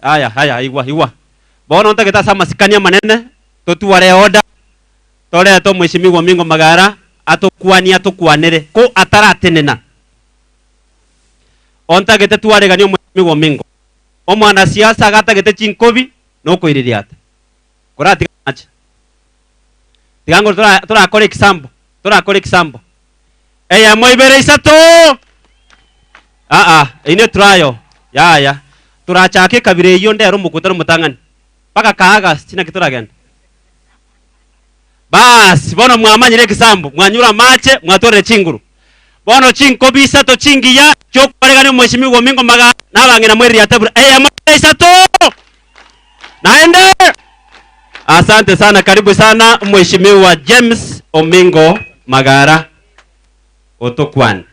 Aya, aya, igwa, igwa. Bono ntagete ase amasikani amanene, totware eorder, torete omweshimiwa Omingo Magara atokwanie atokwanere, ko ataratenena. Ontagete twareganie omweshimiwa Omingo. Omwanasiasa agatagete chinkobi na okoiririata. Koratiga amache. Tiga ngoro tora torakore example, torakore example. Eyemo ibere isato! Aa, eyio ne trial, yaya. Torachake ekabira eyio ndere omokutano omotang'ani, mpaka ka August naki toragende. Baas, bono mwamanyire example, mwanyure amache, mwatwarire chinguru. Bono chinkobi isato chingiya chiokwaregania omweshimiwa omingo maga na abang'ina mweririate buna eyemo ibere isato! Naende asante sana, karibu sana Mheshimiwa James Omingo Magara otokwane.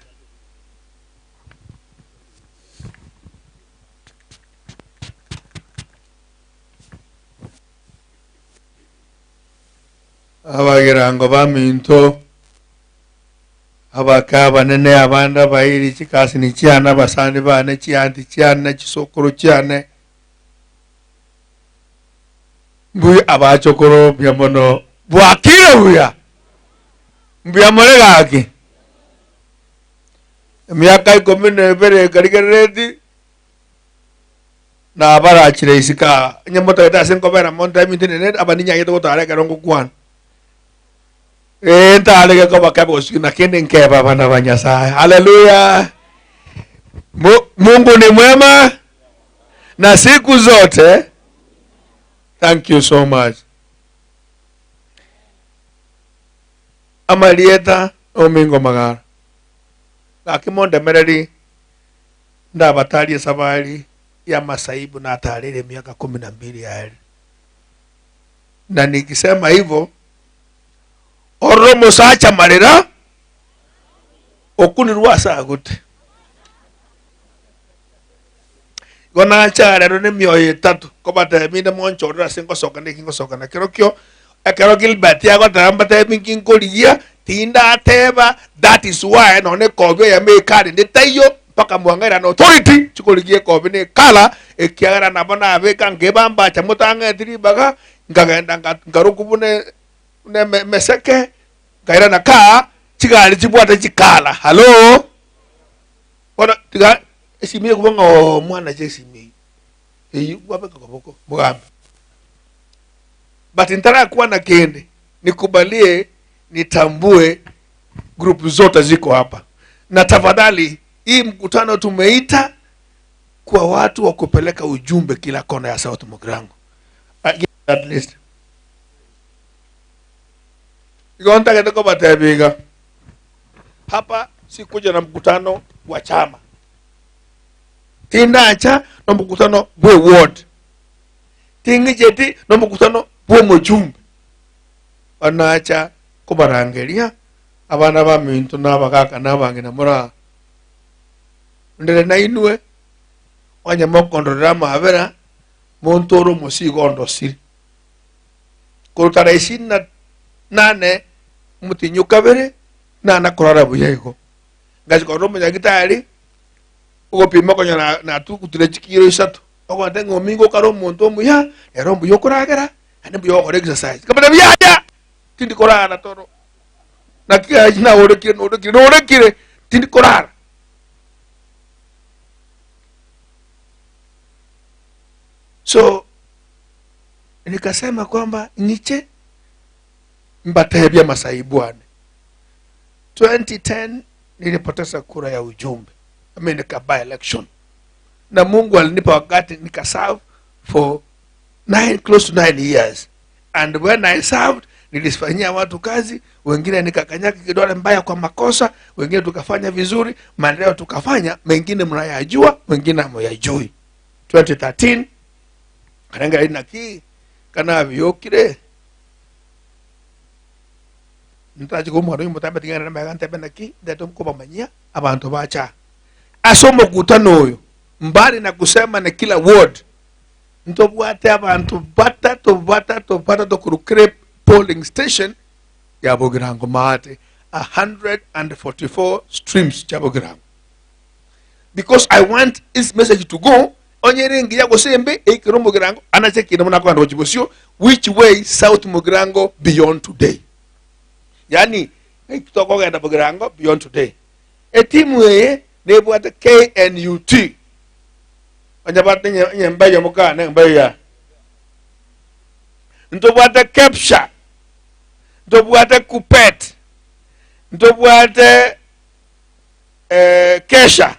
Abagirango baminto, abake abanene, abande abairi, chikasini chiane, abasani bane, chianti chiane, chisokoro chiane, Mbuya abachokoro mbuya mono bwakire buya mbuya more gaki emiaka ikomi na ebere ekarigerereti nabarachire isiko aa onye motagete ase nkobera monto eminto enene aba ninyagete gotara ekero ngokwana ee ntarege koba kebe gose na kende nkebe abana ba Nyasaye haleluya Mu- Mungu ni mwema na siku zote thank you so much amarieta omingo magara gaki mondemereri ndabatarie esabari ya masaibu natarire emiaka kumi na mbili yaerire na nikisema hivyo orore omosacha marera okunirwe ase agute Igo nacha rero nemioyo etato, nkobatebia inde monchorere ase ngosoka na eki ngosoka nakerokio. Ekero Gilbert agoteba mbatebi nki nkorigia, tindateba, that is why nonye ekobi eyemo ekare ende taiyo, mpaka mwang'aire an authority chikorigia ekobi na ekala, ekiagera nabo nabeka nkebambacha motang'eti ribaga, nkagenda nka nkarokwa buna buna eme emeseke, nkairana kaa, chigari chibwate chikala, hallo. Bono tiga esimi eye koba ng'a oo omwana ache esimi eyio, eyio kwabeka koboko mogambe. But ntarakwana kende, nikubalie nitambue group zote ziko hapa, na tafadhali hii mkutano tumeita kwa watu wa kupeleka ujumbe kila kona ya South Mugirango. At least igo ntagete kobatebia iga Hapa sikuja na mkutano wa chama, tindacha nomokutano bwe ward, ting'icheti nomokutano bw'omochumbe. Banacha kobarangeria abana baminto na abagaka na abang'ina more aa, ndere nainwe, onye mokondorera amabera, montore omosigo ondosire. Korwa tarehe ishirini na nane omotienyi o kabere nana korara buya igo. Ngachia korora omonyagitari ogopima okonyora natugutire chikiro isato, ogontebia ng'a omingo okare omonto omuya, ere mbuya okoragera naende mbuya ogokora exercise. Nkamotebia yaya, tindi korara toro, naki aye naorekire norekire norekire tindi korara. So nikasema kwamba ng'iche mbatebie amasaibu ane. 2010 nilipoteza kura ya ujumbe I mean, nika by election na Mungu alinipa wakati nikaserve for nine, close to nine years and when I served nilifanyia watu kazi, wengine nikakanyaga kidole mbaya kwa makosa, wengine tukafanya vizuri, maendeleo tukafanya, mengine mnayajua, mengine hamuyajui. 2013 nkarengera naki kana biokire Ntache komwana oyo motambe ting'ana namaiga ntebe naki ndete kobamanyia abanto bacha ase omokutano oyo mbali na kusema na kila ward ntobwate abanto batato batato batato korwa kera polling station ya Bogirango maate 144 streams chia Bogirango because I want this message to go. Onye ere engiya gose embe, eikere omogirango, anache ekiina buna akogenda gochia bosio, which way south Mugirango beyond today. Yaani ng'aki tokogenda Mugirango beyond today. Etimu eye nebwate KNUT. Onye bwate enyemba eyemo kane enyemba eya. Ntobwate KEPSHA, ntobwate KUPPET, ntobwate eh, KESHA,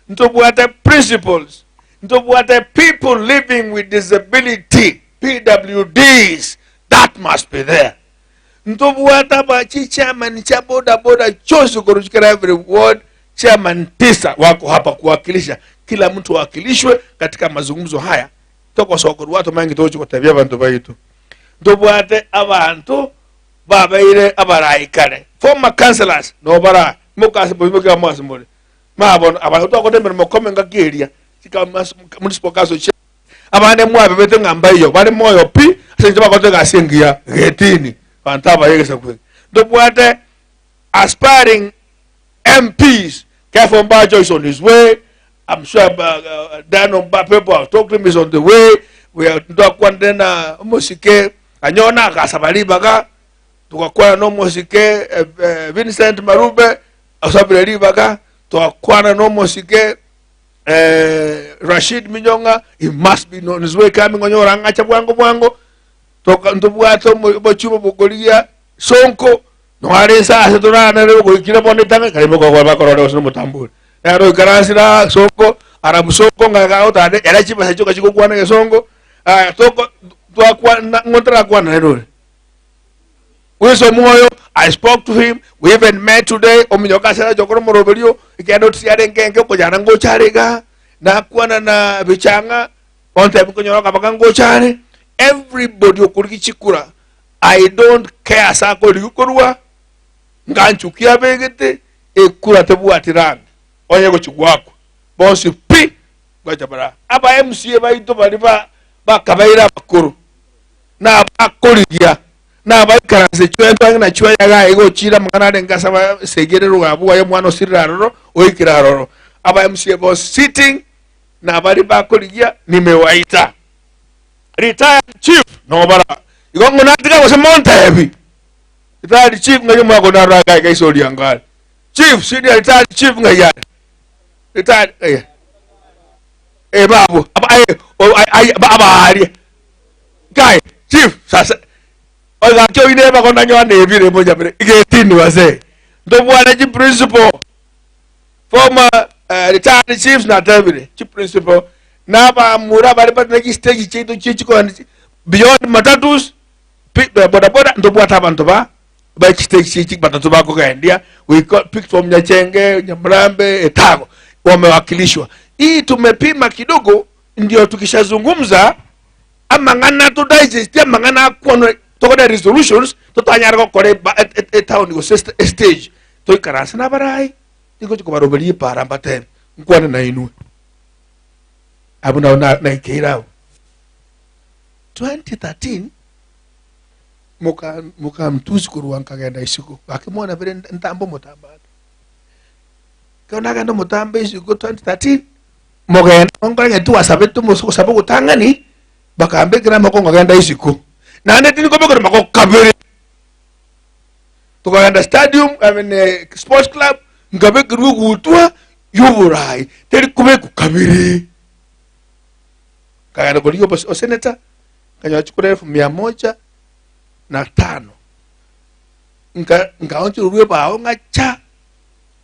ntobwate principles, ntobwate people living with disability, PWDs, that must be there. Ntobwate aba chichairman chia boda boda chionsi korwa kera every ward chairman tisa wako hapa kuwakilisha kila mtu awakilishwe katika mazungumzo haya togosokorwa tomanye nki togochi gotebia abanto baito. Ntobwate abanto babeire abarai kare former councillors nabo bara mokase moimoke amo ase more ma bono abanto twakorete emeremo kome engaki eria chika municipal council chair Abande mwabebete ng'a mbaiyo bare moyo pi, ase engencho bakorete egasi engiya getini, abanto abaya egesaku eke. Ntobwate aspiring MPs, Kepha Ombacho is on his way, I'm sure Dan Omba, people have talked to him, is on the way. We are ntwakwanire na omosike Anyona agasaba ribaga, togakwana na omosike eh, eh, Vincent Marube osabire ribaga, twakwana na omosike eh, Rashid Minyong'a, he must be on his way coming onyora ang'acha bwango bwango Toka- ntobwate omo- obochie obokoria sonko noare ense ase toranere ogoikire bono etang'ani kare bokogora bakorore gose nomotambori nere oikaransire sonko arabu sonko ng'a gagotande ere chibesa chioka chigokwana egesongo aya toko twakwana ng'o ntarakwana nere ore Wilson Mwoyo, I spoke to him, we even met today, ominyoka ase arache okora omoroberio, ekiagera notice yarenge enke okonyara ngocha are igaa, nakwana na Bichang'a, ontebia nkonyora okabaka ngocha are, everybody okorigia chikura, I don't care ase akorigia korwa, nganchuki abegete, ekura tebwati rangi, onye gochi goakwa, bonsi pi, ngocha bara. Aba MCA baito baria ba bakabeire abakoro, nabakorigia, nabaikaranse chwento ang'e na chweya iga iga ochiire amang'ana arenge ase abasegi rogabwo aye omwana osirire aroro oikire aroro. Aba MCA bonsi sitting na baria bakorigia nimewaita. Retired chief nobara igo ng'o natiga gose montebi. Retired chief ng'ai omwaka one aroro iga iga ise oriango are. Chief senior retired chief ng'ai are. Retired ng'ai are. Eh babu aba aye o- ai- abaaria. Guy, chief, sasa oigaki oine ebago nanyoa nebire monyabire igetini base. Ntobwate chi principal former uh, retired chiefs natebire chi principal nabamura bare bari na chistage chiaito chie chikogenda beyond matatus boda boda ntobwate abanto ba ba chistage chie chi matatu bakogendia we picked from Nyachenge, Nyamurambe, Etago wamewakilishwa. Hii tumepima kidogo ndio tukishazungumza amang'ana to digest amang'ana akwanwe tokore resolutions totanyare gokora eba- e- e- etown gose est- estage toikaranse nabarai tingochi kobaroberia epara mbatebe nkwane nainwe abwo nabo na- naikeire abwo 2013 moka mokamtusi korwa nkagenda isiko gaki mwana bere ntambe omotambe ake ekero nagenda omotambe isiko 2013 Mogende monkore ng'a tiwasabete omosaba ogotang'ani, bakambekera amaboko nkagenda isiko. Naende tindi kobekerwa amaboko kabere. Tokagenda stadium, I mean, eh, sports club, nkabekerwa egutwa y'oborai, teri kobekwa kabere. Nkagenda korigia obos- oseneta, nkanyora chikura elfu mia moja na tano. Nka nkaonchorwa ebao ng'acha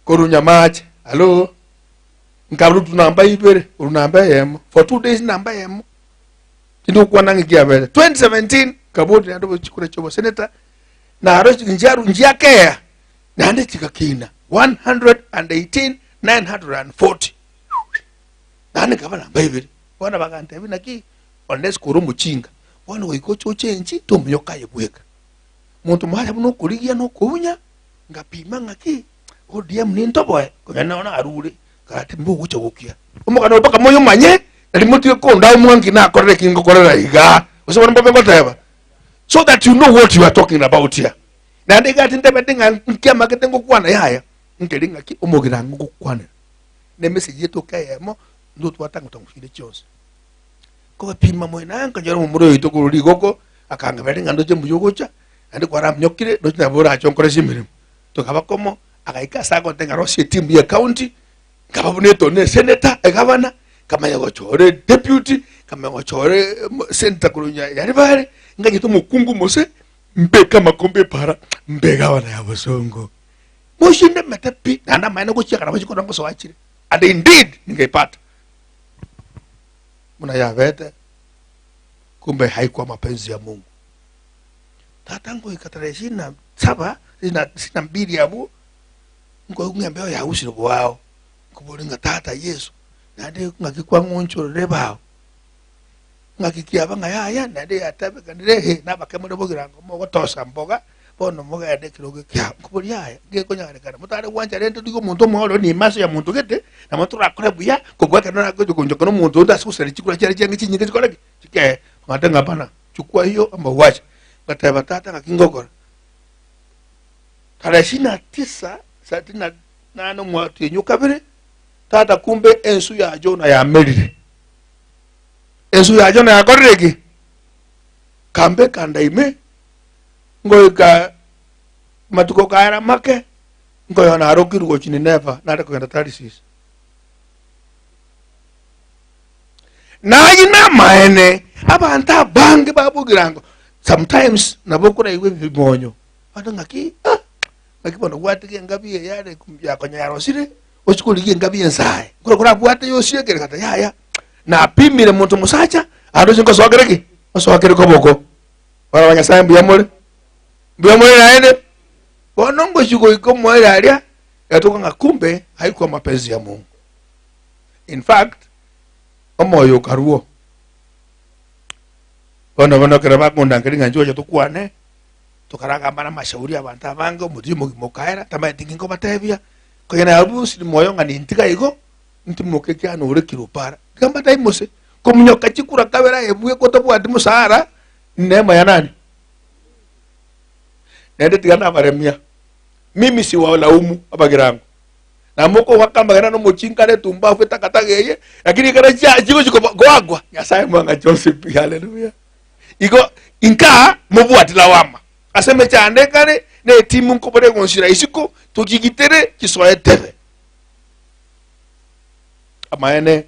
korwa Nyamache, hallo. Nkarutu namba ibere korwa namba eyemo for 2 days namba eyemo tindi gokwana ng'a ekiabere 2017 nkabori naende obo chikura chia oboseneta naro nchiaru nchiakea naende chigakina 118940 naende nkaba namba ibere bono bagantebia naki unless kore omochinga bono goika oche ochenchi tominyoka aye bweka monto mwacha buna okorigia na okounya ngapima ng'aki ODM nintoboe, konya nao narure, gati mbogocha gokia. Omogano oyo mpaka moyomanye, nari motige kondaa omwanki nakorera eki ngokorera igaa. Gose bono mbobe ngoteba? So that you know what you are talking about here. Naende gati ntebete ng'a nkiamagete ngokwana yaya, nkeri ng'aki omogirango ngokwanera. Ne message etoka eyemo. Ntotwatang'utang'u chinde chionsi. Kobapima moino nkanyora omomura oito korwa rigoko, akangebereria ng'a ndoche mbuya ogocha, naende kwaraminyokire, ndoche nabo orache onkorese emeremo. Tokaba komo, agaika ase agontebia ng'a rosia etimu ya ecounty, nkaba buna etoni eseneta, egavana, nkamanya gochora edeputy, nkamanya gochora senator korwa Nyaribare, nganyete omokungu mose, mbeke amakombe epara, mbe egavana ya Bosongo. Mochinde emete pi, naende amaene gochia ekero bachia korora ngosoa chire. And indeed ningaipata buna yabete, kumbe haikuwa mapenzi ya Mungu. Tata ngoika tarehe ishirini na saba, ishirini na mbili abwo, nkoigwa ng'a embeo yagusire bwao, nkoboria ng'a tata Yeso, naende ng'aki kwang'onchorera ebao? Ng'aki kiaba ng'a yaya, naende yatebekanire ehe, nabake more bogirango mogotosa mboga, bono mogende ekerogo ekiao. Nkoboria yaya, ngekonyarekana motare gwancha rende rigia omonto omoyo ore nime ase ya monto gete, nabo torakore buya, kobua ekero nagocha gonchoka na omonto onde ase gosera chikura chiare chiange chinyinge chikore ki? Chikee. Ng'ate ng'a hapana, chukua hiyo ama uache. Ngateba tata ng'aki ngokora? Tarehe ishirini na tisa, thelathini na nane omwatienyi o kabere, tata kumbe ensu ya Jona yamerire. Ensu ya Jona yakorire ki? Kambe kanda ime, ngoika matuko kaera make, nkoyona narokirwe gochia Nineva, nare kogenda Tarisisi. Naye namaene, abanto abange babogira ngo sometimes nabo okoraigwa ebimonyo, abanto ng'aki ah, ng'aki bono gwatiga engabi eye yare yakonya yarosire, ochie korigia engabi ensae, nkoro korabwate yosiekere gata yaya, napimire monto mosacha, ande oche nkosokere ki? Osokere koboko. Bono ba Nyasaye mbuya more? Mbuya more naende? Bono ngochia goika omoerio aria, egatoka ng'a kumbe haikuwa mapenzi ya Mungu. In fact, omoyo okarua. Bono bono ekero bakondangeria ng'a inche gocha tokwane, tokaragamba na amashauri abanto abange, omotienyi omogima okaera, ntamanyeti nki nkobatebia, konya narusiri moyo ng'a nintiga igo, ntimoke ekiagera nore kirupara. Tiga mbatebie mose, kominyoka chikura kabere aye bweka otabwati mosara, neema ya nani? Naende tiga nabaremia, mimi siwalaumu abagirango. Na mokogoaka amagena na omochinkara etumbafu etakataka eye, lakini ekero chia chigochi koba goakwa, Nyasaye mwang'ache onsi pi. Haleluya. Igo inka mobwati lawama ase emechando ekare na etimu nkobora egonsira isiko tochigitere chisoe tebe. Amaene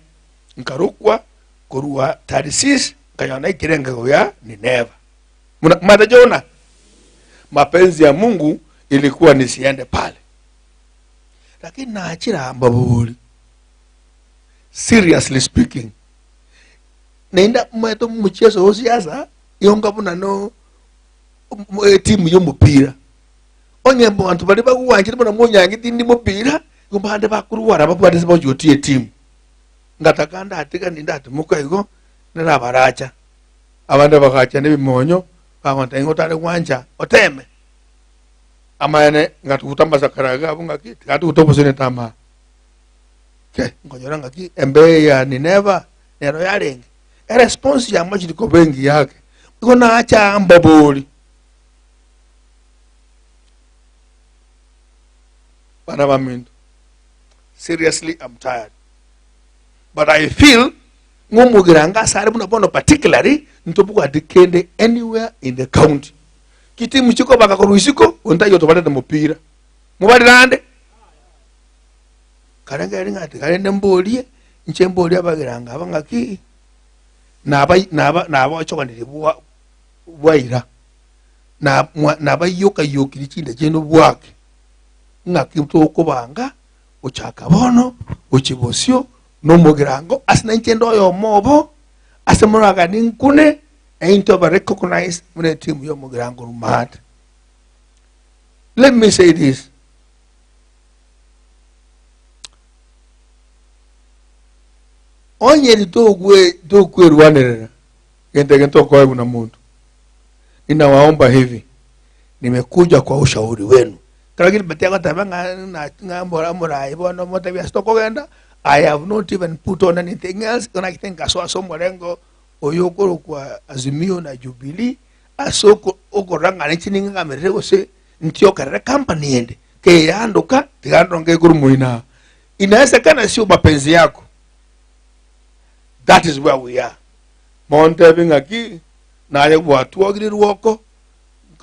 nkarokwa korwa Tarsis nkanyora naikire engego ya Nineva. Muna mata Jona, mapenzi ya Mungu ilikuwa nisiende pale. Lakini nachire aa mbabori, seriously speaking, naende omanyete omocheso o siasa yonga buna no etimu ya omopira, onye abanto baria bagwanchire buna monyangi tindi mopira, igo bande bakorwara babwate ase bagochi gotia etimu. Ngataka ndatigani ndatimoka igo, narabaracha, abande bagacha na ebimonyo, bagontebia ng'a otare gwancha oteme. Amaene ngatuguta amasakara iga abwo ng'aki, tigatuguta obosenete ama. Ke, nkonyora ng'aki embeo ya Nineva nero yarenge. Eresponse yamachire koba engiya ake. Igo nacha aa mbabori. Bana baminto, seriously I'm tired. But I feel ng'a omogirango ase are buna bono particularly ntobwati kende anywhere in the county. Chitimu chikobaka korwa isiko, onde taiyo otobarete mopira. Mobarire ande? Karengereria ng'a tiga rende mborie, inche mborie abagirango aba ng'aki, naba naba nabaochoganirie bwa bwaira, na mwa nabaiyokaiyokirie chinda chiaino bwake, ng'aki tokobanga gochaka bono gochia bosio na omogirango, ase nainche inde oyomo obo, ase moraganie nkune, na intwe aba recognize buna etimu ya omogirango Rumati. Let me say this. Onye ritokwe tokwerwanerera gento eke ntokoegwa na monto. Ninawaomba hivi, nimekuja kwa ushauri wenu. Ekero Gilbert agoteba ng'a na ng'a mbora omoraai bono omotebie ase tokogenda, I have not even put on anything else, igo nachete nkasoa ase omorengo oyo okorokwa Azimio na Jubilee, ase oko okorora ng'a ninche ning'ang'amerere gose ntiokerere company ende, keyandoka tiga ndonge korwa moino aa. Inawezekana sio mapenzi yako. That is where we are. Montebi ng'aki naye gwatwogire rwoko,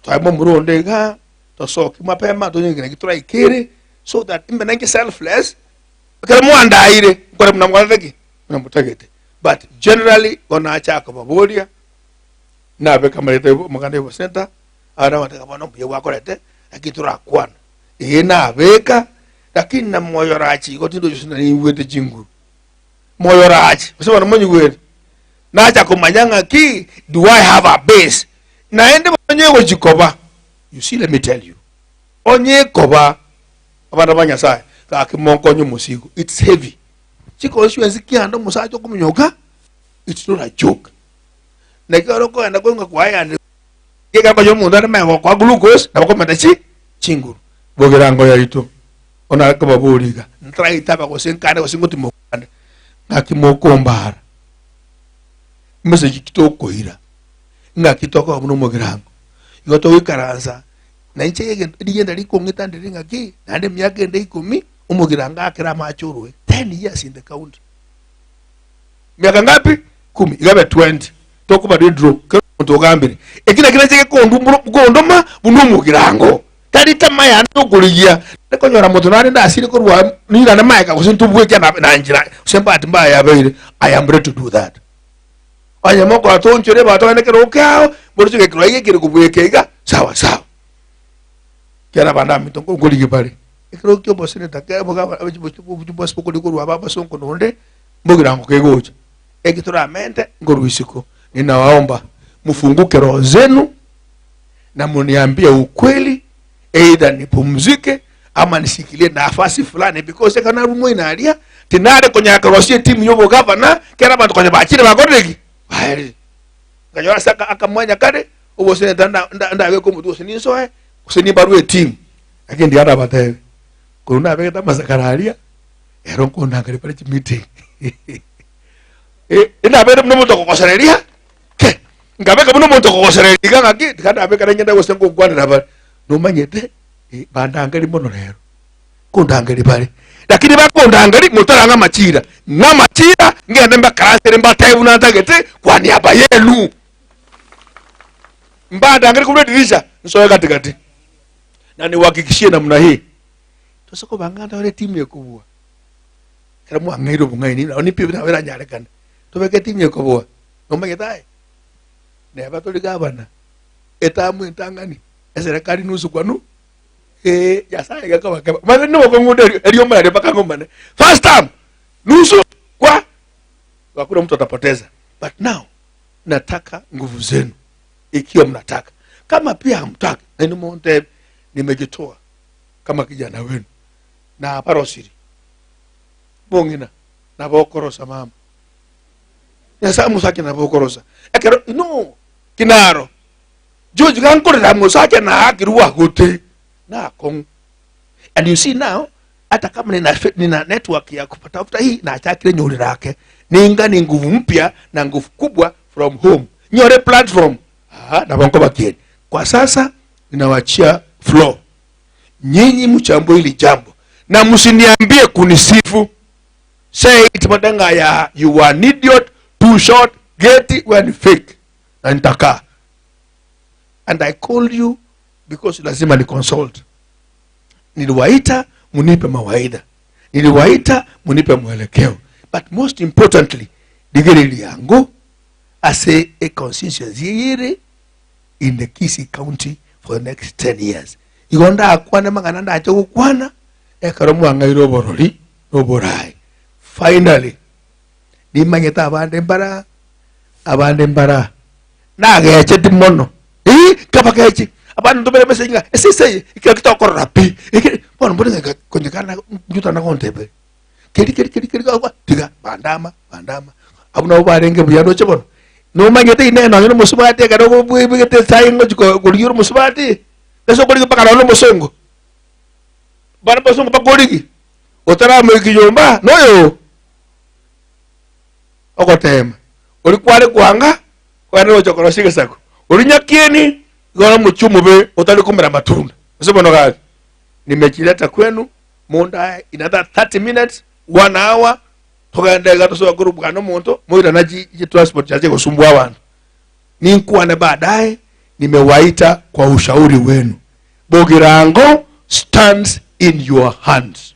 twaye momura onde igaa, tosoki mapema tonye naki toraikere, so that imbe nainche selfless, ekero mwandaire, nkore buna mwarete ki? Buna motagete. But generally, bono nacha kobaboria, nabeka amareta omoganda y'obosenta, abande bagoteba bono mbuya gwakorete, naki torakwana. Ee nabeka, lakini na moyo orache igo tindochi gose naigwete chinguru. Moyo orache, gose bono monyigwete, nacha komanya ng'aki, do I have a base? Naende onye egochi koba, you see let me tell you, onye ekoba, abana ba Nyasaye, gaki monkonye omosigo, it's heavy. Chiconstituency kianda omosacha okominyoka, it's not a joke. Naki ore okogenda koingwa kwayande Egekambo ki'omonto are magega gokoa glucose nabo komenta chi chinguru. Bogerango yaito onare kobaboria iga, Ntaraitaba gose nkane gose ngotimoka ande, ng'aki mokombara? Message ki tokoira? Ng'aki tokoba buna omogirango? Igo togoikaransa na inche egento rigenda rikong'ita ndiri ng'aki naende emiaka ende ikomi omogirango akere amache orwe 10 years in the county. Miaka ngapi? Kumi. Iga abe 20. Tokobarwa edraw. Kera omonto ogambire. Eki nakio nache gekonduma buna omogirango. Tari tamaa yane yokorigia. Konyora monto nare ndasire korwa nirane maega gose ntobwekia na na nchera gose mbahati mbaya yabeire. I am ready to do that. Onye mokora tonchore ebato gende kero okeao, boriche gekirwa iga ekere kobweka iga, sawa sawa. Kera abande aminto nkorigia bare. Ekero kia oboseneta kera bosi bokorigia korwa aba abasongo nonde, Mbogirango kegocha, eki toramente nkorwa isiko. Ninawaomba mufunguke roho zenu na muniambie ukweli, either nipumzike ama nishikilie nafasi fulani because ekero narwa moino aria tinare konyara korosia etimu ya obogavana kera abanto konya bachire bakorire ki? Baerire. Nkanyora ase aka akamwanya kare oboseneta nda nda ndabeke omotwe gose ninsoe gose nimbarwe etimu. Lakini ndiga nabatebie, korwa nabegete amasakara aria. Ero nkondangeria bare chimeeting. Eh, nabeire buna omonto okogosereria ke nkabeka buna omonto okogosereria iga ng'aki tiga ndabeka nainche gose ngokwanera bare nomanyete eh, bandangeri mono rero kondangeri bare lakini bakondangeri motarang'a amachira ng'a amachira ngende mbakaransere mbatebie buna ntagete kwa niaba yenu mbandangeri korwa edirisha nsoe gatigati na niwahakikishie namna hii Tose kobanga ntore etimu ekobua. Ekero mwang'eire obong'aini nabo nipi nabo eranyarekane. Tobeke etimu ekobua, nomanyete aye? Neba tori gavana, etamu entang'ani, eserekari nusu kwa nu eh, Nyasaye iga akabakeba. Omanyete nobokong'u erio erio omorari mpaka ng'omane. First term, nusu kwa hakuna mtu atapoteza. But now nataka nguvu zenu ikiwa mnataka. Kama pia hamtaki, na nimuntebe nimejitoa kama kijana wenu na abarosiri bong'ina nabo okorosa mama nyasaye omosacha nabo okorosa ekero no kinaro George gankorera mosacha naakirwe agote nakong'u and you see now hata kama nina, nina network ya kutafuta hii nachakire nyorera ake ninga ni nguvu mpya na nguvu kubwa from home nyore platform ah, nabo nkobakieni kwa sasa ninawachia floor Nyinyi mchambue hili jambo na msiniambie kunisifu. Say it madanga ya you are an idiot, too short, get it when fake. Na nitakaa. And I called you because lazima ni consult. Niliwaita munipe mawaidha. Niliwaita munipe mwelekeo. But most importantly, ligereri yangu ase a constituency yere in the Kisii County for the next 10 years. Igo ndakwane amang'ana ndache gokwana ekero mwang'aire oborori na oboraai. Finally, nimanyete abande mbara abande mbara nagecheti mono ii nkabagechi abande ntobere emessage ng'a esese eye ekero tokorora pi eke bono mbore ng'a konya kana njuta nagontebia Keri keri keri keri gakwa tiga bandama bandama. Abwo nabo barenge buya roche bono. Nomanyete inee nonye nomosubati ekero obegete etai ngochi korigia ore omosubati, ase okorigia mpaka nonye nomosongo. Bare abasongo bakorigia, otaramoikia nyomba noyo oo ogoteema. Oria kware kwanga, kware gocha korosia egesaku. Oria nyakieni, igo ore omochie omobe otari komera amatunda. Ase bono gaki, nimechileta kwenu. Mundae in another 30 minutes, one hour, Togende iga tosoe korwa bwana omonto, moirana chi chi transport chiache gosumbua abanto. Ninkwane baadaye, nimewaita kwa ushauri wenu. Bogirango stands in your hands.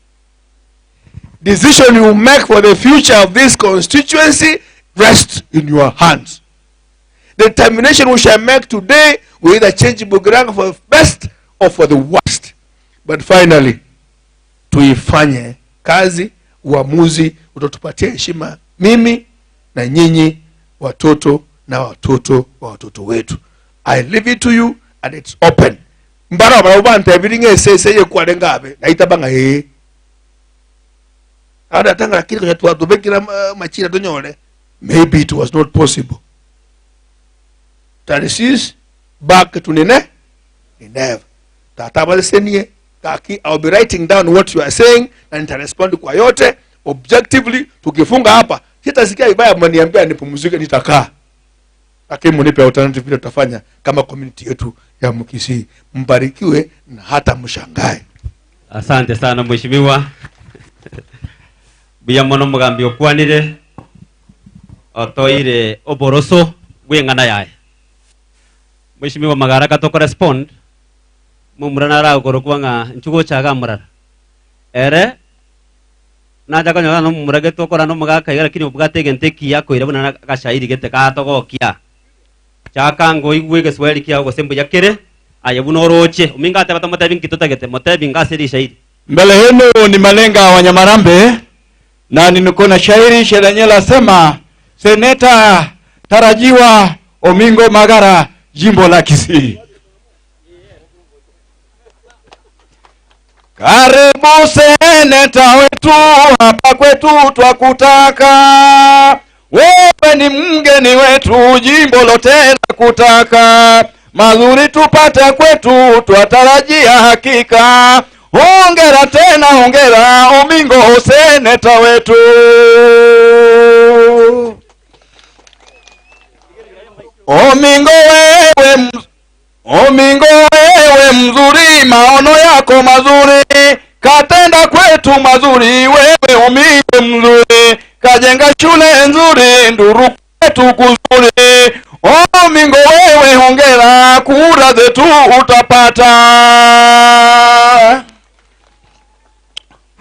Decision you make for the future of this constituency rests in your hands. Determination we shall make today will either change Bogirango for the best or for the worst. But finally, tuifanye kazi, uamuzi utatupatia heshima mimi na nyinyi watoto na watoto wa watoto wetu. I leave it to you and it's open. Mbaro barabwo bantebirie ng'a esese eye kwarenge abe, naitaba ng'a ee. Abande bateba ng'a lakini konya twatobekire amachira tonyore, maybe it was not possible. Tarisisi back to Nine, Nineveh. Tata abasesenie, gaki I will be writing down what you are saying na nitarespond kwa yote objectively. Tukifunga hapa sitasikia vibaya, mniambia nipumzike, nitakaa lakini munipe alternative vile tutafanya kama community yetu ya Mkisii. Mbarikiwe na hata mshangae. Asante sana mheshimiwa. Mbuya mono omogambi okwanire otoire oboroso bw'eng'ana yaye. Mheshimiwa Magara gatokorespond momura naragokorokwa ng'a inchuo gocha iga morara. Ere nacha konyora nomomura gete okora nomogaka iga lakini obwate egento ekiya akoira buna agashairi gete gatogokia. Chaka ngoigwe egeswahili kiao gose mbuya kere, aye buna oroche. Omingo ateba tomotebi nki totagete, motebi inga ase rishairi. Mbele yenu ni Malenga wa Nyamarambe na niko na shairi lenye lasema seneta tarajiwa Omingo Magara jimbo la Kisii. Karibu seneta wetu, hapa kwetu twakutaka. Wewe ni mgeni wetu, jimbo lote la kutaka. Mazuri tupate kwetu, twatarajia hakika. Hongera tena hongera, Omingo seneta wetu. Omingo wewe Omingo wewe mzuri, maono yako mazuri, katenda kwetu mazuri, wewe Omingo mzuri, kajenga shule nzuri, nduru kwetu kuzuri. Omingo wewe hongera, kura zetu utapata.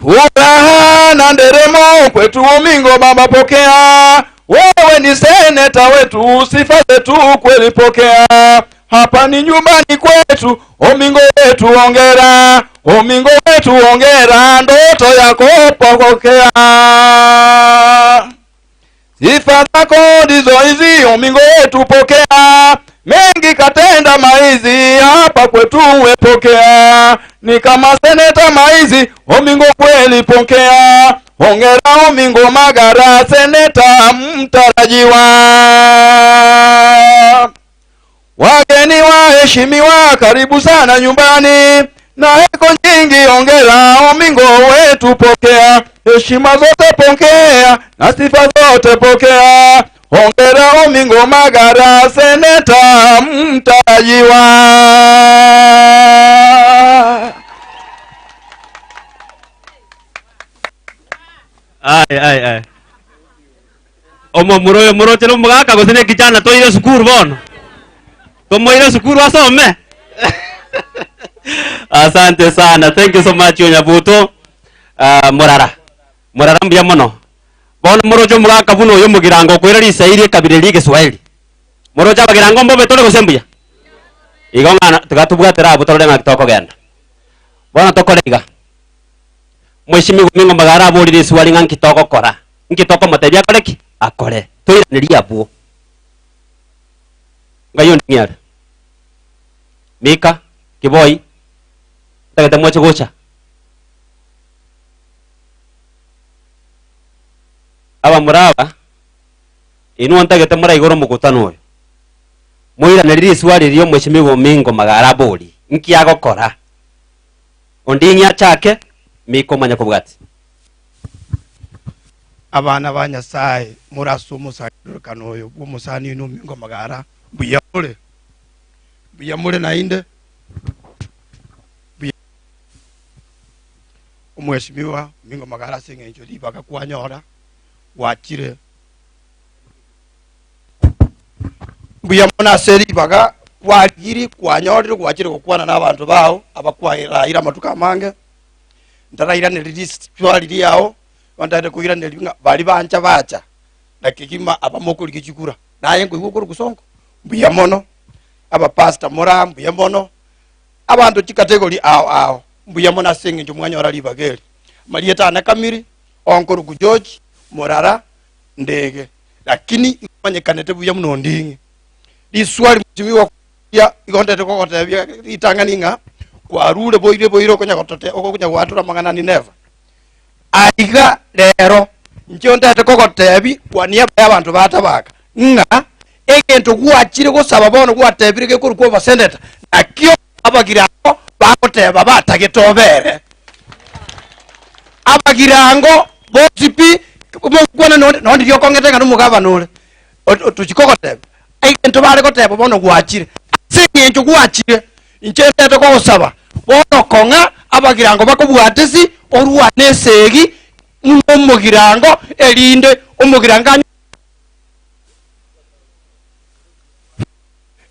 Furaha na nderemo kwetu Omingo baba pokea, wewe ni seneta wetu, sifa zetu kweli pokea. Hapa ni nyumbani kwetu, Omingo wetu hongera, Omingo wetu hongera, ndoto yako pokea. Sifa zako ndizo hizi, Omingo wetu pokea. Mengi katenda maizi, hapa kwetu wepokea. Ni kama seneta maizi, Omingo kweli pokea. Hongera Omingo Magara, seneta mtarajiwa. Wageni waheshimiwa, karibu sana nyumbani. Na heko nyingi hongera, Omingo wetu pokea. Heshima zote pokea, na sifa zote pokea. Hongera Omingo Magara, seneta mtarajiwa. Ai, ai, ai. Omomura oyo moroche nomogaka gose ne kijana toire sukuru bono. Tomoire sukuru asome. Asante sana. Thank you so much Onyabuto. Morara. Morara mbuya mono. Bono moroche omogaka buna oyo omogirango okoira risairi ekabira ria egeswahili. Moroche abagirango mbobe tore gose mbuya? Igo ng'a tiga tobwatera abwo torore ng'aki tokogenda. Bono tokore iga. Mweshimiwa Omingo Magara aborire eswali ng'a nki togokora? Nki tokomotebia akore ki? Akore. Toiranerie abwo. Ngai onde ng'ai are? Mika, Kiboi, ntagete moche gocha. Abamura aba, inwe ntagete moraigore omokutano oyo. Moiranerie riswali riria omweshimiwa Omingo Magara aborie, nki agokora? Onding'i achake, Mika omanye kobwatia. Abana ba Nyasae, more ase omosangererekano oyo bw'omosani oino Omingo Magara, mbuya more? Mbuya more naende? Mbuya Omweshimiwa Omingo Magara ase eng'encho ribaga kwanyora. Gwachire. Mbuya mono ase ribaga kwarigiri, kwanyorire, gwachire gokwana nabanto bao abakwairaire amatuko amange. Ntarairaneria riswali riao, igo ntaete koiraneria ng'a baria bancha bacha na kegima aba mokorigia chikura. Naye nkoigwa okorokwa Sonko, mbuya mono, abapastor more aa mbuya mono, abanto chikategori ao ao, mbuya mono ase eng'encho mwanyora ribaga eri. Amarieta ane kamiri, onkorokwa George Morara Ndege, lakini igomanyekanete buya buna onding'i. Riswali mheshimiwa ya igo ntete kogotebia ritang'ani ng'a kwarure boire boire okonya gotote okonya gwatura amang'ana Nineva. Aiga rero inche ntete kogotebi kwa niaba ya abanto ba Tabaka ng'a egento gwachire gosaba bono gwatebire gekorokwa oboseneta nakio abagirango bagoteba batagete obere. Abagirango bonsi pi mokwana nonde nonde riria okong'ete ng'a nomogabana ore tochi kogoteba egento bare goteba bono gwachire. Ase eng'encho gwachire inche ntete kogosaba bono kong'a abagirango bakobwate si orwane esegi buna omogirango erinde omogirango anyore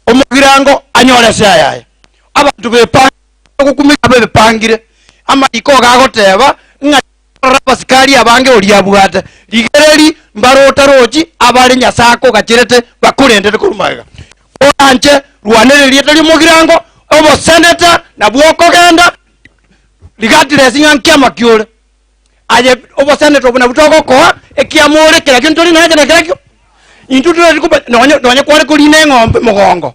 omogirango anyore ase ayaye. Abanto bepangire ogokumia bebepangire amariko iga agoteba ng'a Rora abasikari abange oria abwate, rigereria mbarotarochi abare Nyasae akogacherete bakorendete korwa magega. Koranche rwanera erieta ri'omogirango, oboseneta nabwo okogenda, regardless ng'a nkiama ki ore. Aye oboseneta obo nabwo togokoa, ekiama ore kerakio ntori naye na kerakio. Intwe torari koba nonye nonye kware korina eng'ombe mogongo,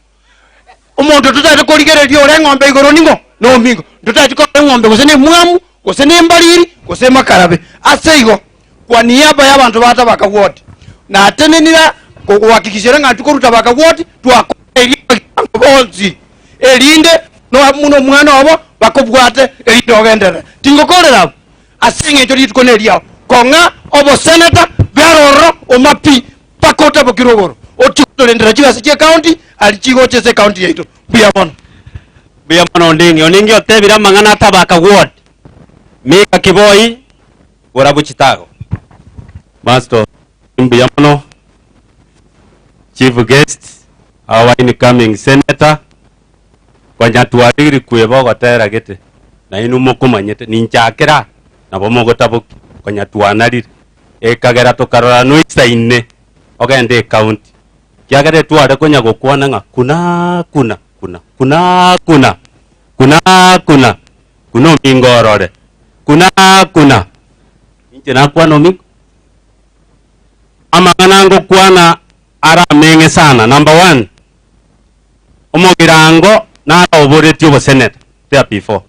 Omonto totaete korigereria ore eng'ombe igoro ning'o? Nomingo. Ntotaeti korora eng'ombe gose nemwamu, gose nembariri, gose emakarabe. Ase igo, kwa niaba y'abanto ba Tabaka Ward, natenenire kogohakikishera ng'a intwe korwa Tabaka Ward twakoreirie abagirango bonsi, erinde noa buna omwana obo bakobwate erinde ogenderere. Tingokorera abwo, ase eng'encho rituko neriao, kong'a oboseneta bera ororo oma pi Mpaka otabokire rogoro, otie gotorendera chigasi chi'ecounty aria chigocha ase ecounty yaito. Mbuya mono. Mbuya mono Onding'i. Onding'i otebire amang'ana atabaka ward. Mika Kiboi, borabu chitago. Master mbuya mono. Chief guest, our incoming senator, konya twarigiri kweba ogotera gete, nainwe mokomanyete, ninchakere aa, nabo mogotabokia, konya twanarire. Ekagera tokarora noisaine ogende ecounty, ekiagera etware konya gokwana ng'a kuna kuna kuna kuna kuna kuna kuna kuna omingo orore kuna kuna inche nakwana omingo amang'ana ngokwana arameng'e sana number one omogirango naraoboretie oboseneta there before.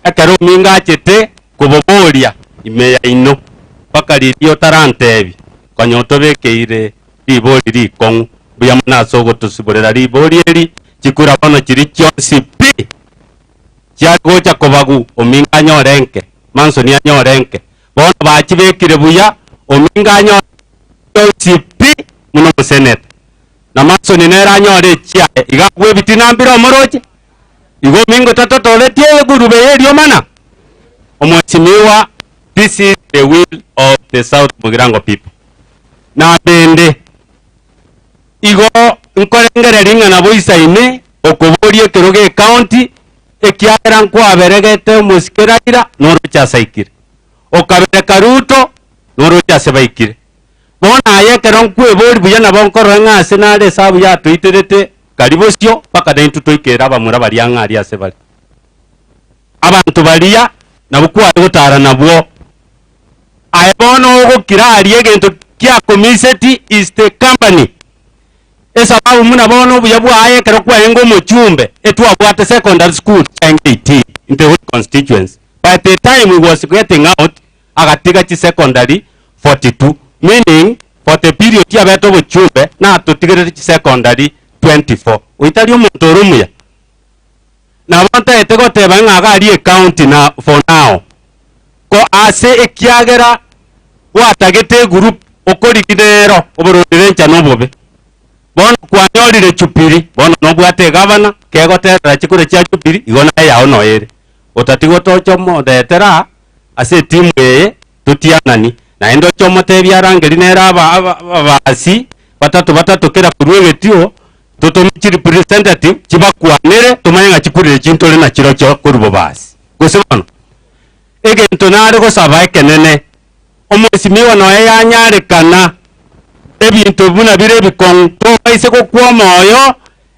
Ekero omingo achete koboboria ime yaino, mpaka riria otarantebi, konya otobekeire ribori rikong'u. Mbuya mono ase ogotosiborera ribori eri, chikura bono chiria chionsi pi chiare gocha kobagu omingo anyore enke, Mansoni anyore enke. Bono bachibekire buya, omingo anyore chionsi pi buna omoseneta, na Mansoni nere anyore echiaye. Iga agwo ebitina mbire omoroche? Igo omingo tatotoretie egurube y'eriomana? Omweshimiwa, this is the will of the South Mugirango people. Nabende, igo nkorengereria ng'a nabo isaine okoboria ekerogo ecounty, ekiagera nkwaberegete omosike Raila noroche ase aikire, okabereka Ruto noroche ase baikire. Bono aye ekero nkweboria buya nabo nkorora ng'a ase nare esabu yatoiterete kari bosio mpaka naintwe toikere abamura baria ang'e aria ase bare. Abanto baria nabwo kware gotara nabwo. Aye bono ogokira aria egento kiakomiseti is the company. Esababu buna bono obuya bwaye ekero kwarenge omochumbe etwabwate secondary school chiaenge 18 in the whole constituency. By the time he was getting out agatiga chisecondary 42 meaning for the period abete obochumbe natotigerete chisecondary 24. Oyio tari omonto ore omuya? Nabo ntaete goteba ng'a iga aria ecounty na for now ko ase ekiagera gwatagete egroup okorigi nero obororire enchana obobe. Bono kwanyorire Jubilee bono nobwate egavana kegoterera chikura chia Jubilee igo naye yao noere. Otatiga otoche omoretera aa ase etimu eye totianani. Naende oche omotebie arangeri nere aba aba ababasi batato batato kera korwa egetio, totome chirepresentative chibakwanere tomanye ng'a chikurire chintore nachirochio korwa bobasi. Gose bono, egento nare gosaba ekenene, omwesimigwa noye yanyarekana, ebinto buna bire ebikong'u, tobaise gokwa omoyo,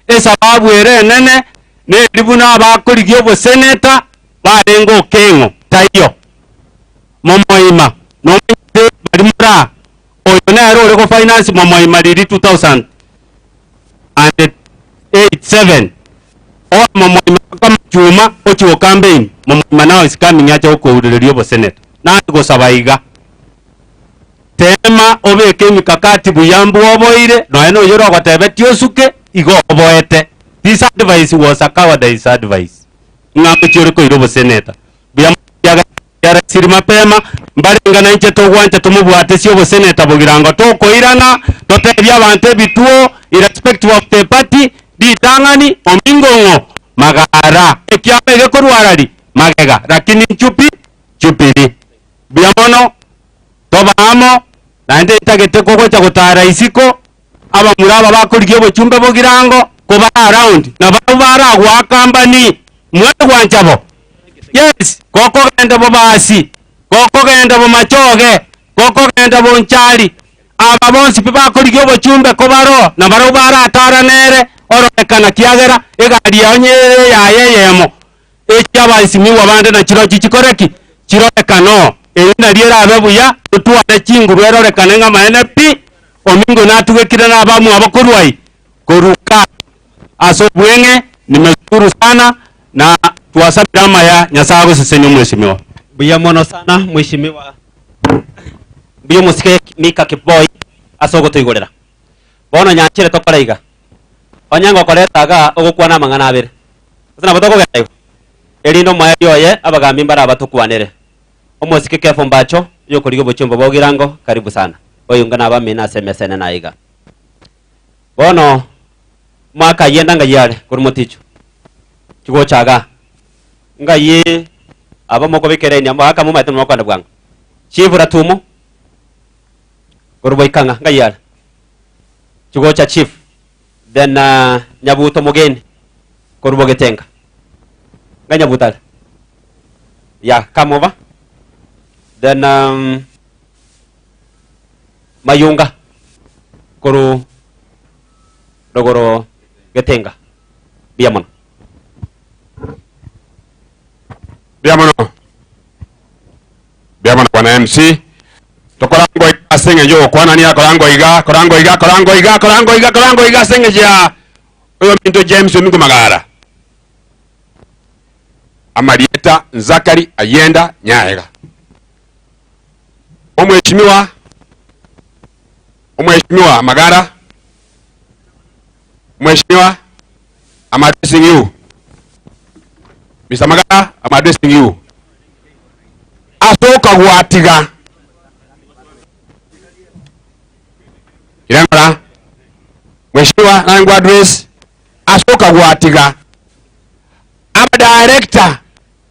esababu ere enene, neri buna abakorigia oboseneta, barenge okeng'o, taiyo. Momoima, nomanyete bari moraa, oyo nere ore gofinance Momoima riri 2008, 7, oa Momoima mpaka amachuma ochie gocampaign, Momoima now is coming ache gokourereria obosenator. Nare gosaba iga, tema obeke emikakati buya mbwoboire, nonya noyo orogotebetie osuke, igo oboete. This advice was a cowardice advice, ng'a ngochia ore koira obosenator. Buya mono ekiagera Yarasiri mapema, mbarenge nainche togwancha tomobwatesie oboseneta bogirango tokoirana, totebie abanto ebituo irrespective of the party, ritang'ani, omingo ng'o? Magara. Ekiama egekorwa rari? Magega. Lakini nchupi? Jubilee. Mbuya mono, toba amo, naende ntagete kogocha gotara isiko, abamura aba bakorigia obochumbe bogirango, kobaa around, nabarabwo baragoaka mbani, mware gwancha bo? Yes, gokogenda bobasi, gokogenda bomachoge, gokogenda bonchari, aba bonsi pi bakorigia obochumbe kobaro, nabarabwo baratara nere, ororekana kiagera egari yao onye ere eyaye eyemo, echi abaesimigwa bande nachirochio chikore ki? Chirorekane oo. Eri nario erabe buya, totware chinguru erorekane ng'a amaene pi, omingo natugekire nabamwabo korwa ai? Korwa ka. Ase obweng'e, nimeshukuru sana na twasabire amaya Nyasae agosesenie omweshimiwa. Mbuya mono sana mweshimiwa. Mbuya omosike Mika Kipboi ase ogotoigorera. Bono nyanchire tokore iga. Onye ngokoreta igaa ogokwana amang'ana abere. Gose nabo tokogenda igo? Erinde omoerio oye abagambi mbare abatokwanere. Omosike Kefa Ombacho, oyokorigia obochie bwa Ogirango, karibu sana. Oyonga nabamino ase emesa enene aiga. Bono mwaka ayio enda ng'ai are korwa moticho chigocha igaa, ng'ai aba mokobeka eraini amo aka momaete mokonde bwango. Chief Ratumo korwa Boikang'a ng'ai are? Chigocha chief then Nyabuto Mogeni korwa Bogetenga ng'ai Nyabuto are? Yeah, come over then Mayunga korwa rogoro Getenga. Mbuya mono. Mbuya mono. Mbuya mono bwana MC. Tokorangwa iga ase eng'encho y'ogokwanania, korangwa iga, korangwa iga, korangwa iga, korangwa iga, korangwa iga ase eng'encho ya oyominto James Omingo Magara. Amarieta Nzakari Ayenda Nyaega. Omweshimiwa, Omweshimiwa Magara, Omweshimiwa, I'm addressing you. Mr. Magara, I'm addressing you. Ase okagwatiga irangora Mheshimiwa nangu address ase okagwatiga aba director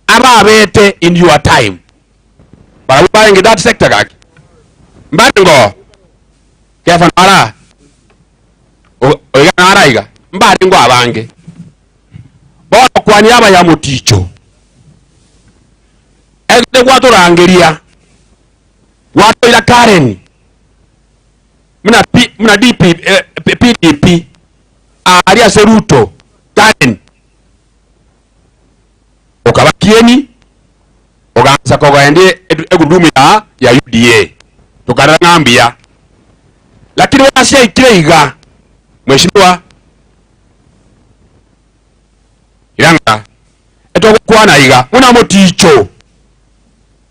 ababete in your time barabwo barenge that sector gaki mbarengoo Kefa nara oiga nara iga mbarengo abange bono kwania abayamoticho ekero gwatorangeria gwatoira Karen muna P, muna DP, eh, PDP aria ase Ruto Karen Okaba kieni, ogansa kogendia egurudumu ya ya UDA. Tokarora ng'a mbuya. Lakini bono ase yaikire iga, Mheshimiwa, irang'a etogokwana iga buna moticho.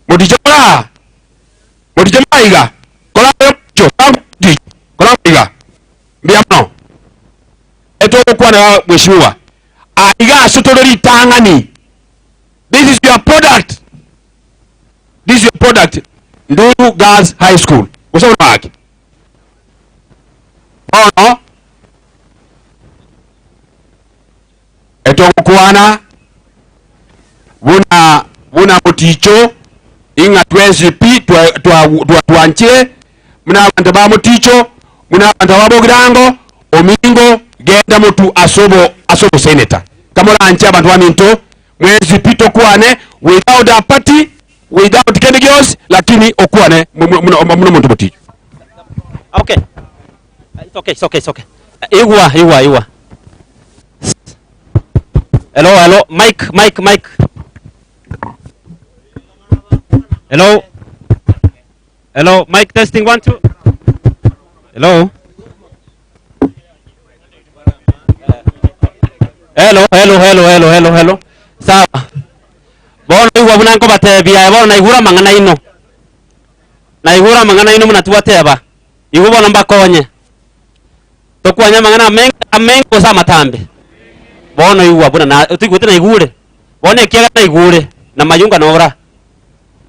Moticho kora, moticho mara iga, kora moticho, kora moticho, kora iga. Mbuya mono. Etogokwana iga Mheshimiwa, Aiga ase tore ritang'ani. This is your product. This is your product. Nduru Girls High School. Gose bono gaki. Bono etogokwana buna buna moticho ing'a twe. Twensi pi twa- twa- twa- twanchire buna abanto ba moticho, buna abanto ba bogirango, omingo, genda motu ase obo ase oboseneta. Kamoranche abanto baminto, mwensi pi tokwane without a party, without kende gionsi, lakini okwane mu- mu- buna omonto moticho. Okay. It's okay, it's okay, it's okay. Igwa, igwa, igwa. Hello, hello. Mic, mic, mic. Hello. Hello, mic testing one two. Hello. Hello, hello, hello, hello, hello, hello. Sawa. Bono igwa buna nkobatebia bono naigure amang'ana aino. Naigure amang'ana aino buna twateba. Igo bono mbakonye. Tokwanye amang'ana amenge amenge gose amatambe. Bono igwa buna na toigwete naigure. Bono ekiagera naigure na mayunga nora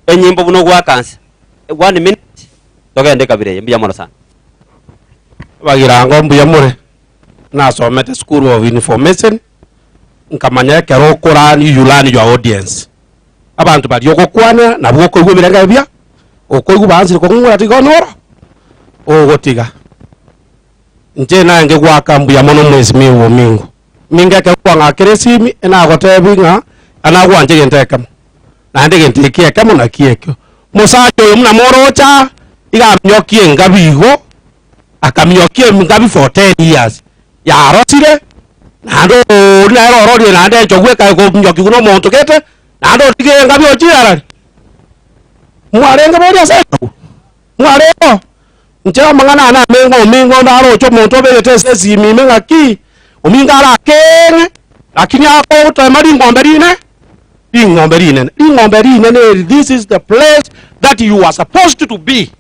enyimbo buna ogoaka nse. One minute togende ekabira eye. Mbuya mono sana. Abagirango mbuya more, nasomete school of information, nkamanya ekero okorani you learn your audience. Abanto baria ogokwanera nabwo okoigwa ebirengererio bia, okoigwa baansire kong'ung'ura tiga onoro, ogotiga. Inche nange goaka mbuya mono mheshimiwa Omingo, minga ekero kwang'akera esimi, enagotebi ng'a anagwancha egento ekemo, naende egento eki ekemo naki ekio. Mosacha oyo buna moroche aa, iga aminyokie engabi igo, akaminyokia engabi for ten years, yarosire, naende oria nere ororire naende enchogu ekae kominyokiwa na omonto gete, naende otige engabi ochire arari. Mwarenge boria ase enchogu? Mwarenge oo? Inche amang'ana aya namenga omingo onde aroche omonto obegete ase esimi ime ng'aki, omingo arakeng'e, lakini akogotema ring'ombe rine ring'ombe rinene. Ring'ombe rinene eri, this is the place that you are supposed to be.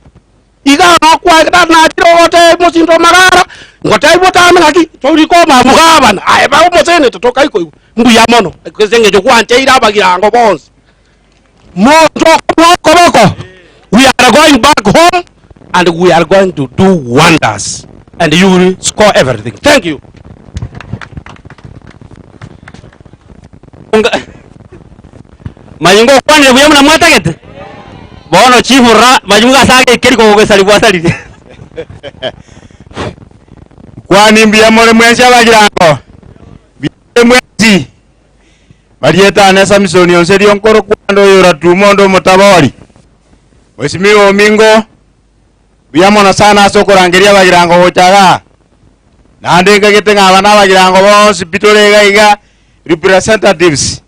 Iga nokwaegete nachire ogotebia mosinto omagara, ngotebia botame ng'aki, tori koma omogabana, aye ba omosenete tokai koigwa, mbuya mono, ase eng'encho gwancheire abagirango bonsi. Monto okoboa okoboko, we are going back home and we are going to do wonders and you will score everything. Thank you. Mayunga okwanire buya buna mwatagete? Bono chifurra mayunga ase ageikeri kogogesari gwasarire. Kwani mbuya more mwensi abagirango? Mbuya more mwensi? Marieta ane Samisoni onse rionkoro kwande oyoratuma onde omotabori. Mheshimiwa Omingo, mbuya mono sana ase okorangeria abagirango gocha igaa. Naende nkagete ng'a aba nabagirango bonsi pi tore iga iga representatives.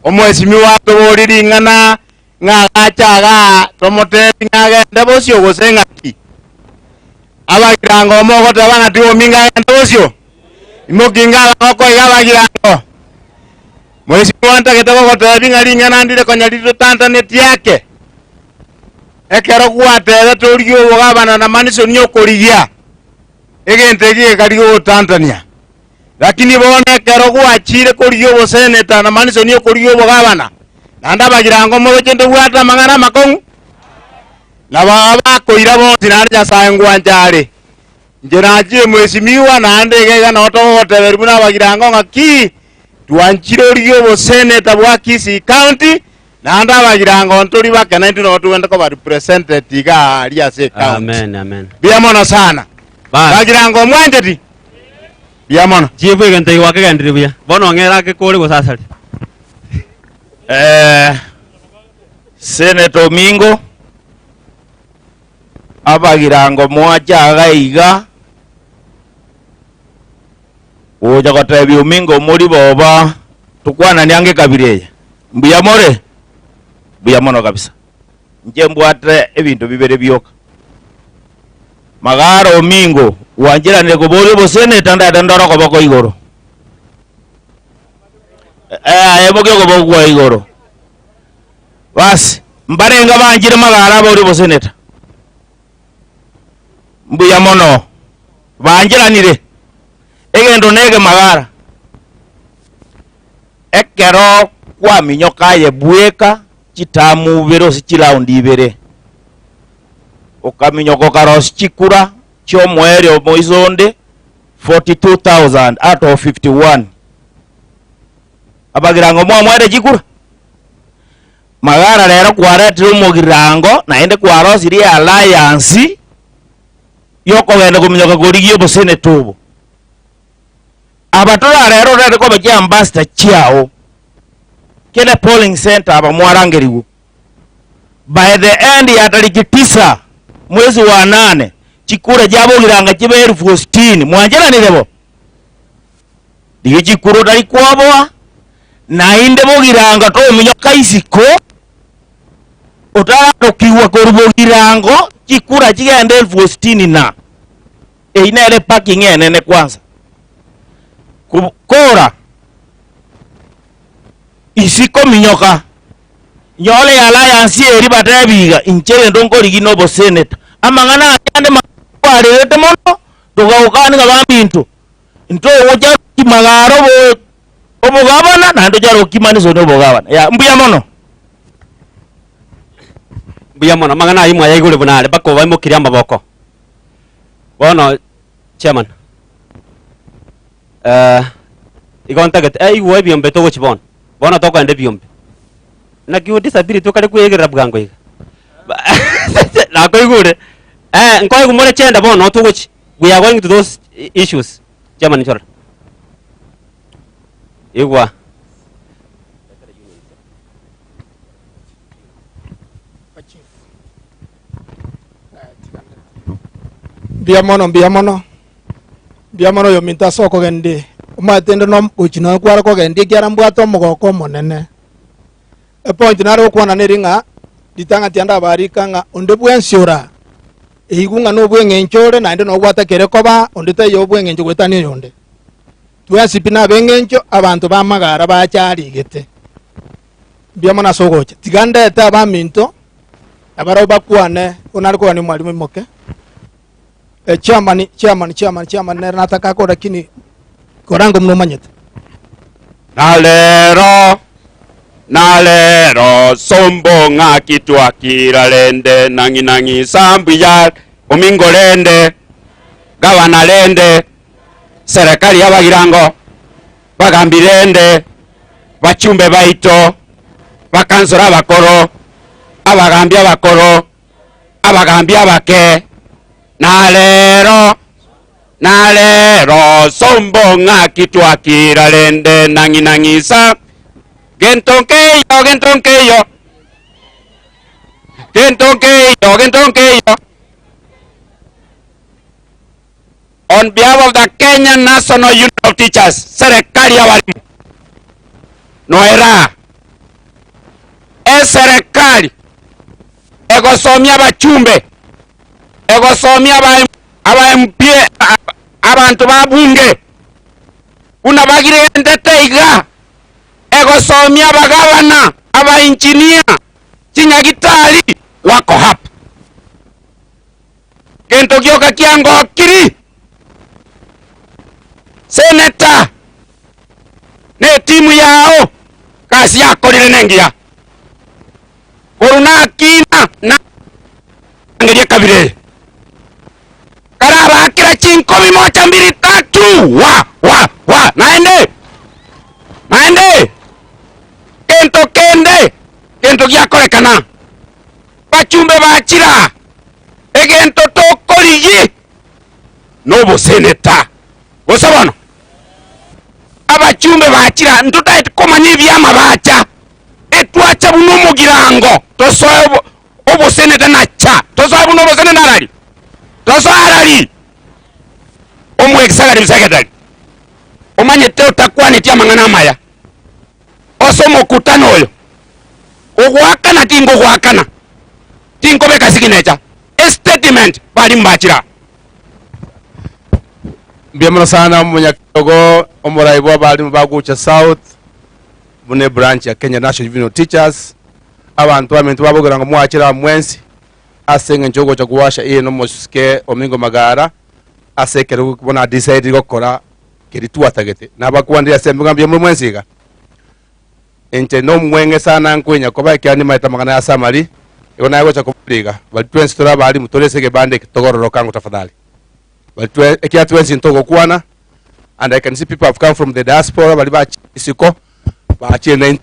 Omheshimiwa atobori ring'ana ng'a agacha igaa tomotebi ng'a agende bosio gose ng'aki. Abagirango mogoteba ng'a tiga Omingo agende bosio? Imoki inga abagoko iga abagirango. Mheshimiwa ntagete gogotebi ng'a ring'ana ndire konya ritotantanetie ake. Ekero gwatebete origie obogabana na Manison okorigia, egento eki gekarigia ogotantania. Lakini bono ekero gwachire korigia oboseneta na Manison okorigia obogabana, naende abagirango moroche ntobwate amang'ana amakong'u, nabo abakoira bonsi naende Nyasae ngwancha are. Inche nachire mheshimiwa, naende iga iga nao togogoteberia buna abagirango ng'a ki, twanchire origie oboseneta bwa Kisii County, naende abagirango ntori bake naintwe nabo togende koba represented iga aria ase ecounty. Amen, amen. Mbuya mono sana. Bas. Bagirango omwancheti? Mbuya mono. Chief egento eke gwakegendereria buya. Bono ong'ere ake kore gose asare. Eh, Senator Omingo, Abagirango mwache iga iga, gocha gotebia omingo omori boba tokwanani ange ekabira eye. Mbuya more? Mbuya mono kabisa. Inche mbwate ebinto bibere bioka. Magara omingo, gwancheranire koboria oboseneta ndete ndore okoboko igoro. Eh, aye mokia okoboko kwaye igoro. Basi, mbarenge banchire magara aborie oboseneta? Mbuya mono, bancheranire. Egento neke magara, ekero kwaminyoka aye bweka chitamu ibere gose chiraundi ibere, okaminyoka okarosia chikura chi'omoerio omoiso onde 42,000 out of 51. Abagirango mwamoete chikura? Magara rero kwaretire omogirango naende kwarosirie alliance yokogenda kominyoka korigia oboseneta obo. Aba torarere orere koba chiambassador chiao kera polling centre aba mwarangerigwe. By the end ya tariki tisa mwezi wa nane chikura chiabogiranga chibe elfu sitini mwancheranire bo? Rigia chikura otari kwoboa naende bogiranga tominyoka isiko otararokigwa korwa bogirango chikura chigende elfu sitini na Eyio nere parking enene kwanza. Ko- Kora isiko minyoka nyore alliance eri batebi iga inche rende nkorigi na oboseneta. Amang'ana aya ande kwarerete mono togaokani ng'a baminto ntogocha kimagara obo obogabana naende ochare gokimanisa onde obogabana. Yaya mbuya mono. Mbuya mono, amang'ana ayio mwayaigure buna are mpaka obaimokirie amaboko. Bono chairman, eh, igo ntagete eh, igwa ebiombe togochi bono, bono tokogenda ebiombe. Naki o disability okare kweegerera bwango iga? Nakoigure, eh, nkoigwa more chenda bono togochi, we are going to those issues. Chairman nchorora. Igwa. Mbuya mono, mbuya mono, mbuya mono oyominto ase okogendia omanyete inde no gochi nonya kware kogendia ekiagera mbwate omogoko omonene. Epoint nare gokwana neri ng'a, ritang'ani tiga ndabarika ng'a onde bwensi ora eigwe ng'a nobweng'encho ore naende nogwatakeire koba onde taiyo obweng'encho goetania oyonde. Twensi pi nabeng'encho abanto b'amagara bacharigete. Mbuya mono ase ogocha. Tiga ndete abaminto, nabarabwo bakwane, bono nare kogania omwalimu imoke. Eh, chairman, chairman, chairman, chairman nere nataka akore lakini korango buna omanyete. Na rero, na rero, sombo ng'aki twakira rende, nang'i nang'i sambuya, omingo rende, gavana rende, serikali y'abagirango, bagambi rende, bachumbe baito, bakansora abakoro, abagambi abakoro, abagambi abake, na rero, na rero, sombo ng'aki twakira rende nang'i nang'i sa, gento nkeiyo, gento nkeiyo, gento nkeiyo, gento nkeiyo. On behalf of the Kenya National Union of Teachers, serikali ya walimu noera eserikali egosomia abachumbe egosomia aba aba MP abanto ba bunge buna bagigendete iga egosomia abagavana aba engineer chinyagitari wako hapa Gento gioka kiangokiri, Senator ne etimu yao gasi yakorire nengiya. Korwa nakina narangeria ekabira eye. Karabakera chinkobi moja mbili tatu wa wa wa naende naende gento kende gento giakorekana bachumbe bachira Egento tokorigia noboseneta. Gose bono abachumbe bachira ntotaeti komanya ebiama bacha, etwacha buna omogirango tosoe obo oboseneta na cha, tosoe buna oboseneta arari, tosoe arari. Omoexecutive secretary omanyete otakwaneti amang'ana amaya ase omokutano oyo, ogoakana tingogoakana. Tinkobeka signature, estatement baria mbachire aa. Mbuya mono sana omonyakerogo omorai bwa abalimu ba Gucha South buna ebranch ya Kenya National Union of Teachers, abanto baminto babogera ng'a mwachire aa mwensi ase eng'encho yogocha goasha eye na omosike Omingo Magara ase ekerogo bono adecidire gokora keria twatagete. Nabakwanire ase embe ng'a mbuya more mwensi iga. Inche nomweng'e sana nkwenya koba ekiagera nimaete amang'ana ya Samari, igo naye gocha koboria iga, Baria twensi tore abalimu tore ase egebanda eke, togororoka ango tafadhali. Baria twe ekiagera twensi ntogokwana, and I can see people have come from the diaspora baria bachire isiko, bachire na.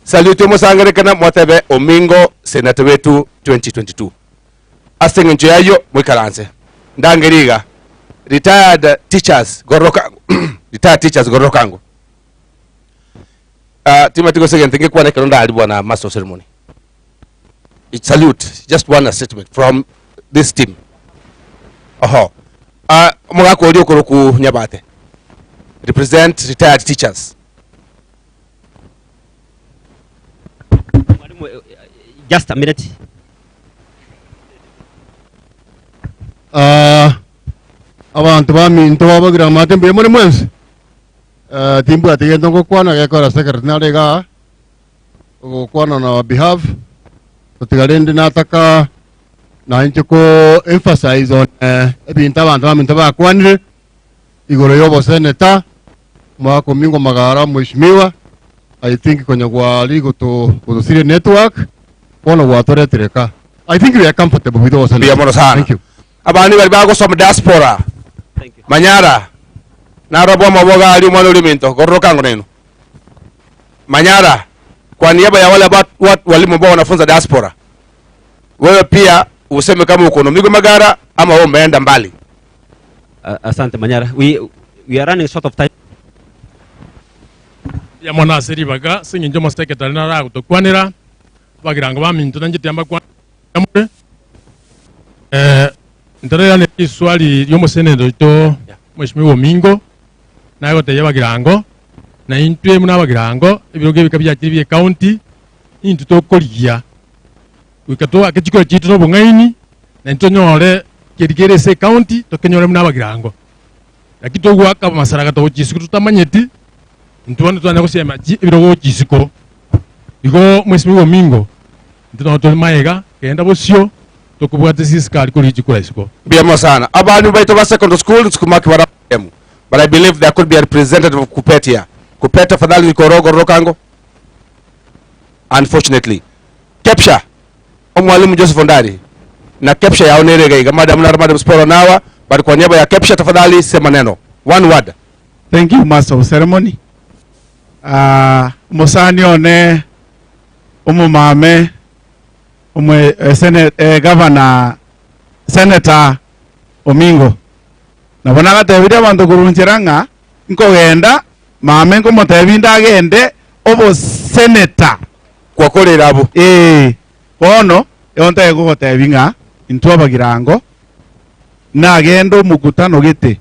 Salute omosangerekana motebe Omingo Senator wetu 2022. Ase eng'encho y'ayio moikaranse. Ndangerie iga, Retired teachers gororoka retired teachers gororoka ango. Ah, timanyeti gose egento ngekwana ekero ndari bwana master of ceremony. Salute, just one statement from this team. Oho. Ah, omogaka oria okoroku Nyabate. Represent retired teachers. Mwalimu, just a minute. Ah, abanto baminto babagira amate mbuya more mwensi. Eh, timbwati gento ngokwana gekora secretary nare igaa ogokwana on our behalf gotiga rende nataka nainche ko emphasize on eh, ebinto abanto baminto bakwanire igoro y'oboseneta mwakomingwa magara mheshimiwa I think konya gwari goto gotosiria network bono gwatoretire ka I think we are comfortable with oboseneta. Mbuya mono sana. Thank you. Abana bari bagosoma diaspora Manyara narobwo amaboga aria omwana oria ominto gororoka ango nainwe Manyara kwa niaba ya wale walimu ambao wanafunza diaspora wewe pia useme kama uko na Migo Magara ama wewe umeenda mbali. Asante Manyara. We are running short of time. Mbuya mono ase ribaga ase eng'encho omosekretari naro agotokwanera, abagirango baminto nainche tiambakwanera more. Eh, ntarerane riswali riomosenero oito Mheshimiwa Omingo, nagotebia abagirango, na intwe buna abagirango, ebirogo ebika biachire bie county, intwe tokorigia goika toake chikura chiaito na obong'aini, na intwe tonyore keri kere ase ecounty, tokenyore buna abagirango. Lakini togoaka amasaraka togochia isiko totamanyeti, intwe bono twanya gosema chi ebirogo gochia isiko. Igo Mheshimiwa Omingo, intwe nabo tore magega, genda bosio, tokobwate sisikari korigia chikura isiko. Mbuya mono sana. Abalimu baito ba secondary school nsukumaki bara emu. But I believe there could be a representative of Kuppet here. Kuppet tafadhali nikoro gororoka ango. Unfortunately. Kepsha. Omwalimu Joseph Ondari. Na Kepsha yao nere iga iga. Madam na Madam Sporo nawa. But kwa niaba ya Kepsha tafadhali sema neno. One word. Thank you, Master of Ceremony. Ah, omosani one omomame omwe eh, sene, eh, governor senator Omingo nabo nagatebirie abanto korwa nchera ng'a nkogenda mame nkomotebia ndagende oboseneta Gwakorire abwo. Ee, bono igo ntagete kogotebia ng'a intwe abagirango nagende omokutano gete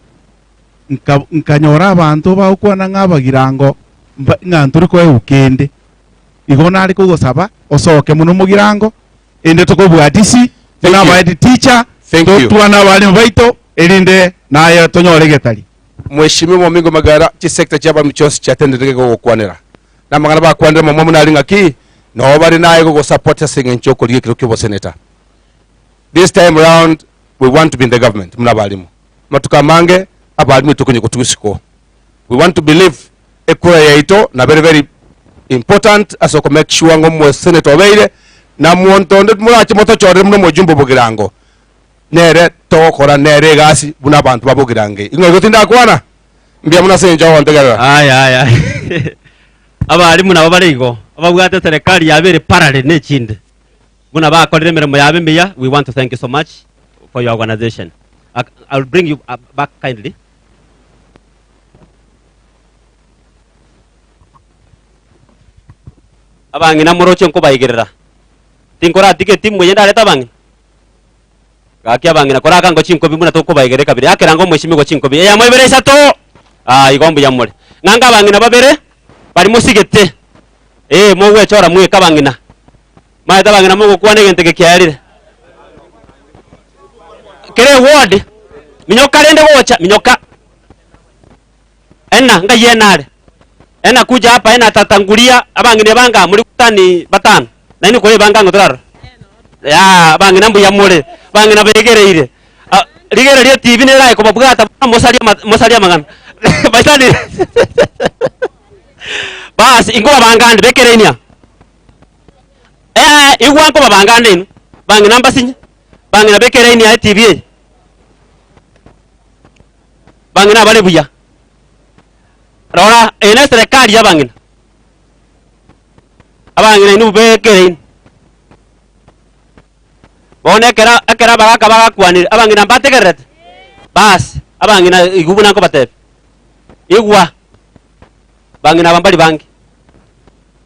nka nkanyora abanto bagokwana ng'a abagirango mba ng'a ntori koegwa kende. Igo nare kogosaba osoke mono omogirango ende tokobwatisi Thank buna you. abahead teacher Thank you. totwane abalimu baito erinde naye tonyore egetari. Mheshimiwa Omingo Magara, chisector chi'abaremi chionsi chiatenderete gogokwanera. Na amang'ana bakwanire momwamu nare ng'aki, noo bare naye gogosupport ase eng'encho y'okorigia ekero ki'oboseneta. This time round we want to be in the government buna abalimu. Amatuko amange abalimu etokonya gotugwa isiko. We want to believe ekura yaito na very very important ase oko make sure ng'a omoseneta obeire na monto onde morache motochorere buna omojumbe o Bogirango nere togokora nere egasi buna abanto ba Bogirango eye. Ing'o igo tindakwana? Mbuya mono ase eng'encho ogontegerera. Aya aya abalimu nabo bare igo ababwate serikali yabo ere parallel ne echinde buna bakorire emeremo yabo emiya we want to thank you so much for your organization. I will bring you back kindly. Abang'ina moroche nkobaigerera, tinkoratiga etimu eye ndarete abang'ina? Gaki abang'ina koraka ngo chinkobi buna tokobaigerera ekabira yakera ngo omweshimiwa chinkobi eyemo ibere isato ah igo mbuya more. Ng'ange abang'ina babere bari mosigete eh mogwechora mweka abang'ina. Maete abang'ina mogokwana egento eke kiarire. Kera eward minyoka rende gocha minyoka. Ena ngai ena are. Ena kuja hapa ena atatangulia abang'ina ebanga muri gutani batano. Nainwe korebanga ng'o torarora. Yaa abang'ina mbuya more, abang'ina begereire. Ah, rigereria etibi nerae kobabwata buna mosarie ama mosarie amang'ana. Baisani Baas inkobabanga ande bekereinia. Ee, igwa nkobabanga ande inwe, bang'ina mbasinye, bang'ina bekereinia etibi eye. Bang'ina abare buya. Rora, eye neserekari y'abang'ina. Abang'ina inwe bobekere inwe. Bono ekero ekero abagaka bagakwanire, abang'ina mbategererete? Baas, abang'ina igwa buna nkobatebia. Igwa, bang'ina aba mbari bange.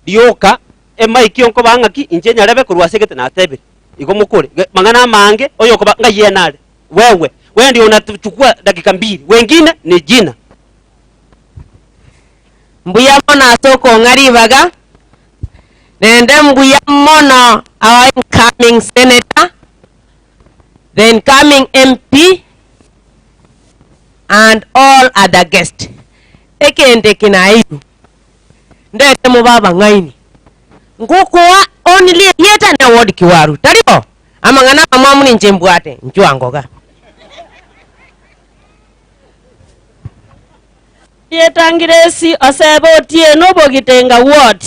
Rioka, emaiki onkobaa ng'aki, inche nyarebe korwa ase egete natebire. Igo mokore, ge mang'ana amange, oyokoba ng'ai ene are, wewe, wewe ndio unachukua dakika mbili, wengine ni jina. Mbuya mono ase okong'a ribaga, naende mbuya mono our incoming senator, the incoming MP and all other guest. Egento eke naeirwe, ndete mobe abang'aini, ngokoa only erieta ne ward kiwaru, tari bo? Amang'ana amamwamu ninche mbwate, inchuo ango iga. Rietangiresi osebe otieno obogitenga ward.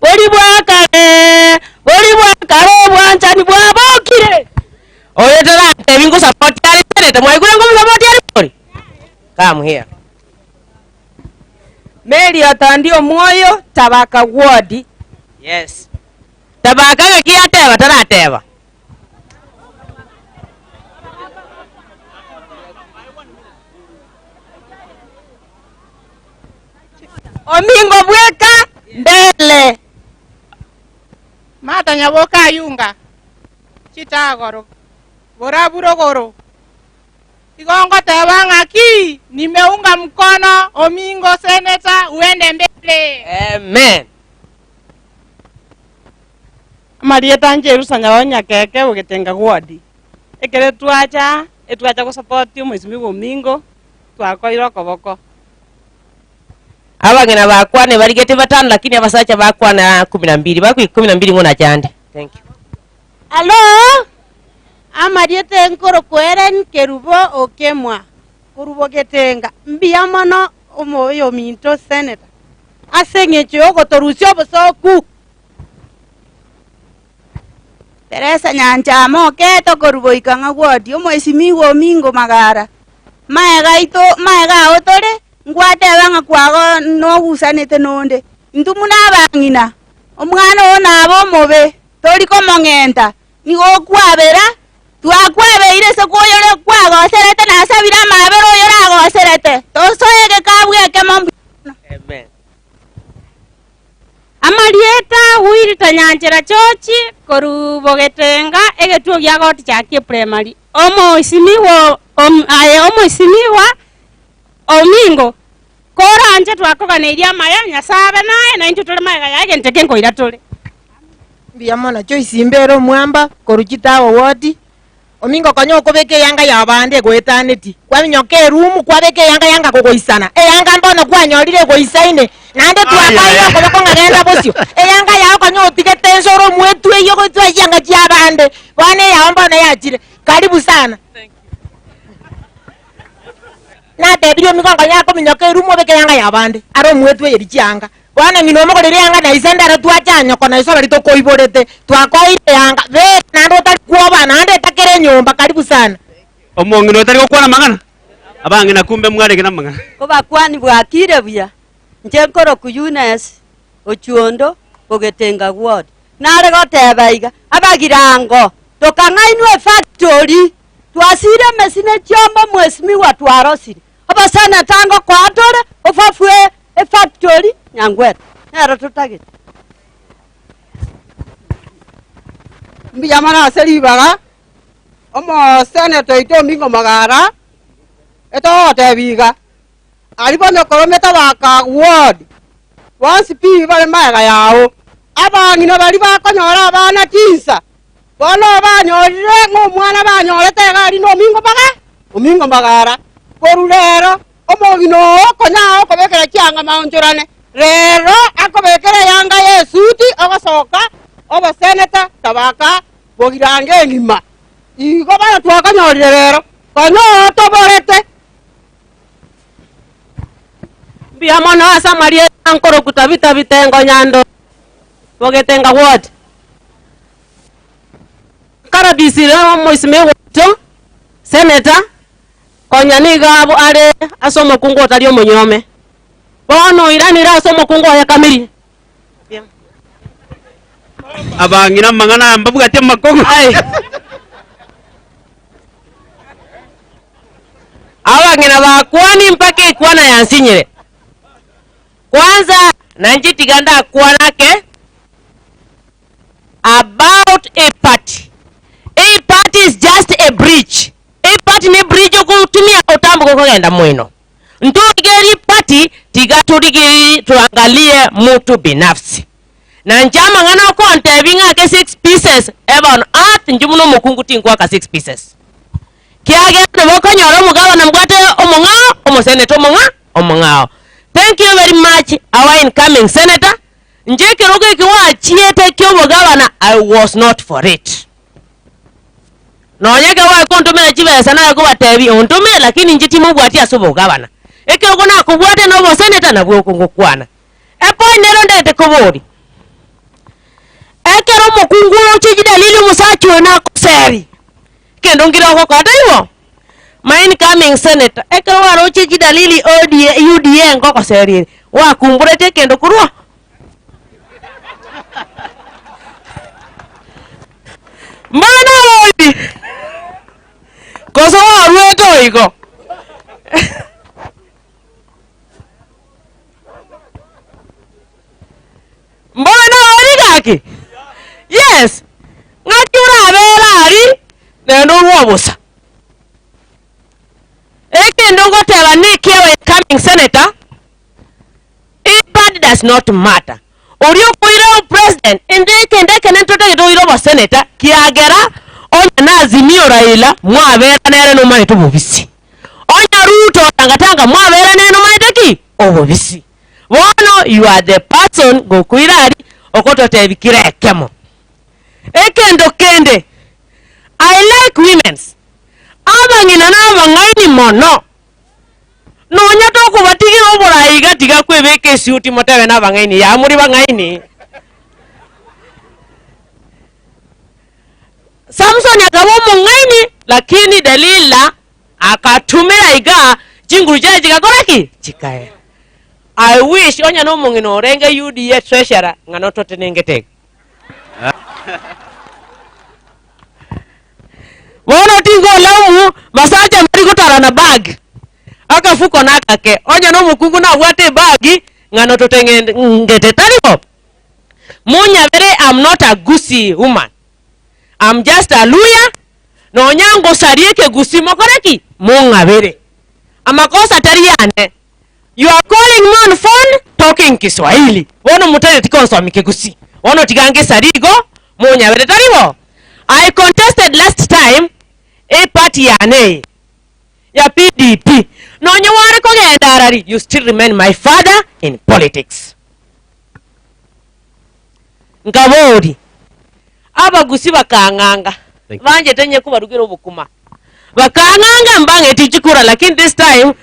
Bori bwa kare, bori bwa kare obwanchani bwabokire. Oyo tarantebi ngosapoti are seneta, mwaigure ngomosapoti are bori? Come here. Mary Otondi Omwoyo, Tabaka ward. Yes. Tabaka ng'aki yateba tarateba? Omingo bweka mbele. Martha Nyaboke Ayunga, Chitagoro, borabu rogoro. Igo ngoteba ng'aki nimeunga mkono Omingo senator uende mbele. Amen. Amarieta Njerusa Nyaboe Nyakeke ogetenga ward. Ekero twacha, etwacha gosupport omwesimigwa Omingo, twakoire okoboko. Abang'ina bakwane barigete batano lakini abasacha bakwana kumi na mbili. Bakoika kumi na mbili ng'o nachande. Thank you. Alo, amarieta nkorokwa Ellen Kerubo Okemwa, korwa Bogetenga. Mbuya mono omoyo ominto senator ase eng'encho yogotorusia obosoku. Teresa Nyanchama oketo korwa Boikang'a ward, omwesimigwa Omingo Magara. Maega aito maega ao tore, ngwateba ng'a kwago nogusanete nonde. Intwe buna abang'ina, omwana oyo nabe omobe, tori komong'enta, nigo okwabera, twakwabeire ase koyore kwagoserete nasabire amabera oyore agoserete, tosoe egekabu ekemo mbuya mono. Amen. Amarieta Wilta Nyanchera George korwa Bogetenga egetuo gia Gotichakia Primary. Omoisimigwa om, aye omoisimigwa Omingo koranche twakoganeirie amaya Nyasae abe naye na intwe tore magega yaye egento eke nkoira tore. Mbuya mono Joyce Mbere omwamba korwa Chitago ward. Omingo konya okobeka eyanga y'abande egoetaneti, kwaminyoka erumu kwabeka eyanga yanga kogoisana, eyanga mbono kwanyorire egoisaine, naende twakaire okoboko ng'a genda bosio, eyanga yao konya otigete ense ore omwetwe eyio goetwa chianga chi'abande, bono eyao mbono yachire. Karibu sana. Natebirie omingo nkonya akominyoka erumu obeke eyanga y'abande, are omwetwe eyeri chianga. Bono ng'ina omogorere eanga na ise ndero twacha nyoko na iso baria tokoiborete, twakoeire eanga, beka naende otari kwoba, naende etakere enyomba, karibu sana. Omong'ina otari gokwana amang'ana, abang'ina kumbe mwarenge namang'ana. Kobakwani bwakire buya, inche nkorokwa Eunice Ochuondo ogetenga ward. Nare goteba iga, abagirango tokang'ainwa efactory, twasire emesi ne chiombe omwesimigwa twarosire. Oboseneta ngokoa tore ofafue efactory Nyangweta, nero totagete. Mbuya mono ase ribaga, omoseneta oito Omingo Magara, etogotebia iga, aria bono koromete baka ward, bonsi pi bare magega yao, abang'ina baria bakonyora abana chinsa, Bono banyorire ng'a omwana banyorete iga aria nomingo baga, omingo magara. Korwa rero omogina oo konya agokobekera chianga maonchorane, rero akobekera eyanga y'esuti ogosoka oboseneta tabaka bogirango engima. Igo bono twakonyorire rero, konya oo toborete. Mbuya mono ase amarieta nkoroku Tabitha Bitengo Nyando Bogetenga Ward. Nkarabisire omoisime oito, senator, konya nigo abwo are ase omokungu otari omonyuome. Bono oiranire ase omokungu oye kamiri. Abang'ina amang'ana aya mbabwati amakong'u. Abang'ina bakwani mpaka ekwana yansinyire. Kwanza nanche tiga ndakwane ake about a party. A party is just a bridge. A party ne bridge ogotumia otamboka okogenda moino. Ntorigererie party tiga torigererie tuangalie mutu binafsi. Na inche amang'ana okontebia ng'ake six pieces ever on earth inche buna omokungu tingoaka six pieces. Kiagera nabo okonyora omogabana mbwate omong'ao omoseneta omong'a omong'ao. Thank you very much our incoming senator, inche ekerogo eke gwachiete ki'obogabana I was not for it. Nonya ekero gwakontomera chibesa naye kobatebia ontomere lakini inche timobwati ase obogabana. Ekerogo nakobwate na oboseneta nabwo okongokwana. Epoint nero ndete koboria, ekero omokungu oroche chidalili omosacha oyo nakoseri, kendo nkere ogokora taibo? My incoming senator, ekero waroche chidalili ODA UDA ngogoseria ere, gwakumburete ekendo korwa? Mbono naboiri, gose waruete oigo? Mbobe nabori gaki? Yes, ng'aki orabere aria naende orwe obosa. Ekende ngoteba neki our incoming senator, ipad does not matter. Oria okoira obopresident, ende ekende ekenene totagete oire obosenator kiagera onye na Azimio Raila mwabera nere nomaete obobisi. Onye Ruto Tangatanga mwabera nere nomaete ki? Obobisi. Bono you are the person gokoira aria okototebi kera ekemo. Ekento kende, I like womens, abang'ina na abang'aini mono. Nonya tokobatigira oborai iga tiga kwebeka esuti motebe nabang'aini yaa muri bang'aini. Samson akaba omong'aini lakini Delila akatumera iga chinguru chiaye chigakora ki? Chikaera. I wish onye nomong'ina orenge UDA treasurer ng'a nototenengete iga. Bono tingolaumu basacha mbari gotara na bag, akafuko nakake, onye nomokungu nabwate ebag ng'a nototeng'engete, tari bo? Monyabere am not a Gusii woman, am just a Luhya, nonya ngosaria ekegusii mokore ki? Mong'abere. Amakosa tari yane. You are calling me on phone talking Kiswahili. Bono motageti konsomi Kegusii. Bono tiga ngesari igo monyabere tari bo? I contested last time e party yane eye ya PDP. Nonye ware kogenda arari you still remain my father in politics. Nkabori Abagusii bakang'anga banchete onye kobarugera obokima. Bakang'anga mbang'eti chikura lakini this time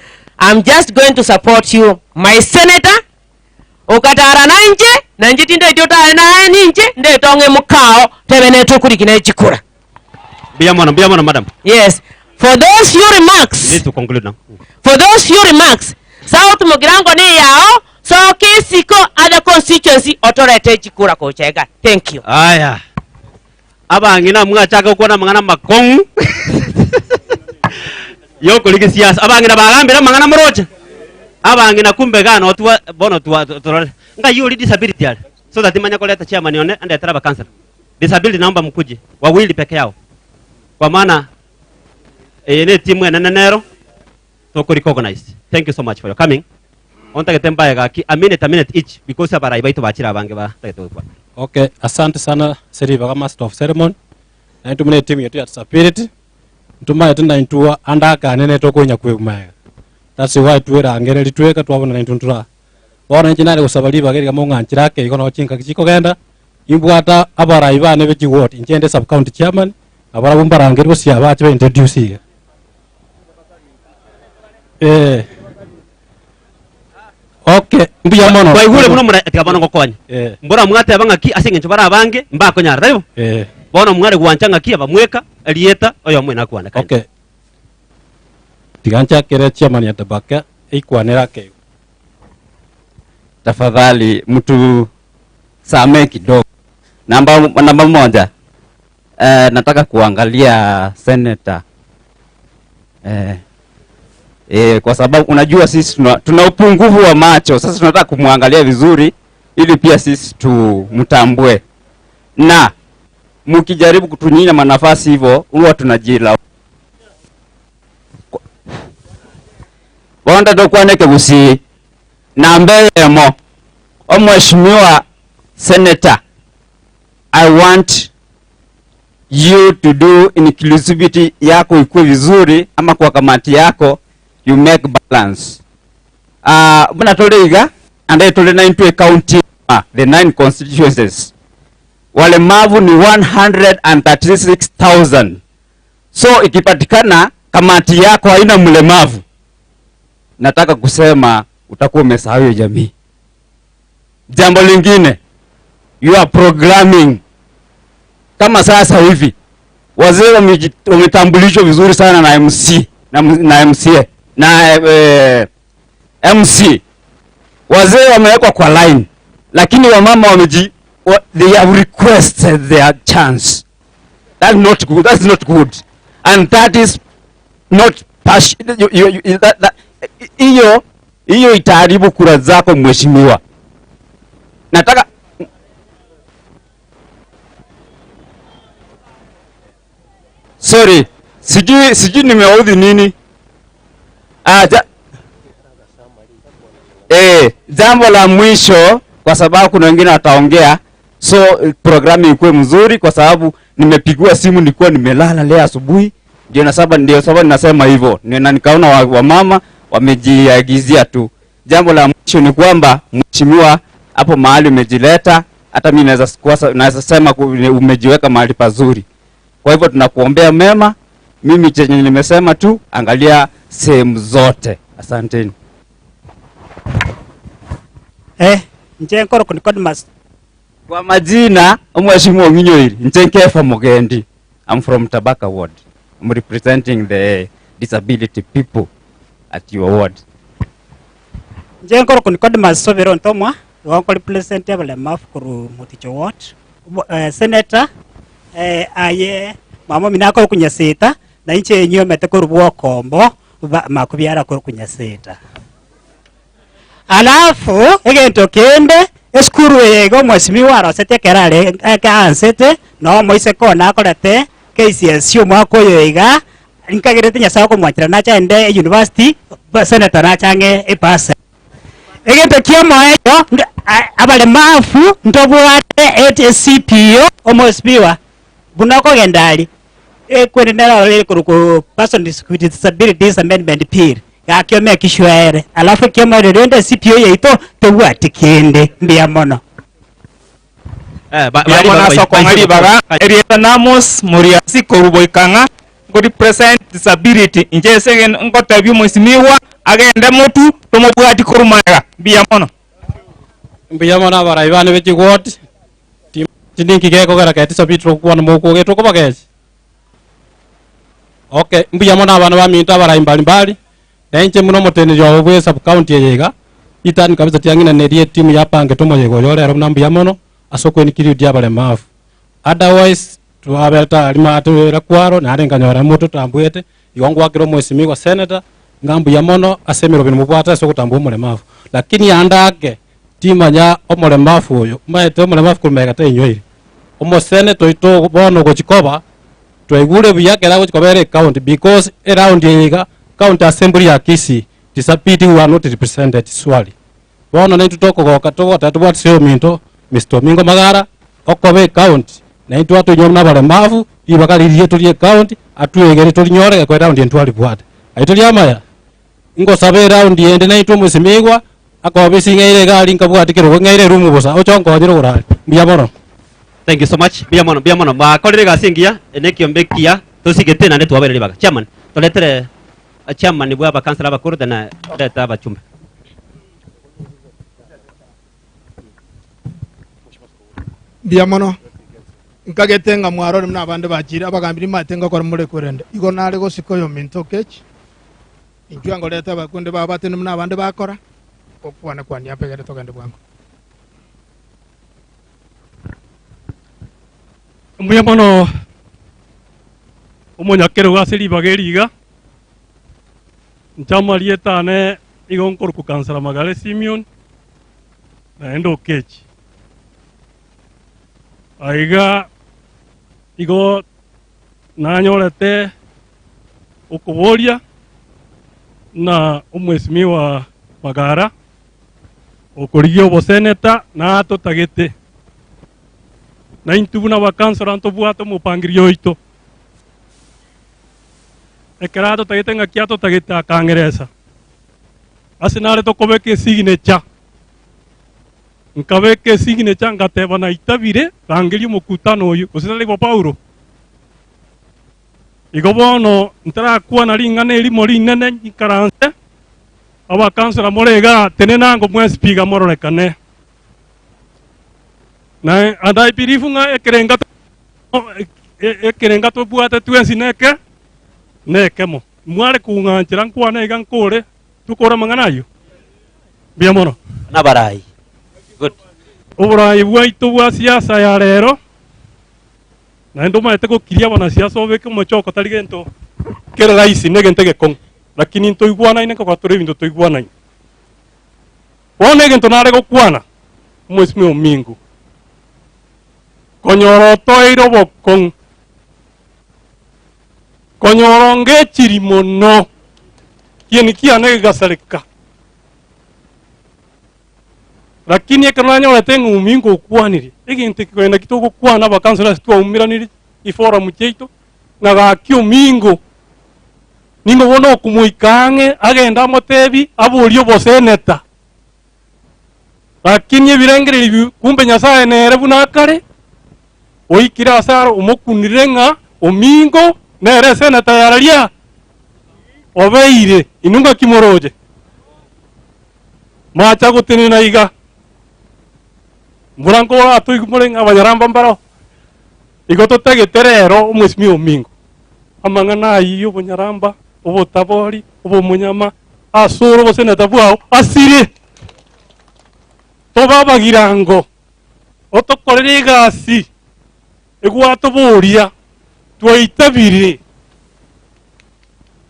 I'm just going to support you my senator okatara nainche na inche tindaeti otare naye ninche ndetong'e mokao tebe netokoriki ne chikura. Mbuya mono, mbuya mono madam. Yes, for those few remarks. You need to conclude now. For those few remarks, South Mugirango ne yao, soka isiko other constituency otorete chikura gocha iga. Thank you. Aya. Abang'ina mwachaka gokwana amang'ana amakong'u yokorigia siasa. Abang'ina bagambire amang'ana moroche. Abang'ina kumbe iga no twa bono twa torore. Ngai oria disability are so that manye koreta chairman one andetere abakansela. Disability naomba mkuje wawili peke yao. Kwa maana eye ne etimu enene nero toko recognize. Thank you so much for your coming. Ontagete mbae gaki a minute a minute each because abarai baito bachire abange batagete gokwana. Okay, asante sana ase ribaga master of ceremony. Naintwe buna etimu yetu ya disability, ntomaete naintwe ande akane nere tokonya kweguma iga. That's why twerangereria tweka twabona naintwe ntora. Bono inche nare gosaba ribaga eriga mong'anchera ake igo nabo chingaki chikogenda, imbwate abarai bane be chiward, inche inde sub county chairman, nabarabwo mbarangerie gose abache ba introduce iga. Eh. Okay, mbuya mono. Kwaigure buna omora tiga bono ngokonye. Eh. Mbora mwateba ng'aki ase eng'encho bare abange mbakonyara taibo? Eh. Bono mware gwancha ng'aki abamweka erieta oyomo nakwane kaende. Okay. Tiga nchakere chairman ya Tabaka eikwanere ake igo. Tafadhali mtu samee kidogo. Namba, namba moja. Eh, nataka kuangalia senator. Eh, eh, kwa sababu unajua sisi tuna, tuna upungufu wa macho. Sasa tunataka kumwangalia vizuri ili pia sisi tumtambue, na mkijaribu kutunyima nafasi hivyo huwa tunajila bonda tokwaneke busi nambeyemo omheshimiwa senator I want you to do inclusivity yako ikuwe vizuri, ama kwa kamati yako you make balance. Uh, buna toliga ande tuli na into county the nine constituencies walemavu ni 136,000 so ikipatikana kamati yako haina mlemavu, nataka kusema utakuwa umesahau hiyo jamii. Jambo lingine, you are programming kama sasa hivi wazee wametambulishwa vizuri sana na MC na, na MCA na eh, MC wazee wamewekwa kwa line, lakini wamama wameji wa, they have requested their chance. That's not good. That's not good, and that is not passion. You, you, you, that, that, hiyo hiyo itaharibu kura zako mheshimiwa. Nataka sorry, sijui sijui nimeudhi nini. Ah, ja, eh, jambo la mwisho kwa sababu kuna wengine wataongea, so programu ikuwe mzuri, kwa sababu nimepigiwa simu nilikuwa nimelala leo asubuhi, ndio na sababu ndio sababu ninasema hivyo, na nikaona wamama wa wamejiagizia tu. Jambo la mwisho ni kwamba mheshimiwa, hapo mahali umejileta, hata mimi naweza naweza sema umejiweka mahali pazuri. Kwa hivyo tunakuombea mema. Mimi chenye nimesema tu, angalia sehemu zote. Asanteni. Eh, nche nkoro Nicodemus. Kwa majina Mheshimiwa Ong'inyoiri, Nche Mugendi. I'm from Tabaka Ward. I'm representing the disability people at your ward. Nche nkoro Nicodemus Sobero Ntomwa, igo represent abalemavu kuru Muticho Ward. Eh, senator eh, aye mama mina akoro kunyasita na inche nyomete kuru bwokombo makubyara kuru kunyasita. Alafu egento kende esukuru yego mheshimiwa arosete kerare kaansete no moise kona akorete KCSE omwaka oyo iga nkagerete nyasaye okomwanchera nachaende university senator nachang'e epasa egento kia omoeyo abalemavu ntobwate CPO omheshimiwa buna okogenda ari ekwende nero kuruku person with disabilities amendment bill gakio mekishwere alafu kiomo rende CPO yaito tobwati kende mbuya mono. Eh, Mbuya soko ng'ari baga erieta Namos Muriasi koruboikang'a ngo represent disability inche ase ngotebia omwesimiwa agende motu tomobwati korumaega mbuya mono. Mbuya mono abarai bane be chiward tininki gekogera ke disability tokwana mokoge tokobagechi. Okay, mbuya mono abana baminto abarai mbalimbali nenche muno muteneri wabo bwe sub county eyega itani kabisa tiang'ina nerie timu yapange tomoyego yorero muna mbuya mono ase okwenikiri dia abalemavu. Otherwise twabeta alima atwera kwaro nare nkanyora moto tambwete igo ngwakira omwesimigwa senator ng'a mbuya mono ase emirobino mobwate ase ogotambua omolemavu, lakini andake timanya omolemavu oyo maete omolemavu korumega tainyoire omosenator oito bono gochikoba twaigure buya kera gochikobera ecounty because eround eyeiga county assembly ya Kisii disability who are not represented swali bono naintwe tokogoka togoteba tobwatise ominto Mr. Omingo Magara okoba ecounty naintwe atoinyora buna abalemavu ribaga ririe tori ecounty atwegere torinyore gekwa eround eye ntwaribwate aye tori amaya ngosaba eround ende naintwe omwesimigwa akoba esing'eire egari nkabwati kerogo ng'eire erumu bosa ochonkonyere ogorari mbuya mono. Thank you so much. Mbuya mono, mbuya mono. Mwakorire gasi engiya enekiombe kiya tosigete naende twabere ribaga. Chairman, toretere chairman bwa abakansela abakuru then reta abachumbe. Mbuya mono nkagete ng'a mwarore muna abande bachire abagambiri mate ngakora more kwerende igo nare gosika oyo minto kechi inchwe ngoreta abakunde babatene muna abande bakora okwana kwania mpegere togende bwango. Mbuya mono omonyakerogo ase ribaga eri iga, inche amarieta ane nigo nkorokwa Councillor Magare Simeon, naende Okechi. Aiga igo nanyorete okoboria na omwesimigwa Magara okorigia oboseneta natotagete. Na intwe buna abakansora ntobwate omopangirio oito. Ekero atotagete ng'aki atotagete akang'eresa. Ase nare tokobeka esignature. Nkabeka esignature ngateba naitabire rangeria omokutano oyio gose tari bo Paulo. Igo bono ntarakwana ring'ana erimo rinene nyikaranse, abakansora more igaa tenena ango mwensi pi iga mororekane. Na and I believe ng'a ekerenga ekerenga tobwate twensi neke nekemo. Mware kong'anchera nkwane iga nkore tokore amang'ana ayio? Mbuya mono. Nabarai. Good. Oborai bwaito bwa siasa ya rero naende omanyete gokiria abanasiasa obeke omochoko tari gento kere rahisi negento egekong'u lakini ntoigwanaine nkoba tore ebinto toigwanaine. Bono egento nare gokwana, omwesimwa omingo, konyora otoeire obokong'u, konyora ongechiri mono, kieni kiane gegasareka. Lakini ekero nanyorete ng'a omingo okwanire, egento eke kogenda ki togokwana abakansoro ase twaumeranire chiforum chiaito, ng'a gaki omingo, Nigo bono okomoika ang'e agende amotebi aborie oboseneta. Lakini ebirengererio ebi kumbe Nyasae nere buna akare, oikire ase aro omokunire ng'a omingo nere eseneta yararia obeire. Inwe ng'aki moroche? Mwacha gotenena iga, mbura nkoratoigwe more ng'a abanyaramba mbaroo. Igo totagete rero omwesimia omingo amang'ana ayio y'obonyaramba, obotabori, obomonyama, asore oboseneta bwao asire. Tobe abagirango, otokorere egasi egwatoboria, twaitabire.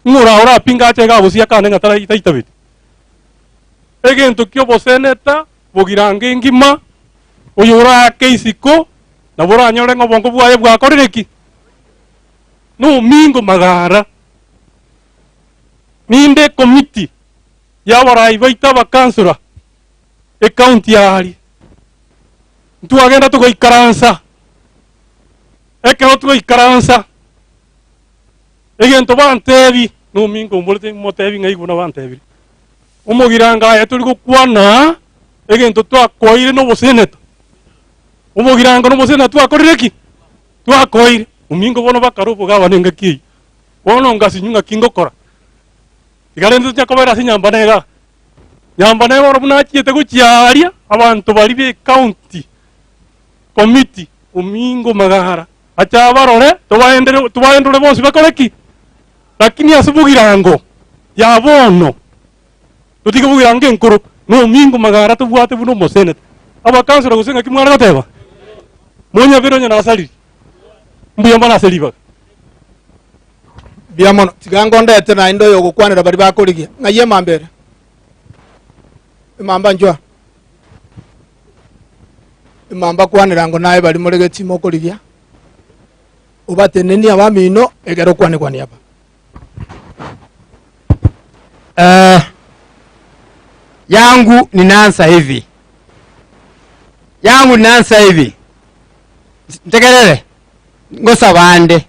Ng'o ora orapinge ache iga agosia akane ng'a tara taitabeti? Egento ki'oboseneta bogirango engima, oyoraake isiko, nabo oranyore ng'a obongo bwaye bwakorire ki? Nomingo magara. Ninde ekomiti y'abarai baito abakansora ecounty ya aria. Ntwagenda togaikaransa, ekero twaikaransa, egento bantebi, nomingo omborete motebi ng'a igwe buna bantebire. Omogirango aye tori gokwana egento twakoeire noboseneta. Omogirango noboseneta twakorire ki? Twakoeire. Omingo bono bakare obogabana engaki eyio. Bono ngasinywa ng'aki ngokora. Tiga rende tochia kobera ase nyambane igaa. Nyambane bono buna achiete gochia aria, abanto baria be ecounty committee, omingo magara, ache abarore, tobaendere tobaendore bonsi bakore ki? Lakini ase bogirango ya bono, totige bogirango enkoro, na omingo magara tobwate buna omoseneta. Abakansora gose ng'aki mware goteba? Monyabere onye nasariri, mbuya mono ase ribaga. Mbuya mono. Tiga ngondete naende oyo ogokwanera baria bakorigia. Ng'ai emamba ere? Emamba nchwa. Emamba kwanera ngo naye baria more gechi mokorigia. Obatenenie abamino ekero okwane-kwania aba. Eh, yangu ninaanza hivi, yangu ninaanza hivi, ntegerere ngosabande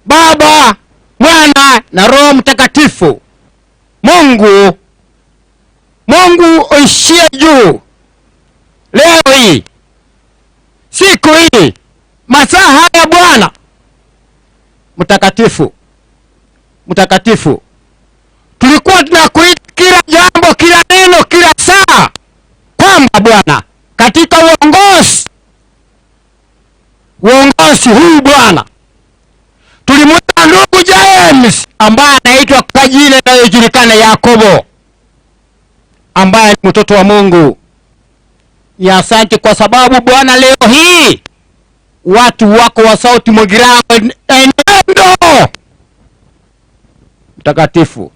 Baba, Mwana na Roho Mtakatifu, Mungu Mungu oishie juu, leo hii, siku hii, masaa haya, Bwana Mtakatifu, Mtakatifu, tulikuwa tunakuita kila jambo, kila neno, kila saa, kwamba Bwana katika uongozi uongozi huu Bwana tulimweka ndugu James ambaye anaitwa kwa jina linalojulikana Yakobo, ambaye ni mtoto wa Mungu. Ni asante kwa sababu Bwana leo hii Watu wako wa Sauti Mugirango enendo mtakatifu,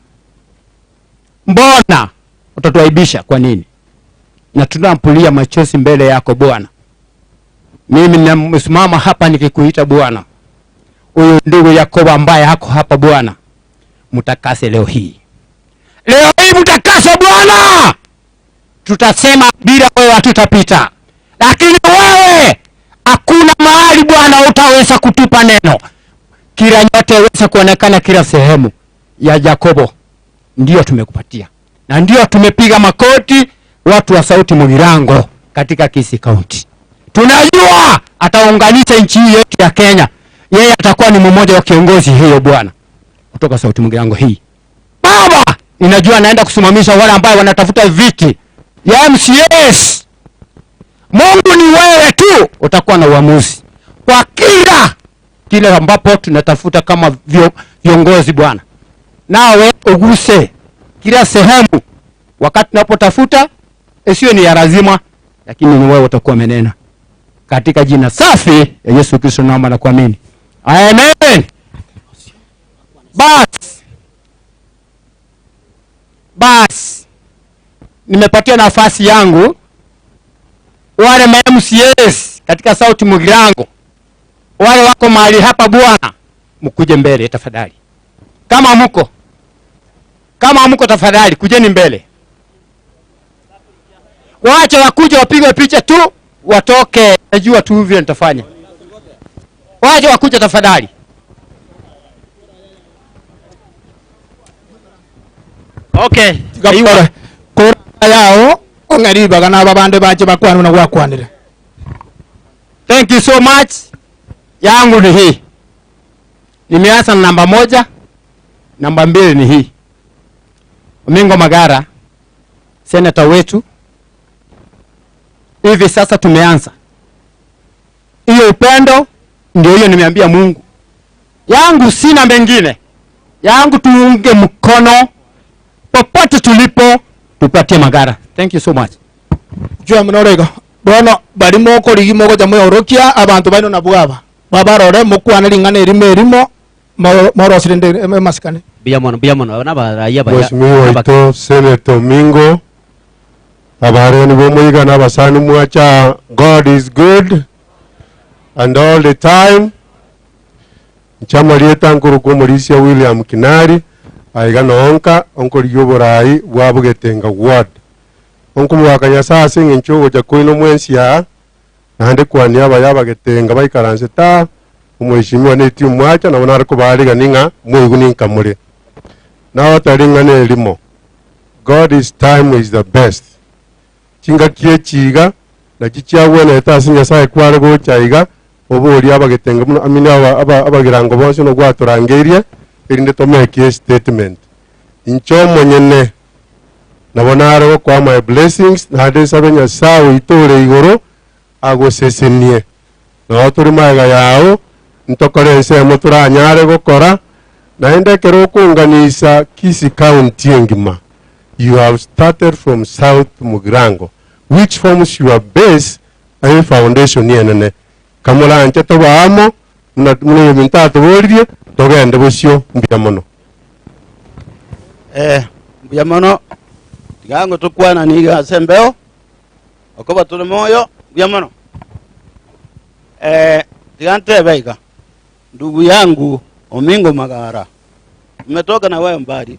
mbona utatuaibisha kwa nini? Na tunampulia machozi mbele yako Bwana. Mimi nasimama hapa nikikuita Bwana, huyu ndugu Yakobo ambaye hako hapa Bwana, mtakase leo hii, leo hii mtakase Bwana. Tutasema bila wewe hatutapita, lakini wewe hakuna mahali Bwana utaweza kutupa neno. Kila nyota iweze kuonekana kila sehemu ya Yakobo, ndio tumekupatia na ndio tumepiga makoti watu wa Sauti Mugirango katika Kisii County. Tunajua ataunganisha nchi hii yetu ya Kenya, yeye atakuwa ni mmoja wa kiongozi hiyo Bwana, kutoka Sauti Mugirango hii. Baba, ninajua naenda kusimamisha wale ambao wanatafuta viti ya MCAs. Mungu ni wewe tu utakuwa na uamuzi kwa kila kile ambapo tunatafuta kama viongozi Bwana, nawe uguse kila sehemu wakati tunapotafuta, isiyo ni ya lazima, lakini ni wewe utakuwa umenena. Katika jina safi ya Yesu Kristo naomba na kuamini, amen. Bas, bas, nimepatia nafasi yangu wale ma MCAs katika Sauti Mugirango, wale wako mahali hapa Bwana, mkuje mbele tafadhali. Kama mko, kama mko tafadhali kujeni mbele. Waache wakuje wapigwe picha tu watoke, najua tu vile nitafanya. Waache wakuje tafadhali. Okay. Tigakore. Kora yao ong'eri ibaga na ababande bache bakwane buna gwakwanire. Thank you so much. Yangu ni hii. Nimeanza na namba 1, namba 2 ni hii. Omingo Magara, senator wetu, hivi sasa tumeanza. Hiyo upendo ndio hiyo nimeambia Mungu. Yangu sina mengine. Yangu tuunge mkono popote tulipo, tupatie Magara. Thank you so much. Jua mnorega. Bono bari moko rigi moko jamu yorokia abantu baino na bwaba. Babarore mukwana ringana erimo erimo morosirende masikane. Buya mono, buya mono, na baraia baya. Mheshimiwa waito Senator Mingo, abareni bomuiga na abasani mwacha, God is good and all the time. Nchama rieta nkuruku Mulisia William Kinari, aiga noonka onkorigia oborai bwa Bugetenga ward. Onkomwaka Nyasaye ase eng'encho ogocha koino mwensi aa, naende kwania abaya abagetenga baikaranse ta, omweshimiwa na etimu mwacha, nabo nare kobarigani ng'a moigwe ninkamore. Nao tari ng'a na erimo. God is time is the best. Chingaki echiga, nachi chiagwenete ase Nyasaye kware gocha iga, oboria abagetenga muno, amine abagirango bonsi nogwatorangeirie, erinde tomekie statement. Inche omonyene, nabo nare gokoa my blessings, naende nsabe Nyasaye oitore igoro, agosesenie. Nabo tore maega yao, ntokore ensemo toranyare gokora, naende ekero okounganisa Kisii County engima. You have started from South Mugirango, which forms your base and foundation yenene. Kamoranche tobaamo, muna ebinto atoboririe, togende bosio mbuya mono. Mbuya mono. Tigango tokwana niga ase embeo, okoba tore moyo, mbuya mono. Tigantebe iga. Ndugu yangu Omingo Magara, tumetoka na wewe mbali.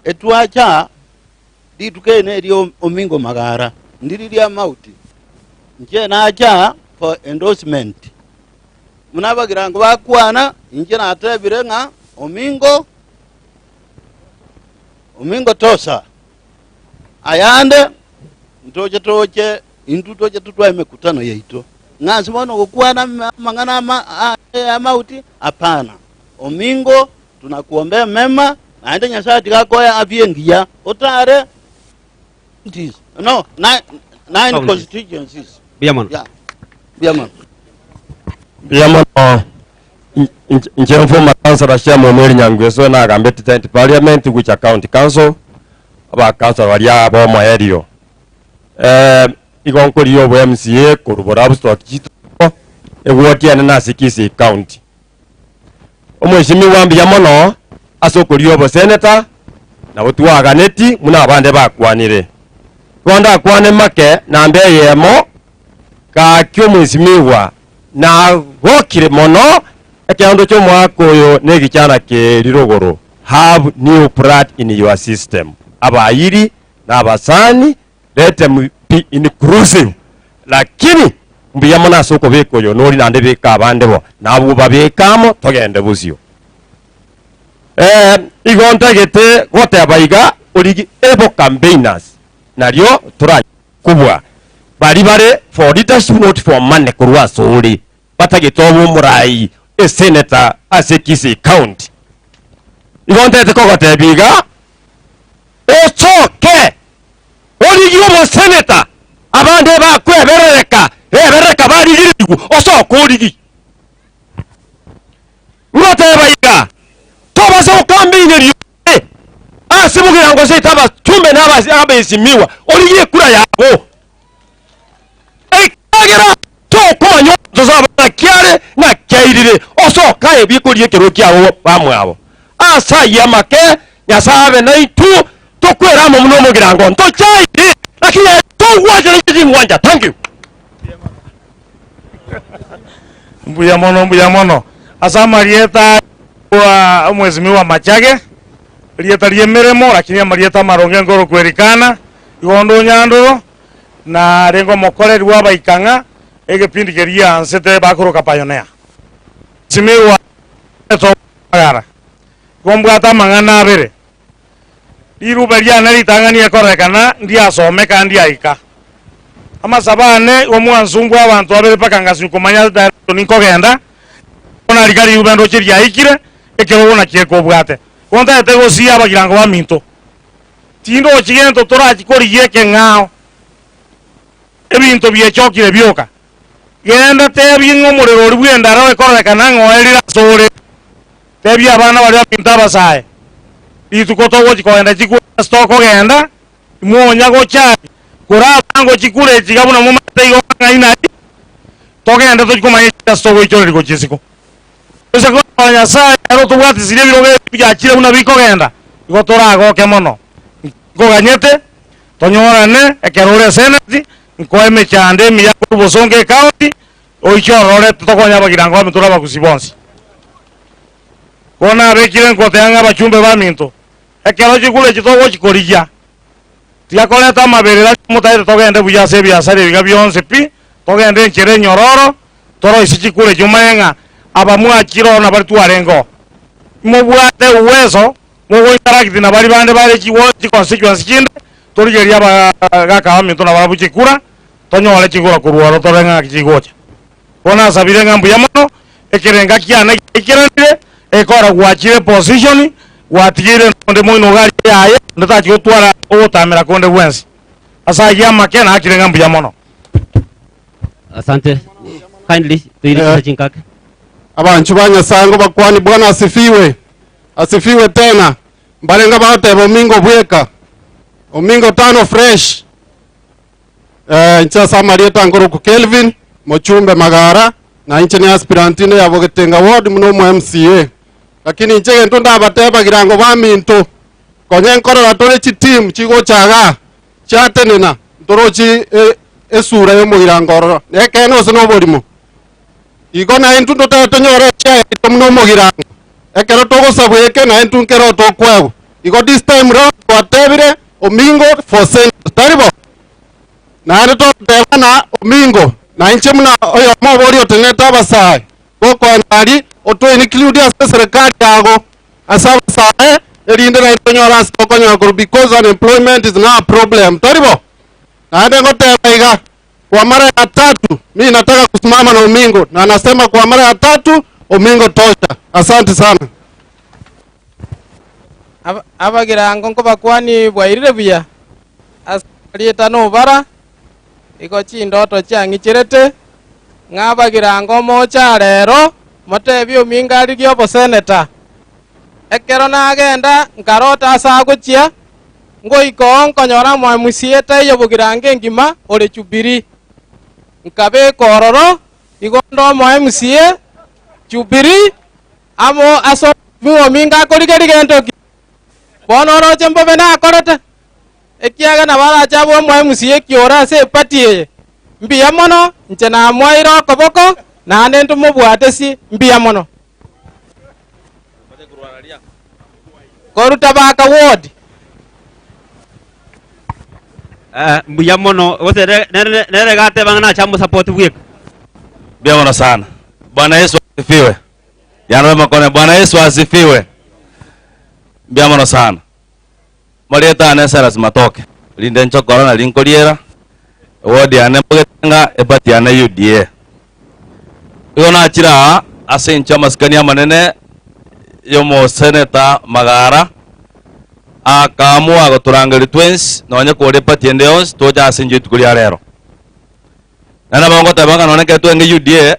Etwacha litukene lyo Omingo Magara ndiri lya mauti nje nacha for endorsement munabagira ngo bakwana nje natebire ng'a Omingo Omingo tosa ayande ntoche toche intu toche tutwae mikutano yaito ng'asi bono gokwana mang'ana ya mauti hapana. Omingo tunakuombea mema naende Nyasaye tigakoya afye ngiya otare no nine Counties. constituencies. Mbuya mono. Yeah. Mbuya mono. Mbuya mono. Nche mfuma councilor Shemo Mweri Nyangweso na agambete tent parliament gucha county council aba council baria bo moerio. Igo nkori obo MCA korubora abstract chito Ewodi ene nase Kisii County. Omweshimiwa mbuya mono ase okoria oboseneta, nabo twaganeti buna abande bakwanire. Igo ndakwane make namba eyemo, gaki omweshimiwa nagokire mono ekeondo ki'omwaka oyo negichana keri rogoro, have new blood in your system, abayiri na abasani let them be inclusive lakini mbuya mono ase okobeka oyo nori naende beka abande bo nabwo babeke amo togende bosio. Eh, igo ntagete goteba iga origi able campaigners nario toranyare kobua bari bare for leadership not for money korwa ase ore batagete obe omorai esenator ase Kisii county. Igo ntagete kogotebia iga ochoke Origie oboseneta, abande bakweberereka, eberereka barigererigwe, osoke origie. Ngoteba iga, tobasa gokambeineria onde ase bogirango seito abachumbe na abesimiwa, origie ekura yabo. Ekiagera tokomanya omonto saba naki are, naki airire, osoke aye bikoria ekerua kiabo bamwabo. Ase ayio amake, Nyasae abe naintwe, tokwere amo buna omogirango, ntochairi, lakini aye togwancha naintwe tingwancha. Thank you. Mbuya mono, mbuya mono. Ase amarieta wa omwesimigwa Machage, rieta ri'emeremo lakini amarieta amaronge nkorokwa Elikana, igo onde Onyandoro, na arenge omokoreri bw'abaikang'a egepindi keria giansete bakoroka Pioneer. Mwesimigwa Magara, Igo mbwate amang'ana abere. Rirube riane ritang'ani ekorekana ndiasomeka ndiaika. Amasabo ane igo mwansumbua abanto babere mpaka ngasinywa komanya direction nkogenda, igo narika rirube ndoche riaikire, ekerogo nakio ekobwate. Igo ntagete gosia abagirango baminto, tindochi gento torachi korigia ekeng'ao, ebinto biechokire bioka. Genda tebie ng'a omorero oria bw'endara ekororekana ng'a oerire asore. Tebia abana baria baminto abasae, Rituko togochia kogenda chikure ase tokogenda, timonya gocha aria, korabango chikure echi iga buna momanyete igo ng'ai nari, togende tochie komanya echi ase togoichoreria gochia isiko. Toise konyora Nyasae ere otobwatisirie ebirogo ebi biachire buna bikogenda, igo toragoke mono. Nkoganyete tonyorane ekero ore eseneti, nkoe emechando emiya korwa bosongo ecounty, oiche orore tokonye abagirango baminto na abagusi bonsi. Bono nabekire nkoteba ng'a abachumbe baminto, ekero chikura echi togochi korigia, tiga koreta amaberera motaete togende buya ase ebiasara ebiga bionsi pi, togende enchera enyororo, toroisie chikura echi omanye ng'a aba mwachire ororo nabari twarenge oo. Mobwate uweso mogo interact na baria bande bare chiconstituency chinde, torigererie abagaka baminto nabarabwo chikura, tonyore chikura korwa ororo torore ng'a ng'aki chigocha. Bono nasabire ng'a mbuya mono, ekerenga kiane giaikeranire, ekora gwachire eposition, gwatigeire nonde moino iga aria yaye, onde tachi gotwara ogotamera konde gwensi. Ase ayio amake nakire ng'a mbuya mono. Asante. Kindly, toirikise chinkake. Abanchu ba Nyasaye ngobakwani Bwana asifiwe. Asifiwe tena. Mbarenge bagoteba omingo bweka. Omingo tano fresh. Eh, inche ase amarieta nkoroku Kelvin, mochumbe Magara, na inche ni aspirant inde ya Bogetenga ward buna omo MCA. Lakini inche egento ndabateba girango baminto, konye nkorora tore chiteam chigocha igaa, chiatenena, ntorochi e- esura ya omogirango ororo. Nekeene gose na oborimo? Igo naintwe ntotebe tonyore eshare yaito buna omogirango, ekero togosabwa eke naintwe nkero tokoegwa. Igo this time round twatebire Omingo for Senate, tari bo? Naende togoteba ng'a Omingo, na inche buna oyomo obo oria otenenete abasae, gokoenda aria oto include ase eserekari yago ase abasae erinde naintwe tonyore ase tokonyora korwa because unemployment is now a problem, tari bo? Naende ngoteba iga, Kwa mara ya tatu mi nataka kusimama na Omingo na nasema kwa mara ya tatu Omingo tosha. Asante sana. Aba- Abagirango nkobakwani bwairire buya ase erieta nobara igo chindoto chiang'icherete ng'a abagirango mocha rero motebie omingo arigie oboseneta ekero nagenda nkarota ase agochia Ngoika oo nkonyora omoemusi etaiyo bogirango engima ore Jubilee. Nkabeka ororo, Igo onde omo MCA, Jubilee, amo ase omosimiwa omingo akorigeria gento ki? Bono oroche mbobe nakorete, ekiagera nabo arache abe omo MCA ekioro ase eparty eye. Mbuya mono, inche namoeire okoboko, naende ntomobwate mbuya mono. Koruta baka ward. Eh, mbuya mono gose nere nere gateba ng'a nacha mosupport bweka. Mbuya mono sana. Bwana Yesu asifiwe. Yanora makone Bwana Yesu asifiwe. Mbuya mono sana. Marieta ane Silas Matoke. Rinde nchokora na rinkoriera. Ward yane mbogetenga epati yane UDA. Igo nachire aa ase encho amasikani amanene y'omoseneta Magara akaamua gotorangeria twensi nonye kore epati ende yonsi toche ase encho rituko ria rero. Naende nabo ngoteba ng'a nonye ekero twenge UDA,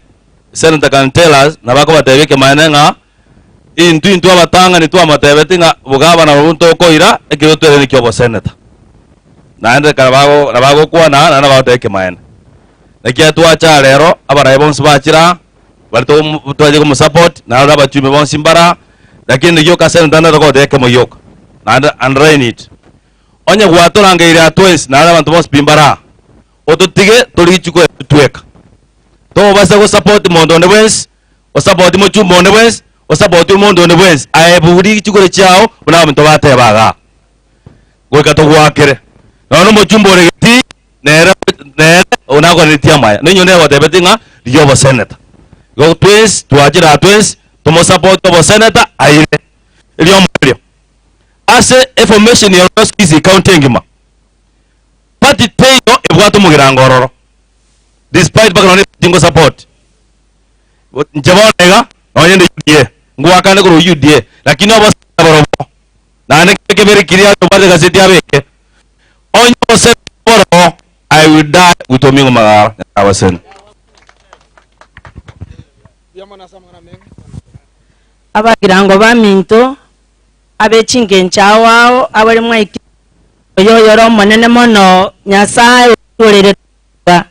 Senator can tell us, nabo akobatebia ekemanene ng'a intwe intwe abatang'ani twamotebeti ng'a bogabana obo ntokoira ekero twereni kia oboseneta. Naende ekero bago nabo agokwana aa naende bagoteba ekemanene. Naki twacha rero abaraia bonsi bachire aa, baria tomo twacha komosupport, naende abachumbi bonsi mbare aa, lakini gioka senator nere togoteba ekemo gioka, naende underline it. Onye gwatorangeire aa twensi naende abanto bonsi pi mbare aa, ototige torigie chikura echio tweka. Tobasa gosupport monto onde bwensi, osapoti mochumba onde bwensi, osapoti omonto onde bwensi, aye buri chikura chiao buna abanto bateba igaa. Goika togoakere. Nonya omochumba ore getii, nere nere onakoreretie amaya. Ninyo negotebeti ng'a rigia oboseneta. Igo twensi twachire aa twensi, tomosapote oboseneta aire. Erio omoerio, ase eformation ya Kisii county engima, party teiyo ebwate omogirango ororo, despite mpaka nonya ne ngosupport. Inche bono iga, nonya inde UDA, ngoakane korwa UDA, lakini oboseneta borobwo, naende kebere kiria obwate egaseti abeke, onye oboseneta boroo, I will die with Omingo Magara, Nyasaye abaseni. Abagirango baminto, abe chingencho ao ao, abare mwaikire oyo oyore omonene mono, Nyasae otoreire toba.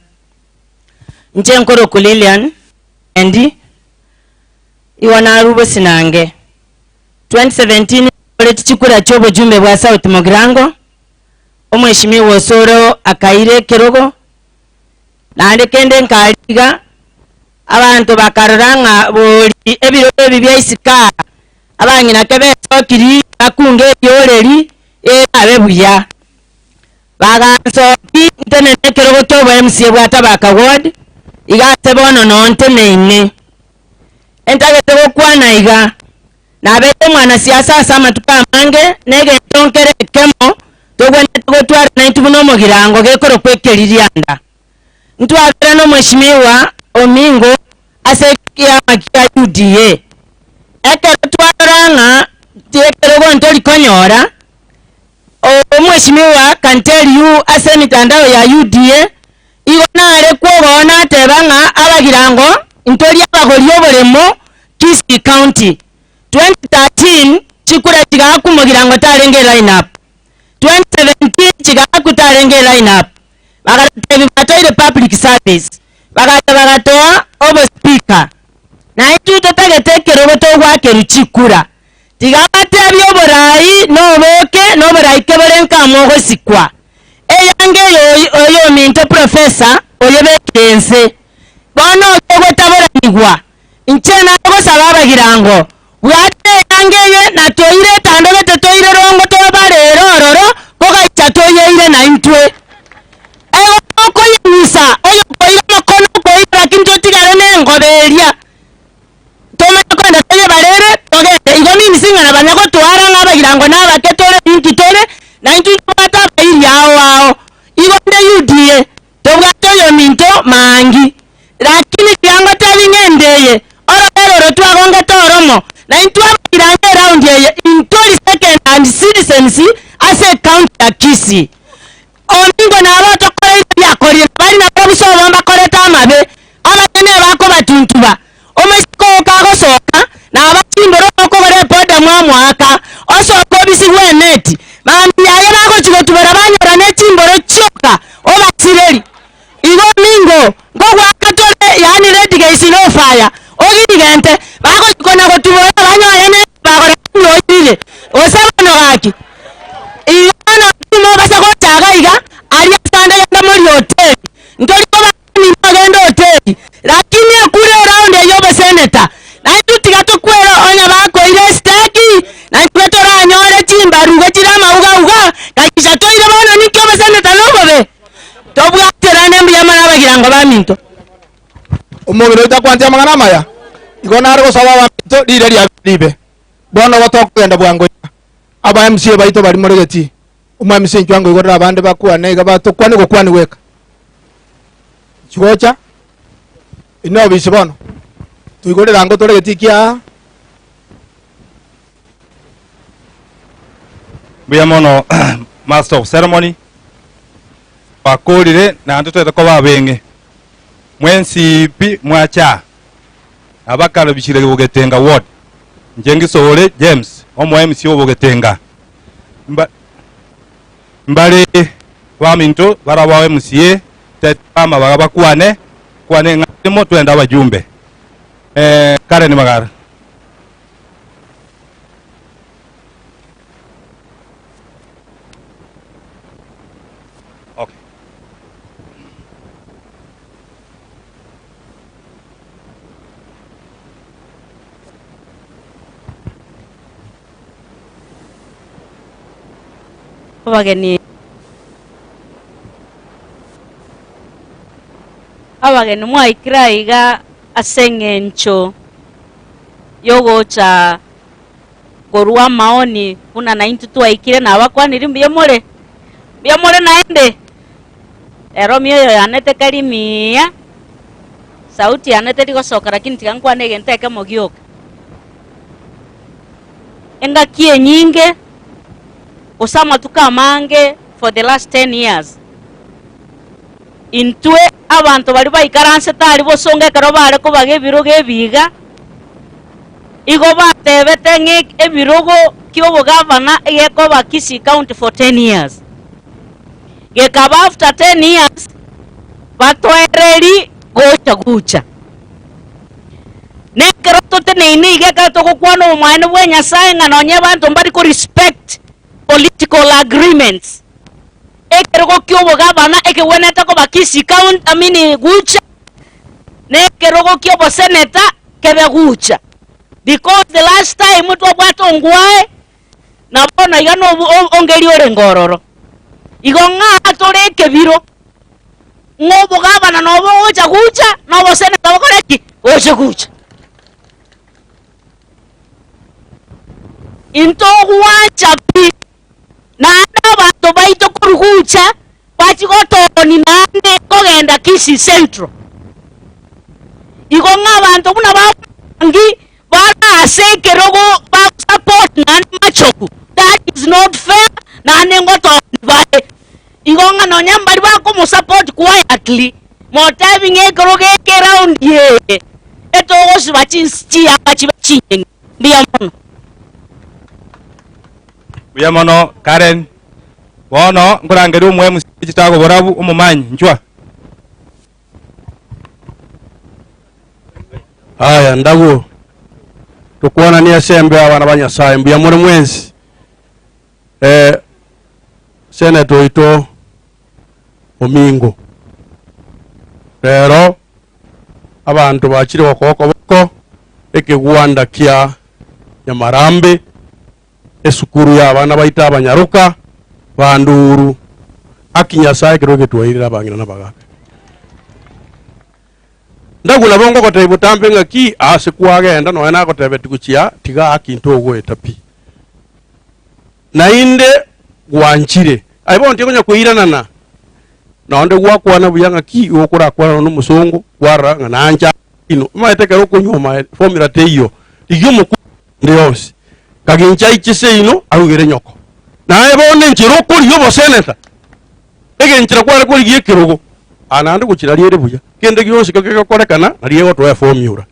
Inche nkorokwa Lilian Endi, igo narwa bosinange. 2017 nakoreti chikura chia obojumbe bwa South Mugirango, omweshimiwa Osoro akaira ekerogo, naende kende nkariga, abanto bakarora ng'a bori ebirogo ebi bia isiko aa, abang'ina kebesokiri bakunge ebioreri, erabe buya. Bagansoki ntenene ekerogo kia obo MCA bwa Tabaka Ward, iga ase bono noo nteneine. Entagete gokwana iga, nabeire omwanasiasa ase amatuko amange, na egento nkere ekemo togwenerete gotwara naintwe buna omogirango gekorokwa ekeririanda. Ntwabera na omweshimiwa Omingo ase ekiama kia UDA. Ekero twarora ng'a ekerogo ntori konyora, Omweshimiwa can tell you ase emitandao ya UDA, igo nare kwoboa nateba ng'a abagirango ntori abagori oboremo Kisii County. 2013 chikura chigaakwa omogirango tarenge eline up. 2017 chigaakwa tarenge eline up. Bagatotebia batoire public service, bagacha bagatoa obospeaker. Naintwe totagete ekerogo togoakerwa chikura. Tiga abatebie oborai na oboke na oborai kebore nkamwa ogosikwa. Eyange eye oyominto professor oyebekire ense. Bono oria ogotaboranigwa, inche nagosaba abagirango, bwata eyange eye na toire etandogete toire rongo tobarere ororo kogaicha toyeire naintwe. Ego okoyeng'usa oyokoira omokono okoira lakini totigare nengobe eria. Tomanye kogenda toyebarere, togende. Igo means ng'a nabanya gotwara ng'a abagirango na abake tore ninki tore, na intwe ntobwate abairi ao ao. Igo nde UDA, tobwate oyominto maangi. Lakini tiga ngotebi ng'ende eye, orobere oro twagongete oromo, na intwe abagirango eround eye, intori second hand citizens ase ecounty ya Kisii. Omingo nabo otokoreire ebiakorire, na baria nabo bosa obo mbakorete amabe, abanyene bakobatuntuba. Omoiseke oo kagosoka, naba chimboro okogora epoda mwamoaka, osoke obisigwe eneti. Mambia aye bagochia gotubora banyora ne chimboro chioka, obasireri. Igo omingo, nkogoaka tore, yaani Lady Gate. aya ogirigente bagochikona gotubora banyore ne bagora oirire gose bono gaki igo bono timobasa gocha iga iga aria asande genda morie hoteli ntori kobakani mogende hoteli lakini ekure eround eywo oboseneta naintwe tiga tokwere onye bakoira esteki naintwe toranyore chimbarugo chire amaugauga kabisa toire bono ninki oboseneta nobobe tobwaterane mbuya mono abagirango baminto. Omong'ina oito akwantie amang'ana amaya, igo nare gosaba abaminto riire riabe ribe. Bono igo tokogenda bwango iga. Aba MCA baito baria more getii, omo MC inchwe angoigorere abande bakwane iga batokwane gokwania gweka. Chigocha, ine obisi bono, toigorere ango tore getii kiaa. Mbuya mono master of ceremony, twakorire naende toete koba abeng'e. Mwensi pi mwacha aa, abakarabishire Bogetenga ward, inche Ngisore James, omo MC o Bogetenga. Mba mbare baminto barabwo MCA, tete bamabaga bakwane, kwane ng'a rimo twende abajumbe. Karen Magara. Okay. Abageni abageni mwaikire aiga ase eng'encho yogocha korwa amaoni buna naintwe twaikire nabakwanirie mbuya more? Mbuya more naende? Ero mioyo yane tekari miya, sauti yane teri gosoka lakini tiga nkwane egento ekemo gioka. Engaki enyinge, gose amatuko amange for the last ten years, intwe abanto baria baikaransete aria bosongo ekero bare kobaga ebirogo ebi iga, igo batebete ng'a ebirogo ki'obogavana egekoba Kisii County for ten years. Gekaba after ten years, batoereri gocha gucha. Nekero toteneine iga ekero togokwana obomaene bwa Nyasaye ng'a nonye abanto mbari ko respect political agreements, ekerogo ki'obogavana ekegwenerete koba Kisii County, I mean gucha, na ekerogo ki'oboseneta kebe gucha. Because the last time twabwate ongwae, na bono iga nobu ongeri orenge ororo. Igo ng'a tore ekebiro, ng'a obogavana nobo ogocha gucha, na oboseneta bokore ki? Goche gucha. Intogwancha pi, naende abanto baito korwa gucha, bachie gotoni naende kogenda Kisii Central. Igo ng'a abanto buna babangi bare ase ekerogo bagosupport naende machogu, that is not fair naende ngotoni bare. Igo ng'a nonya mbari bakomosupport quietly, motebi ng'a ekerogo eke eround eye etogosiba chinsi chiyanga chibe chinyeng'e. Mbuya mono. Mbuya mono Karen. Bono nkorangeria omo MC chitago borabu omomanyi nchwa. Aya, ndagu tokwananie ase embeo abana ba Nyasaye, mbuya more mwensi. Eh, senator oito Omingo, rero abanto bachire gokoa okoboko ekegwanda kia Nyamarambe, esukuru y'abana baito abanyaroka, banduru, aki Nyasaye ekero getwairire abang'ina na abagaka. Ndagu nabo ngogotebia botambe ng'aki aase kwagenda nonya nagotebeti gochia tiga aki ntogoeta pi. Naende gwanchire. Aye bono tikonya koiranana nonde gwakwana buya ng'aki igo okorakwana nonya omosongo kwarora ng'a nanche ino. Omanyete ekero okonywa formula teiyo, rigia omokungu onde yonsi kagincha aiche seino arugere nyoko. Naye bono enchera okorigia oboseneta, egenchera kware korigia ekerogo, aa naende gochiraria ere buya. Kende gionsi kegokorekana nario egotoa eformula.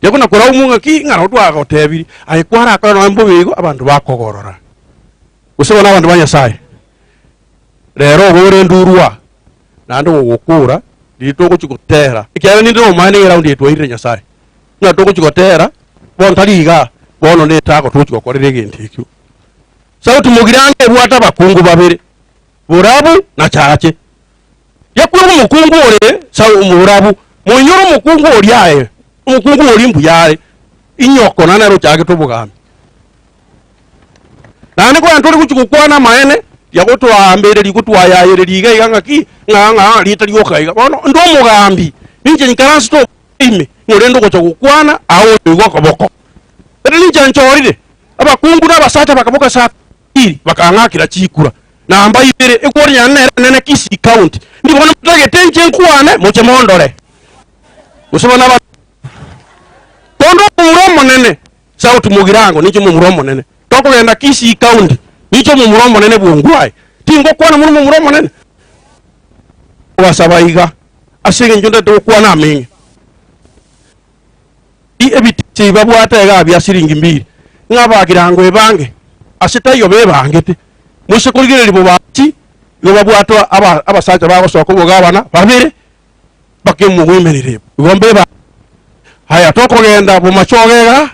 Tiakona koraumwa ng'aki ng'a nabo twagotebirie, aye kwarakore nonya mbobe igo abanto bakogorora. Gose bono abanto ba Nyasaye, rero obe ore endurwa, naende gogokora, riria togochia gotera, ekiagera ninde nomomaene ng'a eraundi eye twairire Nyasaye. Ng'a togochi gotera, bono tari igaa, bono netago togochi gokorera egento ekio. Sauti Mugirango ebwate abakungu babere, Borabu na Chache. Yakwegwa omokungu ore Sau Borabu, moinyore omokungu oria aye, omokungu oria mbuya are, inyoko nane nere ochagete obogambi. Naende korende tore gochi gokwana amaene, riagotwaambereria gotwayayereria iga iga ng'aki, ng'a ng'a rieta rioka iga. Bono inde omogambi, ninche nyikaransete obo ime, ng'o rende ogocha gokwana aye oyo igo okoboko. Ere ninche nchorire, abakungu na abasacha bakaboka saa mbiri, bakang'akera chikura. Namba ibere, ekwori yane nere enene Kisii County. Ndi bono motagete inche nkwane, moche mondore. Gose bono aba Konde omomura omonene, Sauti Mugirango, ninche omomura omonene. Tokogenda Kisii County, ninche omomura omonene bw'Ongwae. Tingokwana mono omomura omonene. Kobasaba iga, ase eng'encho ntagete gokwana ameng'e. Ebiticha ebi babwate iga bia siringi mbiri, ng'a abagirango ebange, ase taiyo bebangete. Moise korigereria bobachi, igo babwate aba abasacha bagosoka obogabana babere, mpaka emogoimerere igo mbeba. Aya tokogenda bomachoge iga,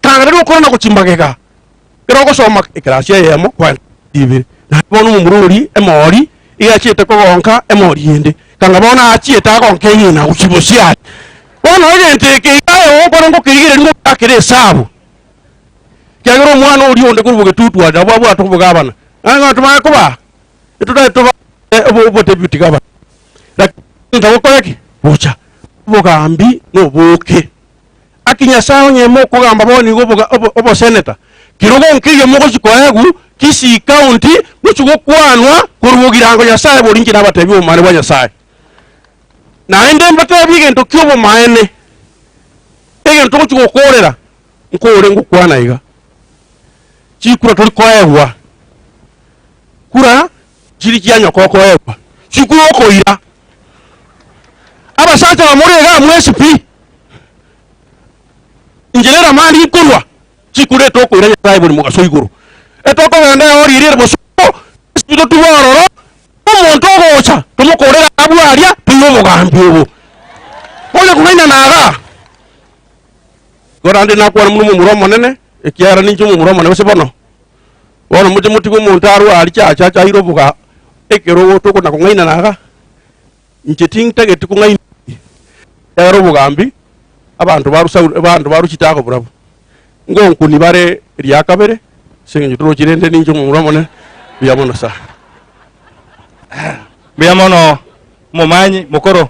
tanga riria okorana gochia magega, ekero ogosoma ekerasi eyemo kwagenda ibere, naende bono omomura oria emori iga achiete kogonka emori ende, kanga bono achiete agonke eng'ina gochia bosio aria. Bono egento eke iga aye ogokora ngokerigereria ngoakere esabu, ekiagera omwana oria onde korwa bogetutu aria nabo abwate obogabana, naende ng'a tomanye kobaa, etotari toba obodeputy governor, lakini ntagokora ki? Gocha. Obogambi na oboke. Aki Nyasae onye mokogamba bono igo oboga obo oboseneta, kerogo nkeiyo mogochi koegwa Kisii County mochi gokwanwa korwa bogirango Nyasae bori inche nabatebie obomaene bwa Nyasae. Naende mbatebie egento kia obomaene, egento togochi gokorera, nkore ngokwana iga, chikura tori koegwa, kura chiri chia nyoko okoegwa, chikura okoira. Abasacha bamore igaa mwensi pi, inche nere amani nkorwa, chikura etokoira Nyasae bori mogaso igoro. Etokogenda eori eria ere bosongo, pi totube ororo, omonto ogocha tomokorere abwo aria toiwe obogambi obo. Onye kong'ainana igaa, igo naende nakwana buna omomura omonene, ekiagera ninche omomura omonene gose bono. Bono moche motige omonto arwe aria chiacha ache aire oboga ekerogo tokona kong'ainana iga, inche tintageti kong'aina ekiagera obogambi abanto ba Saul abanto ba Ruchitago barabwo ngonkuni bare eria kabere ase eng'encho torochi rende ninche omomura omonene mbuya mono sana. Mbuya mono omomanyi mokoro.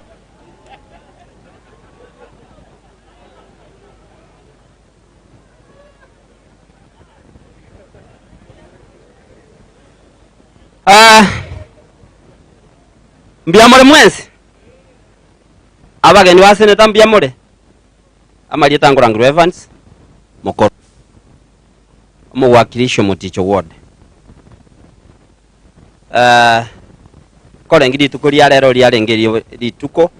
Ah, mbuya more mwensi abageni ba seneta mbuya more amarieta ngorangirwe Evans mokoro omowakilishi omoticho ward eh, korenge rituko ria rero riarenge rio- rituko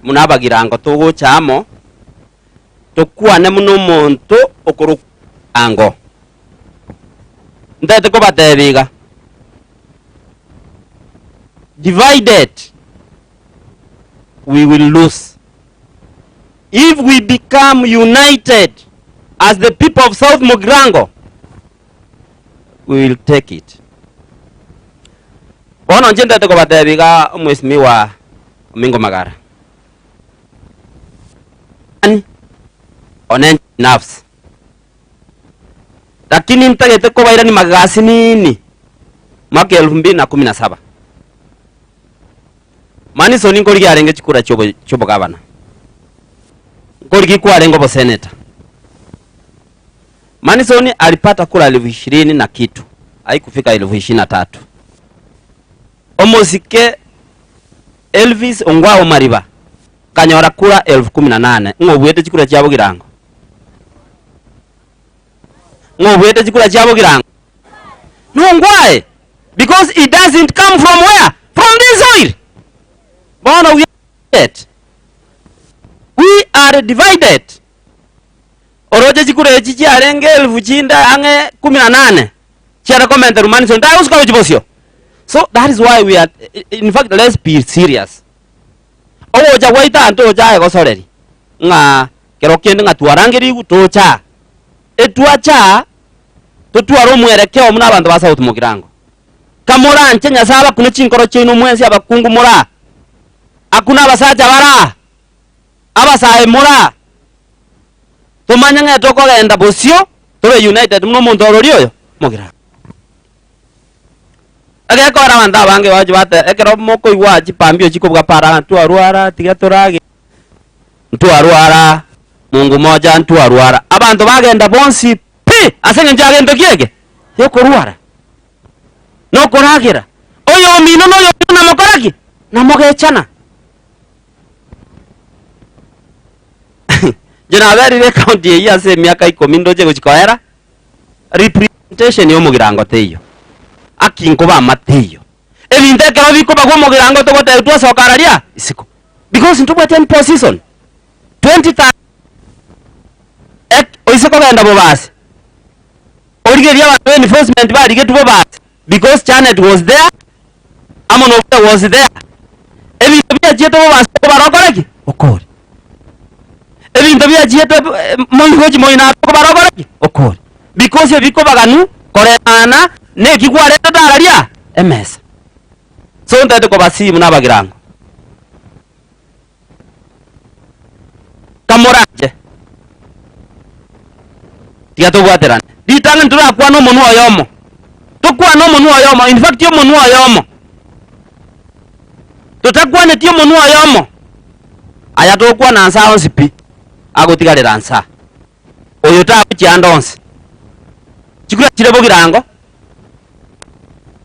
muna abagirango togocha amo Tokwane buna omonto okorokwa ango. Ntagete kobatebia iga, Divided we will lose. If we become united as the people of South Mugirango, we will take it. Bono inche ntagete kobatebia iga Omwesimigwa Omingo Magara. One nafsi. Lakini ntagete kobairania magega asinini mwaka elfu mbili na kumi na saba. Manison nkorigia arenge chikura chiobo chiobogavana. Nkorigia kwarenge oboseneta. Manison alipata kura elfu ishirini na kitu, haikufika elfu ishirini na tatu. Omosike Elvis Ongwae Omariba akanyora kura elfu kumi na nane. Ng'o obuete chikura chia Bogirango? Ng'o obuete chikura chia Bogirango? No Ongwae because he doesn't come from where? From this soil. Bono we are divided. We are divided. Oroche chikura echi chiarenge elfu chinde ang'e kumi na nane chiare komenterwa Manison tagosuka gochia bosio. So that is why we are in fact let's be serious. Ogocha gwaito aa ntoche aye gosoreri. Ng'a kero kende ng'a twarangerigwe toche aa. Etwache aa, totware omwerekeo buna abanto ba South Mugirango. Kamoranche Nyasae abakune chinkoro chiaino mwensi abakungu more aa, akune abasacha bare aa, abasae more aa, tomanye ng'a etokogenda bosio tobe united buna omonto orori oyo Mugirango. Egekogera abanto abange bagochia bate ekero mokoigwa chipambio chikobuga para ng'a twarwara tiga torage. Ntwarwara, Mungu moja ntwarwara. Abanto bagenda bonsi pi ase eng'encho ya gento ki eke? Yokorwara. Nokoragera. Oyomino na oyomino namokora ki? Namogechana. Inche naberire ecounty eyio ase emiaka ikomi ndoche gochia koera, representation ya omogirango teiyo, haki nkoba teiyo. Ebinto ekero bikobagwa omogirango togotebia twasoka araria isiko. Because ntobwati any position. 2030 ek oise kogenda bobasi, origererie abanto ba enforcement barigetwe bobasi because Janet was there, amo na Obuya was there. Ebinto biachiete bobasi okobara okore ki? Okore. Ebinto biachiete moi gochi moi nabe okobara okore ki? Okore. Because ebikobaganu koreng'ana na eki kwarentete araria emesa. So ntagete kobasihi buna abagirango. Kamoranche, tiga tobwaterane. Ritang'ani torakwane omonwa oyomo, tokwane omonwa oyomo, in fact omonwa oyomo. Totakwaneti omonwa oyomo, aya tokwana nsa onsi pi, agotigarera nsa. Oyo tagochia ande onsi. Chikura chire bogirango,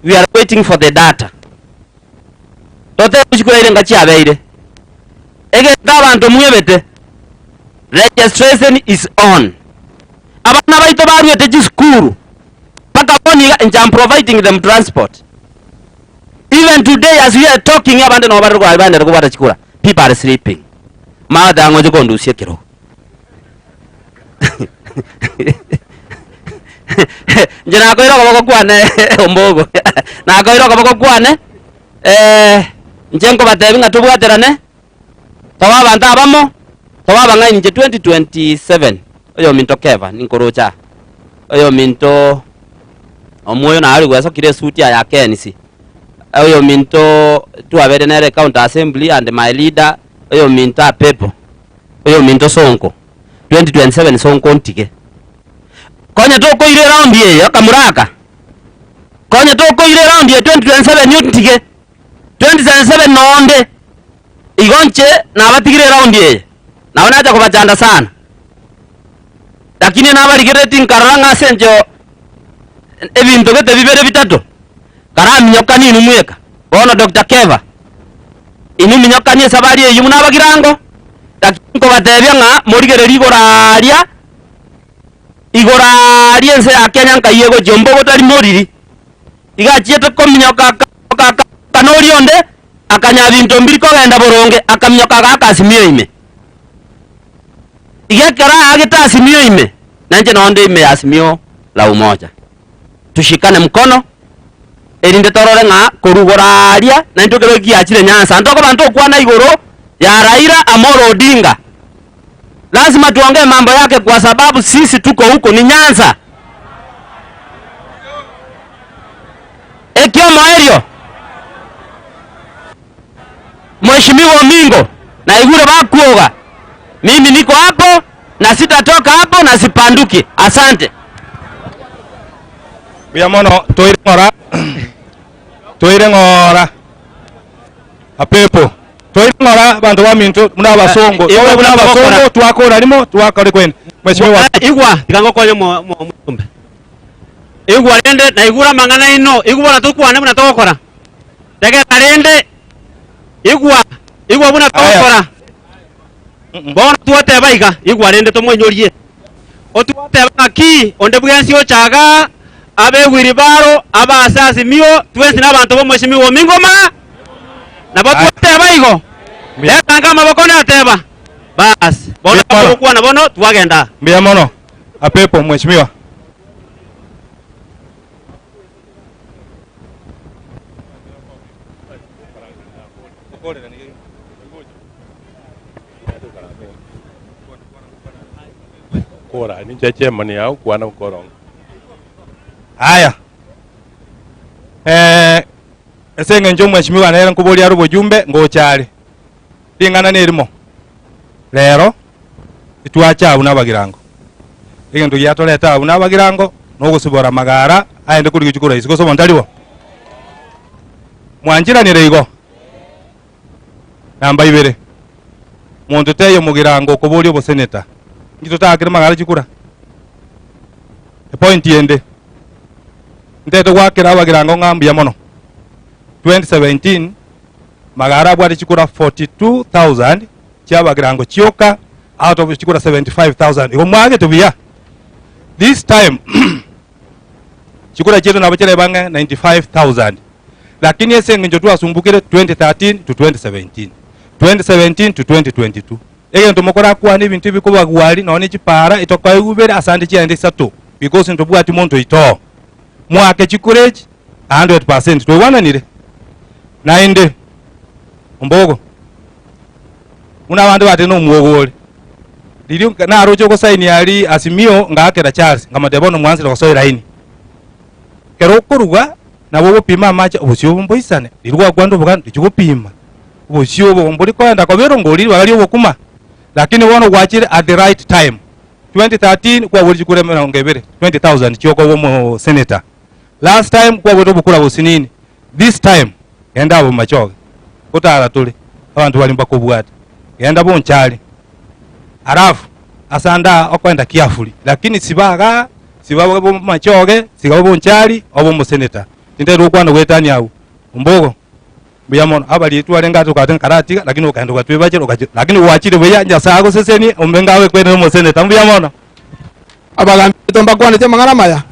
we are waiting for the data. Totebe chikura ire nga chiabeire. Egento abanto mwebete, registration is on. Abana baito baruete chisukuru, mpaka bono iga inche am providing them transport. Even today as we are talking abande nabo bare baenderete kobwata chikura, people are sleeping. Martha ang'oche kondusia ekerogo. Inche nakoire okoboko kwane ombogo, nakoire okoboko kwane inche nkobatebia ng'a tobwaterane, tobe abanto abamo, tobe abang'aini inche 2027, oyominto Keva ninkoroche aa, oyominto omwoyo naye ore gwesokire esuti aya ya KNC, oyominto twabeire nere county assembly and my leader, oyominto Apepo. Oyominto Sonko, 2027 Sonko ntige. Konya tokoira eraundi eye akamura aka. Konya tokoira eraundi eye 2027 ontige. 2027 nonde. Igo inche nabatigire eraundi eye. Nabo nacha kobachanda sana. Lakini nabarigereretie nkarora ng'a ase encheo ebinto gete bibere bitato, karaminyokanie inwe mweka. Bono Doctor Keva. Inwe minyokanie esabari eyio buna abagirango, lakini nkobatebia ng'a morigererie igoro aaria, igoro aaria ense ya Kenya nkai egochia ombogo tari moriri. Iga achiete kominyoka akaminyoka akaminyoka na oria onde akanya binto mbiri kogenda boronge akaminyoka agaaka asimio ime. Iga ekero aagete asimio ime, nainche nonde ime ya asimio la umoja. Tushikane mkono, erinde torore ng'a korwa igoro aaria, naintwe ekero giachire Nyanza, ntokoba ntokwana igoro ya Raila Amolo Odinga. Lazima tuongee mambo yake kwa sababu sisi tuko huko ni Nyanza. Ekiomoerio, Mheshimiwa Omingo, naigure bakwoga, mimi niko hapo na sitatoka hapo na sipanduki. Asante. Mbuya mono toire ng'ora toire ng'ora apepo toire ng'ora abanto baminto buna abasongo Eh, tobe buna abasongo twakora rimo twakore kwene mheshimiwa Igwa tiga ngokonye mo- mo- omombe igwa rende naigure amang'ana aino igwa bono tokwane buna togokora tegera rende igwa igwa buna togokora Bono twateba iga, igwa rende tomoinyorie. Otwateba ng'aki onde bwensi ocha igaa, abe ewilibaro, abe ase Azimio, twensi nabanto b'omweshimiwa Omingoma. Nabo twateba igo. Reta amaboko nateba. Baas, bono togokwana bono twagenda. Mbuya mono. Apepo mheshimiwa. Gokora, ninche chairman yao kwana gokoronga. Aya. Eh, ase eng'encho omweshimiwa nere nkoboria are obojumbe ngocha are. Ring'ana nerimo. Rero titwacha abwo nabagirango. Egento giatoreta abwo nabagirango nogosibora amagara aende korigia chikura isiko gose omonto tari bo? Mwanchiranire igo? Namba ibere, monto taiyo mogirango okoboria oboseneta. Inki totaakere magara chikura? Epoint ende, ntete goakera abagirango ng'a mbuya mono. 2017 magara abwate chikura 42,000 chia abagirango chioka out of chikura 75,000. Igo mwagete buya. This time chikura chiaito nabo chirebe ang'e 95,000 lakini ase eng'encho twasumbukire 2013 to 2017, 2017 to 2022 egento mokorakwane ebinto ebi kobagwari nonye ne chipara etokoigwa ibere ase ande chiaende isato because ntobwati monto oito. Mwake chikura echi 100% twaigwananire? Naende ombogo buna abande batebire na omwogo ore riria naroche ogosaini aria Azimio ngaakera Charles nkamotebia bono mwansire gosoa elaini. Ekero okoruga nabo ogopima amache obosio obo mboisane, riria gwakwanda obogani tochia gopima obosio obo mbori koenda koba erongori ribaga ria obokima, lakini bono gwachire at the right time. 2013 kwagorire chikura emerongo ebere, 20,000 chiokoba omosenator. Last time kwagorete obokura bosinini, this time genda abwo Machoge, gotara tore, abanto baria mbakobwate, genda Bonchari, alafu ase ande aa okoenda Kiafuri, lakini siba igaa, siba bo Machoge, siga bo Bonchari, obe omosenator. Tintagete gokwana goetania abwo, ombogo mbuya mono, abaria twarenge ase tokabwate nkaratiga, lakini okaenda ogatwebachera ogachi lakini gwachire buya, Nyasaye agosesenie, ombe ngabe kwenere omosenator, mbuya mono. Abagambi baito mbakwaneti amang'ana amaya?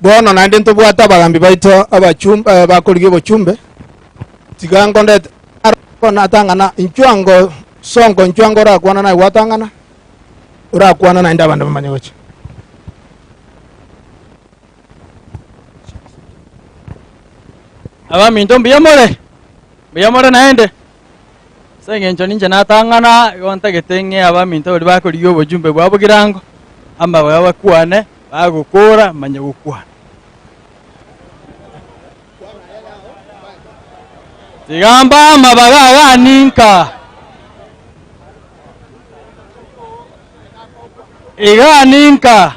Bono naende ntobwate abagambi baito abachumbe eh, bakorigia obochumbe, tiga nkondete aro natang'ana inchuo ango sonko inchuo ango orakwana naye gwatang'ana, orakwana naende abande bamanye gocha. Abaminto mbuya more? Mbuya more naende? Ase eng'encho ninche natang'ana, igo ntagete ng'e abaminto baria bakorigia obochumbe bwa bogirango, amabaga bakwane, bagokora manye gokwana. Tiga mbae amabaga aya ninka. Iga ninka,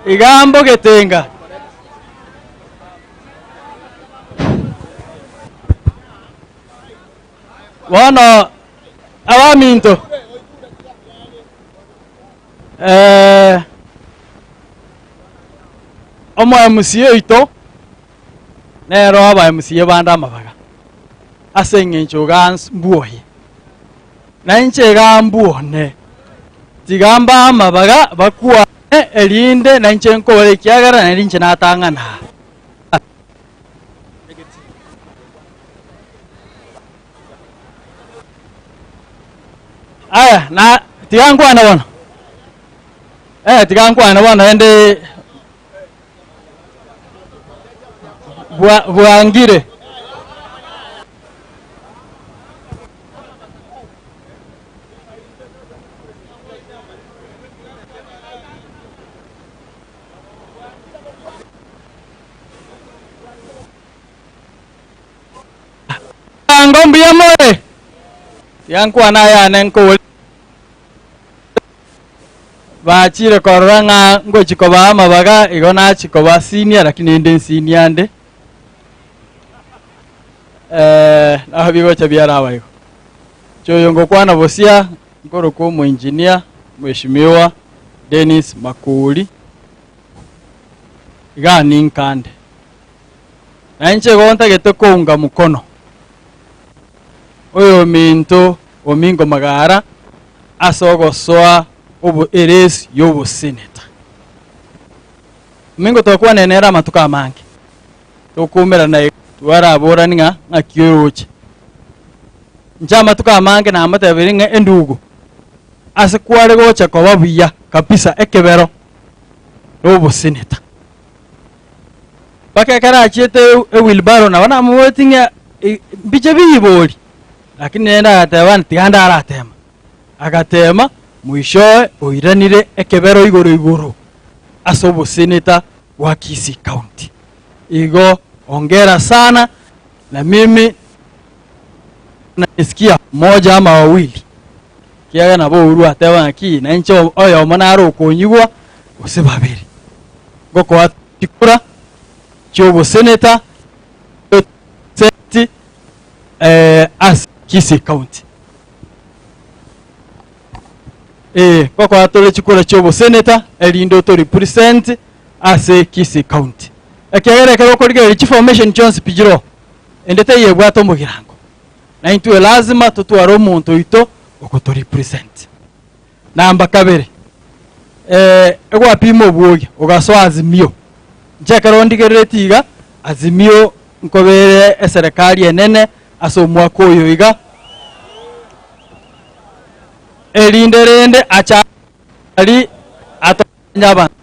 iga mbogetenga. Bono abaminto, eh, omo MCA oito nere oba MCA bande amabaga ase eng'encho iga mbuoye, na inche iga mbuone, tiga mbae amabaga bakwane erinde na inche nkore ekiagera nari inche natang'ana aa. Aya, na tiga nkwane bono. Eh, tiga nkwane bono naende bwa bwangire. Ango mbuya more? Tiga nkwane ayane nkore. Bachire korora ng'a ngochi kobaa amabaga igo nachi koba senior lakini inde ensenior nde. Eh, nabo bigocha biaraba igo. Inche oyo ngokwana bosia nkorokwa omoengineer Mheshimiwa Dennis Makori. Igaa ninkande. Na inche igo ntagete kounga mkono oyominto Omingo Magara ase ogosoa obo eresi y'oboseneta. Omingo twakwanire nere amatuko amange, tokoumerana iga twaraborani ng'a ng'aki oroche. Inche amatuko amange namotebirie ng'a endugu, ase kware gocha koba buya kabisa ekebero na oboseneta. Mpaka ekero achiete ewheelbarrow nabo namoboretie ng'a mbiche bibori, lakini naende agateba tiga nde aratema. Agatema Mwishowe oiranire ekebero igoro igoro ase oboseneta bwa Kisii County. Igo hongera sana na mimi nanisikia mmoja ama wawili kiagera nabo Uhuru ateba ng'aki na inche oyomo nare okonyigwa gose babere. Ngokoa chikura chioboseneta seti eh, ase Kisii County. Ee, ngokoa tore chikura chioboseneta erinde oto represent ase Kisii County. Ekiagera ekero okorigereria chiformation chionsi pi chiroo, ende teiyo ebwate omogirango. Na intwe lazima totware omonto oito ogoto represent. Namba kabere, eh, egwapima obwoge ogasoa Azimio. Inche ekero ndigereretie iga, Azimio nkobere eserekari enene ase omwaka oyo iga, erinde rende acha ari atonye abanto.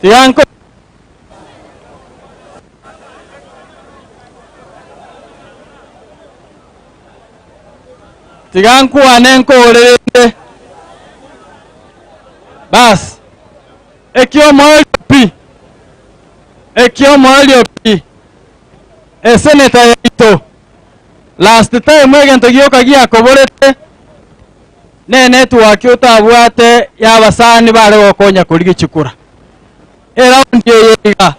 Tiga nko Tiga nkwane nkoorerende. Bas, ekiomoerio pi, ekiomoerio pi, eseneta yaito, last time egento gioka giakoborete, ne network otabwate ya abasani bare gokonya korigia chikura. Eraundi eye iga,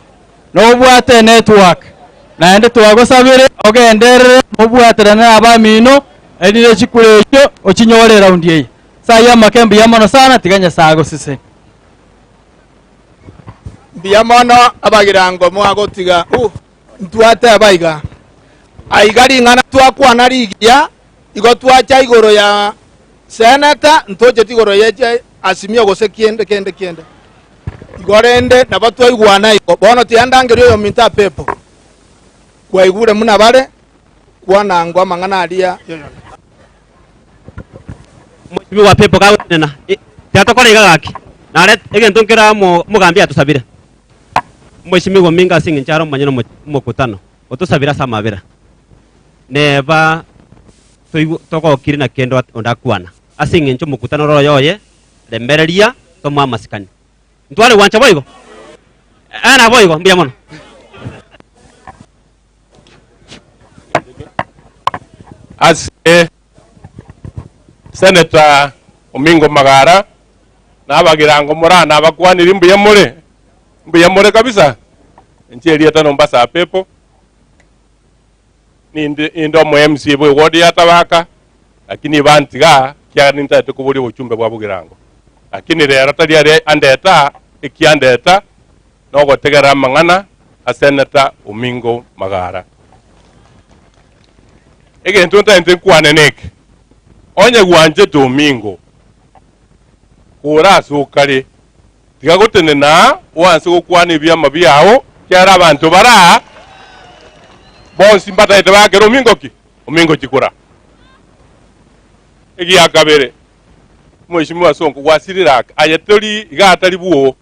nobwate enetwork, naende twagosabire ogenderere mobwaterane na abamino, erinde chikura echio ochinyore eraundi eye. Ase ayio amake mbuya mono sana, tiga Nyasae agosesenie. Mbuya mono abagirango mwagotiga uh, ntwateba iga aiga ring'ana twakwana rigiya igo twacha igoro ya seneta ntocheti igoro ye Azimio gose kiende kende kiende igo rende nabo twaigwana igo bono tiandangeria oyominto apepo kwaigure muna bare kwanangwa amang'ana aria yoyone. Mheshimiwa Pepo kagotenena tiga tokore iga gaki nare egento nkere amo omogambi atosabire Mheshimiwa Ominga ase eng'encho are omonyene omo omokutano otosabire ase amabera neba toigwe togokire na kende onde akwana ase eng'encho omokutano ore oyoye remereria tomoe amasikani. Ntware gwancha boigo? Ee naboigo, mbuya mono. Ase Senator Omingo Magara na abagirango morana abakwaniri mbuya more, mbuya more kabisa. Inche erieta Nombasa Pepo, ninde inde omo MCA bwe ward ya Tabaka, lakini bantiga ekiagera nintagete koboria obochumbe bwa Bogirango. Lakini rero tari aria andeta, ekiandeta nogotegerera amang'ana a Senator Omingo Magara. Egento ntagete nkwane neke, onye gwanchete Omingo, kore ase okare, tiga gotenena aa oanse gokwana ebiama biao, ekiagera abanto bare aa bonsi mbatagete baakere Omingo ki? Omingo chikura. Egiakabere, Mheshimiwa Sonko, gwasirire ake, aye tori iga atari bwoo,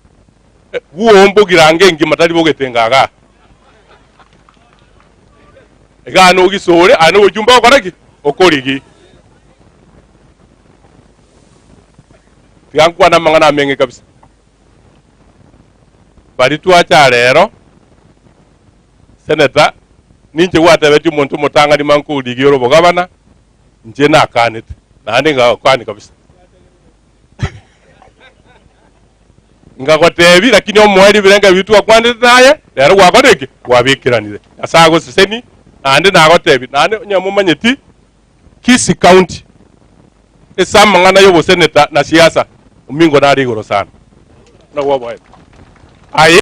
bwoo mbogirango engima tari bogetenga igaa. Igaa nogisore, aye nogochumba ogokora ki? Okorigi. Tiga nkwane amang'ana ameng'e kabisa. Baria twacha rero, Senator, ninche gwatebetie omonto omotang'ani mankorigia ore obogabana, Inche nakanete, naende ngagokania kabisa. Ngagotebi, lakini omoerio ebirengererio biria twakwanete naye, rero gwakorire ki? Gwabekeranire. Nyasae agoseseni, naende nagotebi, naende onye momanyeti, Kisii County, ase amang'ana y'oboseneta na siasa, omingo nare igoro sana. Nabwo oboete. Aye,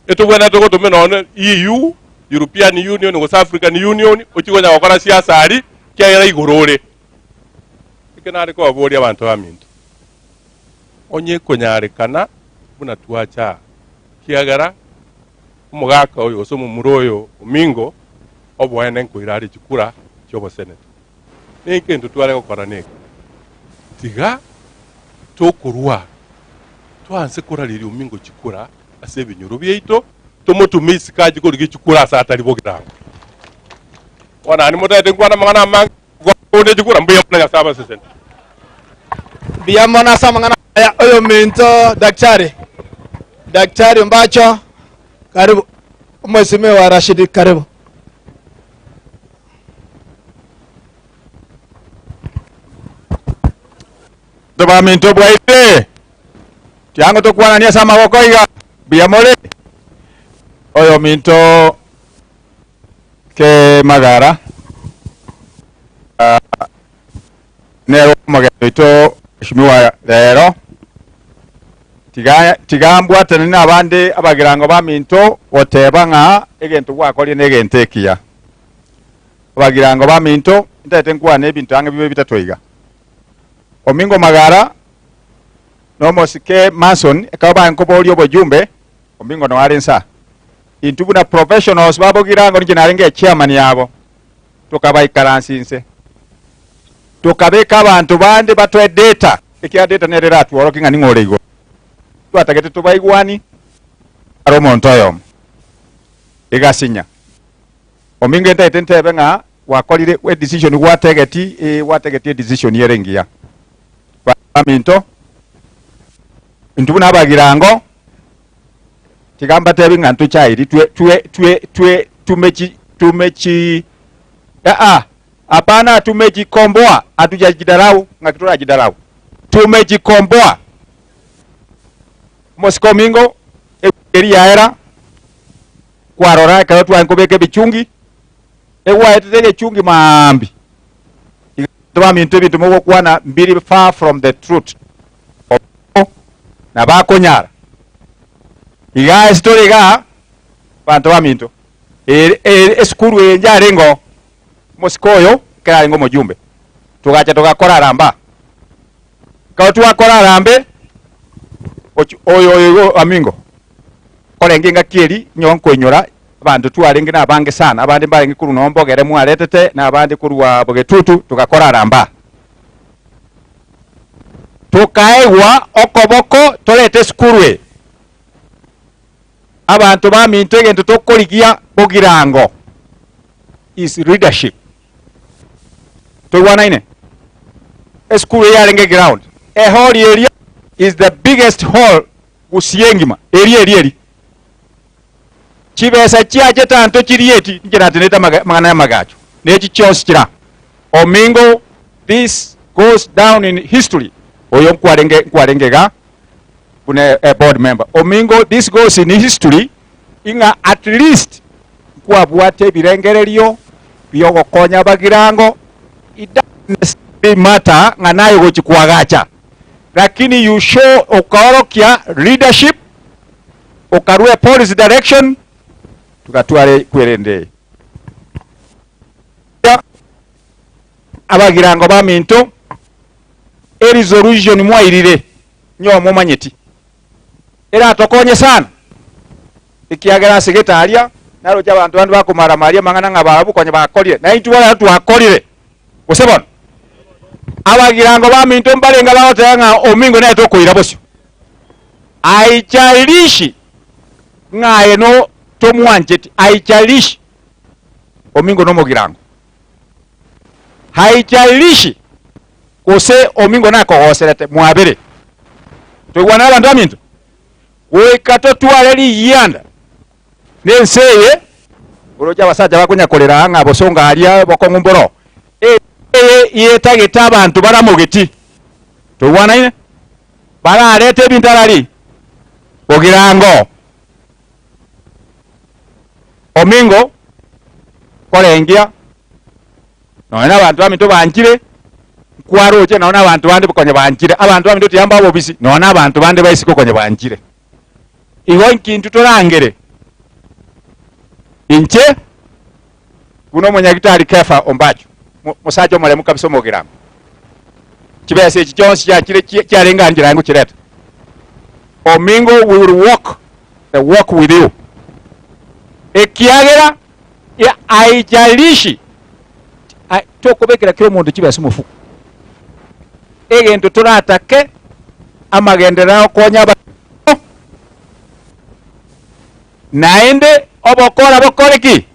etobwenerete gotoma nonye EU, European Union gose African Union, ochie konya gokora siasa aria, ekiagera igoro ore. Eke nare kobaboria abanto baminto, onye ekonyarekana buna twacha aa, ekiagera omogaka oyo gose omomura oyo omingo, oboene nkoira are chikura chi'oboseneta. Negento tware gokora neke, tiga tokorwa twanse korareria omingo chikura ase ebinyoro biaito, tomotome isiko ache korigia chikura ase atari bogirango. Bono naende motaete nkwane amang'ana amange. Onde chikura mbuya mono Nyasae abaseseni. Mbuya mono ase amang'ana aya oyominto daktari daktari Mbacho karibu omwesimigwa Rashid karibu. Baminto bwaire, tiango tokwanani ase amaboko iga, mbuya more? Oyominto ke magara ah, nere omogeni oito mheshimiwa rero tiga tiga mbwatane na abande abagirango baminto goteba ng'a egento gwakorire na egento ekiya. Abagirango baminto ntagete nkwane ebinto ang'e bibe bitato iga. Omingo Magara na omosike Manson ekero baye nkoboria obojumbe omingo noyo are nsa. Intwe buna professionals ba Bogirango ninche narenge echairman yabo, tokabaikaransia inse, tokabeka abanto bande batoe data, ekiagera data nere eratworokie ng'a ning'o ore igoro. Twatagete tobaigwani are omonto oyomo, egasinya. Omingo ntagete ntebe ng'a gwakorire edecision gwategeti, eh gwategeti edecision ere engiya. Baminto, intwe buna Abagirango, Tiga mbatebi ng'a ntochairi twe twe twe twe tumechi tumechi aa hapana tumejikomboa hatujajidarau ng'aki torajidarau tumejikomboa omosike omingo eri yaera kwarora ekero tware kobeka ebichungi egwaetete egechungi maambia iga baminto ebinto mogokwana mbiri far from the truth. Na bakonyara. Iga ase tore igaa, abanto baminto, ere ere esukuru eye njarenge oo, omosike oyo ekero arenge omojumbe, togacha togakora harambee. Ekero twakora harambee, ochi oyo oyo igo amingo, korenge engaki eria, nyowe nkoinyora, abanto twarenge na abange sana, abande mbarenge korwa noo mbogere mwaretete, na abande korwa bogetutu, togakora harambee. Tokaegwa okoboko torete esukuru eye. Abanto baminto egento tokorigia bogirango is leadership. Toigwanaine? Esukuru eye yarenge ground. Ehall eria is the biggest hall Gusii engima. Eria eria eria. Chibesa chiachete anto chirieti inche natenete amang'ana y'amagacho ne echi chionsi chira omingo this goes down in history oyo nkwarenge nkwarenge iga buna e board member omingo this goes in history ing'a at least nkwabwate ebirengererio biogokonya abagirango it doesn't necessarily matter ng'a naye ogochi koagacha lakini you show okaorokia leadership Okarua epolicy direction tugatwara ekwerende eye. Abagirango baminto eresolution mwairire nyowe momanyeti eratokonye sana ekiagera ase gete aria naroche abanto bande bakomaramaria amang'ana ng'a barabwo konya bakorire na intwe bono twakorire gose bono abagirango baminto mbarenge bagoteba ng'a omingo nere tokoira bosio Haijalishi ng'a aye no tomwancheti, haijalishi omingo nomogirango, haijalishi gose omingo nakogoserete, mwabere. Toigwanere abanto baminto? Goika totware riyianda nense eye, oroche abasacha bakonya korera ng'a bosongo aria bokong'u mboro, ense eye yetagete abanto baramogeti. Toigwanaine? Bararete ebinto arari bogirango omingo korengia nonya na abanto baminto banchire nkwaroche nonya na abanto bande konya banchire abanto baminto tiyamba obobisi nonya na abanto bande ba isiko konya banchire. Igo inki intwe torangere? Inche buna omonyagitari Kefa Ombacho, mosacha omoremu kabisa omogirango, chibesa echi chionsi chiachire chiarenge anchera aye ngochireta. Omingo we will walk the walk with you ekiagera haijalishi tokobekera kera omonto chibesa omofuko. Egento toratake amagenderero agokonya aba naende obokora bokore ki?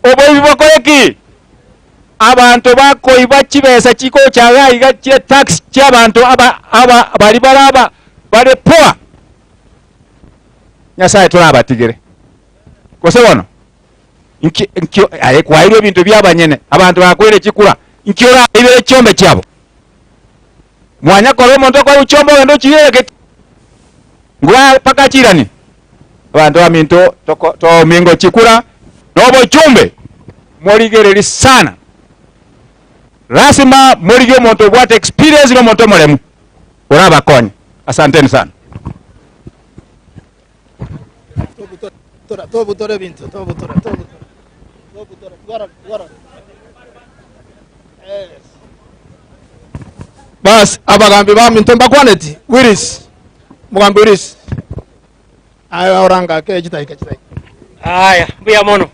Oboibi bokore ki? Abanto bakoiba chibesa chigocha iga iga chie tax chiabanto aba aba bari bare aba bare poor. Nyasaye torabatigere. Gose bono? Nki nki aye kwairwe ebinto bia abanyene, abanto bakoire chikura, nki oraibere chiombe chiabo? Mwanya korora omonto okoegwa chiombe ogende ochiire geti ngwa mpaka achiranie. Abanto baminto toko tomingo chikura na obochumbe morigererie sana. Lasima morigie omonto obwate experience na omonto omoremu orabakonye. Asanteni sana. Tobutora, tobutora ebinto, tobutora, tobutora. Tobutora, twara, twara. Yes. Bas, abagambi baminto mbakwaneti, Willis, Mogambi Willis. Aye oranga ake chitaika chitaika. Aya, mbuya mono.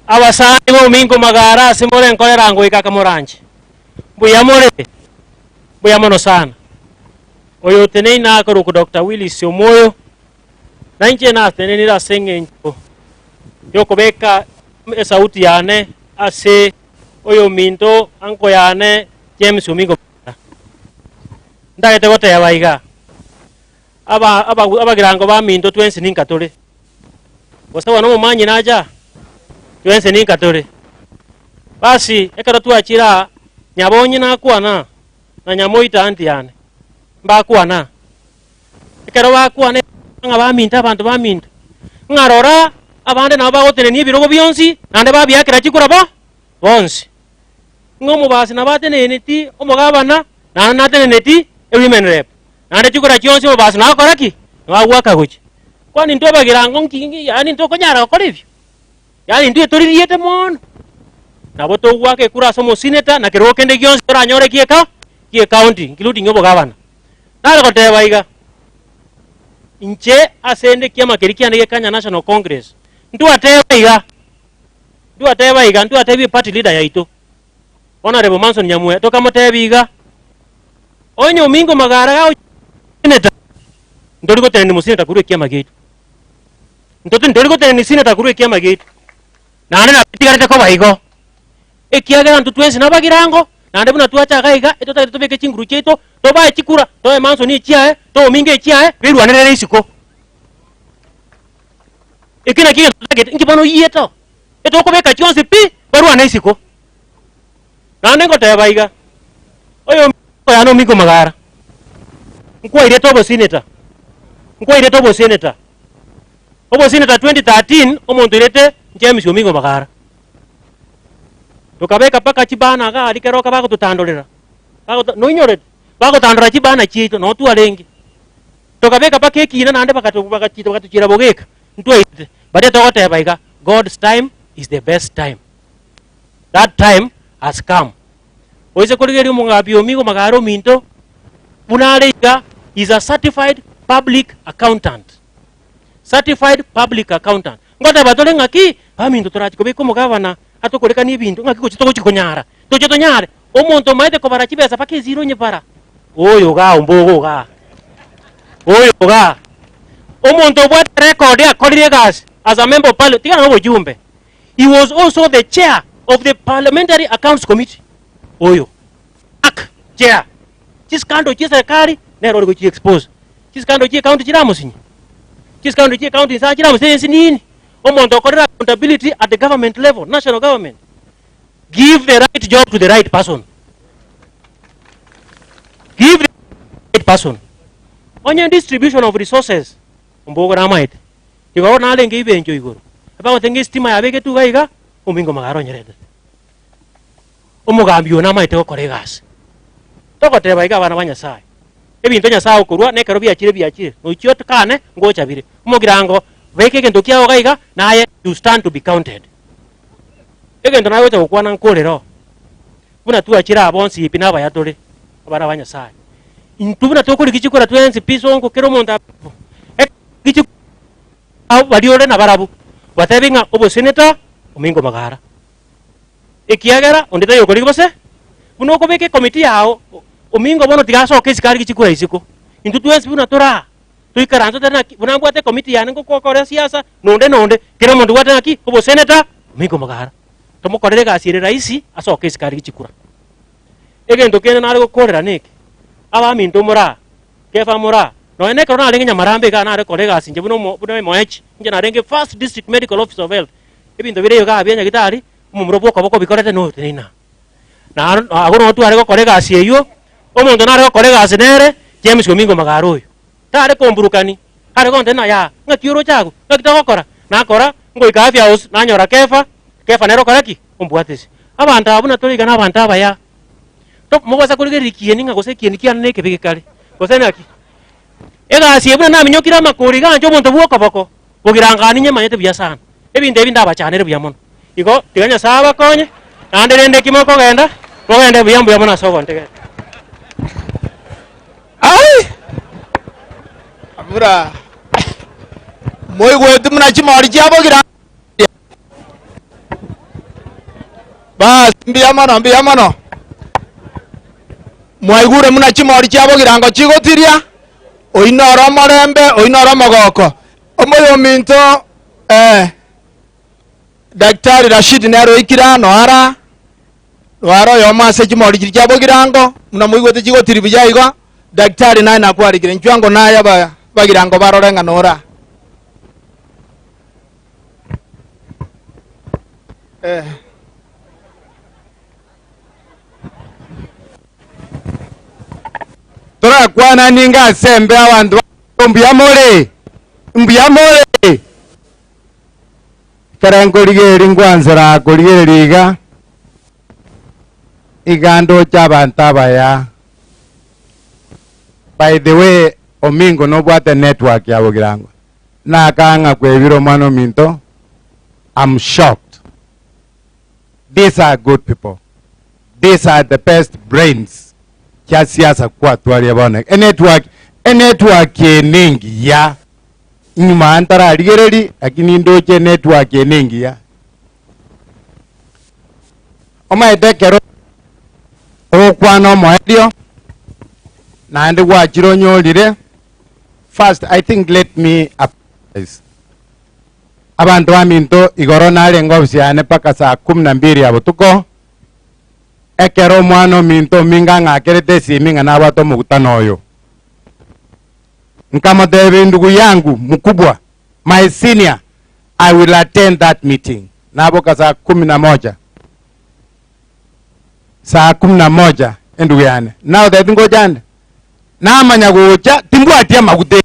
Abasani bominko magara ase more nkorera ngoika kamoranche. Mbuya more. Mbuya mono sana. Oyo oteneine akorokwa Doctor Willis Omoyo, na inche natenenire ase eng'encho yokobeka esauti yane ase oyominto uncle yane James Omingo Magara. Ntagete goteba iga, aba aba abagirango baminto twensi ninka tore, gose bono omomanyi nacha, twensi ninka tore. Basi ekero twachire aa, nyabonye nakwana na nyamoita aunty yane, mbakwana. Ekero bakwana ng'a baminto abanto baminto, ng'a rora abande nabo bagotenenia ebirogo bionsi, naende babiakera chikura bo bonsi. Ng'a omobasi nabo ateneneti omogabana, naende nateneneti ewomen rep, naende chikura chionsi omobasi nagokora ki? Nabo agoaka gochia. Kwani intwe abagirango nki nki yaani ntokonyara gokora ebio? Yaani intwe toririete mono, nabo togoaka ekura ase omoseneta na kerogo kende gionsi toranyore gieka gie county including obogabana. Nare goteba iga, inche ase ende ekiama keria kiane gie Kenya National Congress, ntwateba iga, ntwateba iga, ntwatebia eparty leader yaito, Honourable Manson Nyamweya, tokamotebia iga, onye Omingo Magara gagochia senator, ntori gotenenia moseneta korwa ekiama giaito. Ntote ntori gotenenia senator korwa ekiama giaito. Naende nabo etigarete koba igo, ekiagera intwe twensi nabagirango, naende buna twacha iga iga, etotagete tobeke chinguru chiaito, tobae chikura, toe Manson echiaye, toe Omingo echiaye, berwanerere isiko. Eki nakio egento totagete, inki bono oyiete oo? Etokobeka chionsi pi, barwane isiko. Naende ngoteba iga, oyo yane Omingo Magara, nkwairete obosenator, nkwairete obosenator. Obosenator 2013 omonto oirete James Omingo Magara. Tokabeka mpaka chibana iga aria keroka bagototandorera, bagota noinyorete? Bagotandora chibana chiaito noo twarenge. Tokabeka mpaka ekina naende bagato bagachita bagatochiera bogeka, ntwairete. Baria togoteba iga, God's time is the best time. That time has come. Oise korigereria omogambi Omingo Magara ominto, buna are iga, is a certified public accountant. Certified public accountant. Ngoteba tore ng'aki, baminto torachi kobeka omogavana atokorekanie ebinto, ng'aki gochi togochi konyara, toche tonyare. Omonto omaete kobara chibesa mpaka eziro onye bara, oyo igaa ombogo igaa, oyo igaa. Omonto obwate record akorire egasi as a member of parliament, tigana na obochumbe, he was also the chair of the parliamentary accounts committee, oyo ak chair. Chiscandal chia eserekari nere ore gochi expose, chiscandal chia ecounty chiramosinye, chiscandal chia ecounty inse aa chiramosinye ense nini? Omonto okorire accountability at the government level, national government. Give the right job to the right person. Give the right person. Onye distribution of resources, ombogo namaete. Igoro narenge ibencho igoro. Ebagoteba ng'a estima yabegetwe iga iga, omingo magara onyeretete. Omogambi oyo namaete gokora egasi. Togoteba iga abana ba Nyasaye, ebinto Nyasaye agokorwa na ekero biachire biachire, nochia otkane ngocha bire. Omogirango, beka egento kiago iga iga, naye you stand to be counted. Egento nagocha gokwana nkorere oo, buna twachire aa bonsi pi nabaya tore, abana ba Nyasaye. Intwe buna tokorigia chikura twensi pi sonko kera omonto abe ekero abwo baria ore nabarabwo, batebi ng'a oboseneta omingo magara. Ekiagera onde taiyo okorigia gose, buna okobeka ekomiti yao, omingo bono tiga asoke isiko arigie chikura isiko. Intwe twensi buna tore aa, toikaranse totebe naki, buna mbwate ekomiti yane ngokora esiasa, na onde na onde, kera omonto obwate ng'aki, oboseneta, omingo magara. Tomokorere egasi ere rahisi asoke isiko arigie chikura. Egento kende nare gokorera neke, abaminto more aa, Kefa more aa, nonya na ekero narenge Nyamarambe igaa nare kora egasi inche buna omo buna omoechi, inche narenge first district medical officer of health, ebinto bire igaa bia nyagitari, omomura bwa okoboko obikorete noyo oteneine aa. Na agwo noo tware gokora egasi eywo, omonto nare gokora egasi nere, James Omingo Magara oyo. Tare komburukani, are gontebia ng'a yaa, ng'aki oroche agwo, ng'aki togokora? Nakora, ngoika Afya House, nanyora Kefa, Kefa nere okora ki? Ombwatisi. Abanto aba buna tore iga nabanto abaya. To mobasa korigereria ekieni ng'a gose ekieni kiane nekebe gekare, gose naki? Egasi eye buna naminyokire amakori iga anche omonto bwa okoboko, bogirango ninyemanyete buya sana. Ebinto ebi ndabachanere buya mono. Igo tiga Nyasae abakonye, naende rende eki mokogenda, mogende buya mbuya mono ase ogontegerera. Ai! Abura moigweti buna chimori chiabogira Bas, mbuya mono, mbuya mono. Mwaigure buna chimori chiabogirango chigotiria, oyio noro omorembe, oyio noro omogoko. Omoyominto eh, Daktari Rashid nere oikire ano ara, Rware oyomo ase chimori chiria chia bogirango, buna moigwete chigotiri buya igo, Daktari naye nakwarikire, inchuo ango naye aba bagirango barore ng'a nora. Eh. Torakwana ninga ase embe abanto ba mbuya more, mbuya more. Ekero nkorigereria ngwansera korigereria iga, iga ndoche abanto abaya. By the way, Omingo nobwate network ya Bogirango? Nakang'a kwebire omwana ominto, I'm shocked. These are good people. These are the best brains chia siasa kwatwaria bono. Enetwork, enetwork eye nengiya. Nyuma ntararigereria, lakini ndoche enetwork eye nengiya. Omanyete ekero ogokwana omoerio, naende gwachire onyorire, first I think let me apologize. Abanto baminto igoro narenge ofisi yane mpaka saa kumi na mbili ya botuko, ekero omwana ominto ominga ang'akerete esimi ng'a nabwate omogutano oyo. Nkamotebia ndugu yangu mkubwa, my senior, I will attend that meeting. Naboka saa kumi na moja, saa kumi na moja endugu yane. Nagotebi ngocha ande, namanya gocha timbwati amaguta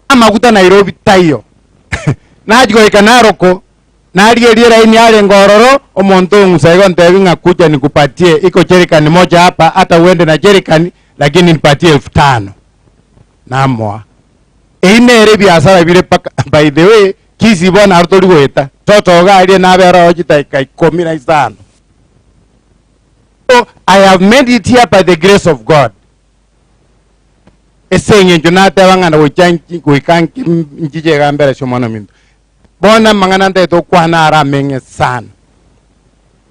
amaguta Nairobi taiyo. Nachia goika Naroko, narigereria eraini arenge ororo, omonto ong'usa igo ontebi ng'a kuja nikupatie, iko jerikani moja hapa, hata uende na jerikani, lakini nipatie elfu tano. Namoa. Eyio nere ebiasara bire mpaka, by the way, Kisii bono aro tori goeta, totoga aria nabe ororo chidakika ikomi na isano. So, I have made it here by the grace of God. Ase eng'encho nateba ng'a gocha goika nchiche iga mbere ase omwana ominto. Bono amang'ana ntagete gokwana are ameng'e sana.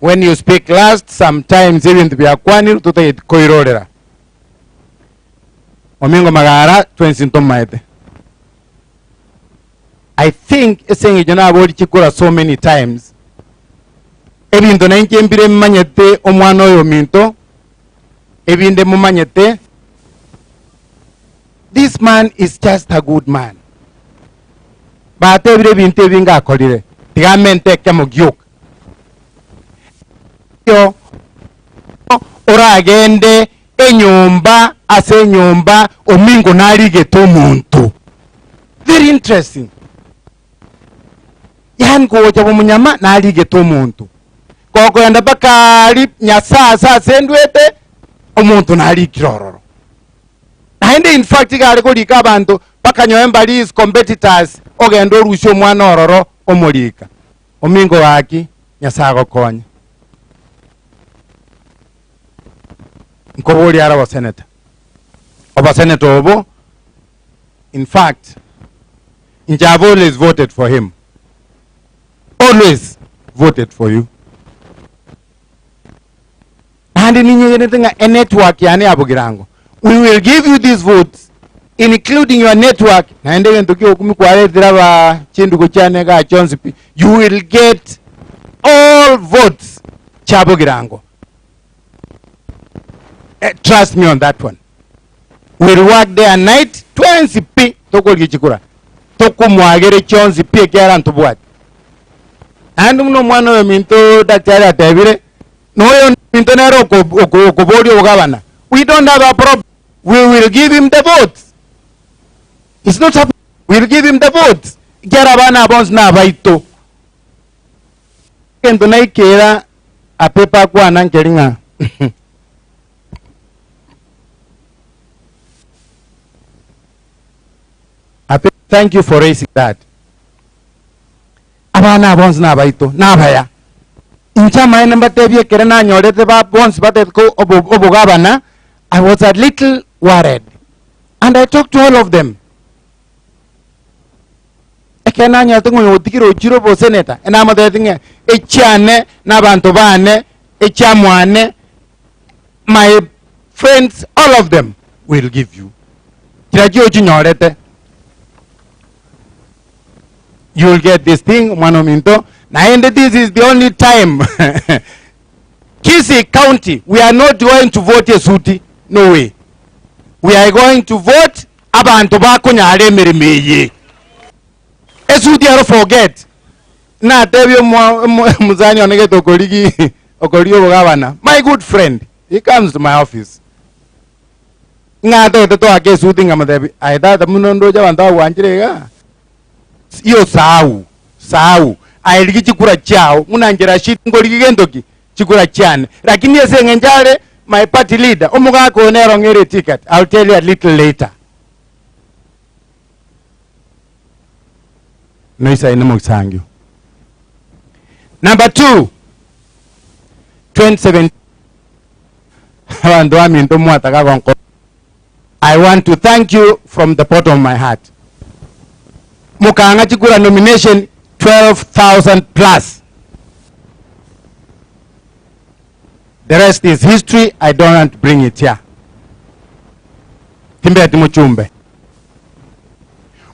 When you speak last, sometimes ebinto biakwanirwe totageti koirorera. Omingo Magara twensi ntomaete. I think ase eng'encho nabori chikura so many times, ebinto nainche mbire manyete omwana oyo ominto, ebinde momanyete, this man is just a good man. Batebire ebinto ebinge akorire, tiga amente ekemo gioka. Yo oragende enyomba ase enyomba omingo narigete omonto. Very interesting. Yaani gocha bomonyama narigete omonto. Gokoenda mpaka aria Nyasaye ase asendwete, omonto narikire ororo. Naende in fact iga are korika abanto bakanyoe mbari his competitors ogende orusie omwana ororo omorika. Omingo gaki Nyasaye agokonye. Nkoboria are oboseneta. Oboseneta obo in fact inche have always voted for him. Always voted for you. Naende ninyegenete ng'a enetwork yane ya Bogirango, we will give you these votes including your network, naende egento kia okumia kwaretire aba chindugu chiane igaa chionsi pi, you will get. all votes chia Bogirango. Eh, trust me on that one. We'll work day and night twensi pi tokorigia chikura tokomwagere chionsi pi ekiagera ntobwati. Naende buna omwana oyo minto daktari atebire, noyo minto nere oko- oko- okoboria obogabana. We don't have a problem. We will give him the votes. It's not a, we'll give him the votes. Ekiagera abana aba bonsi nabaito. Egento naikera apepa akwana nkeri ng'a Ape, thank you for raising that. Abana aba bonsi nabaito, nabaya. Inche amaene mbatebie ekere nanyorete ba bonsi batete ko obo- obogabana, I was a little worried. And I talked to all of them. Ekero nanyorete ng'a oyo otigire ochire oboseneta, enamotebetie ng'a echiane na abanto bane, echiamwane, my friends, all of them will give you. Chiria ochinyorete, you will get this thing, omwana ominto, naende this is the only time Kisii County, we are not going to vote esuti, no way. We are going to vote abanto bakonyara emeremo eye. Esuti ero forget. Natebia omo- omo- omosani one gete okorigi okorigi obogabana, my good friend, he comes to my office. Ng'a atagete toake esuti nkamotebi, aye tata buna ndoche abanto bagwanchire igaa, iyo sahau, sahau, aye rigia chikura chiao, buna inche Rashid nkorigia gento ki? Chikura chiane. Lakini ase eng'encho are my party leader, omogaka oyo nere ong'eire eticket, I'll tell you a little later. Noisaine mogisangio. Number two, 2017 abanto baminto mwataka gonko I want to thank you from the bottom of my heart. Mukang'a chikura nomination 12,000 plus. The rest is history. I don't want to bring it here. Timbeti muchumbe.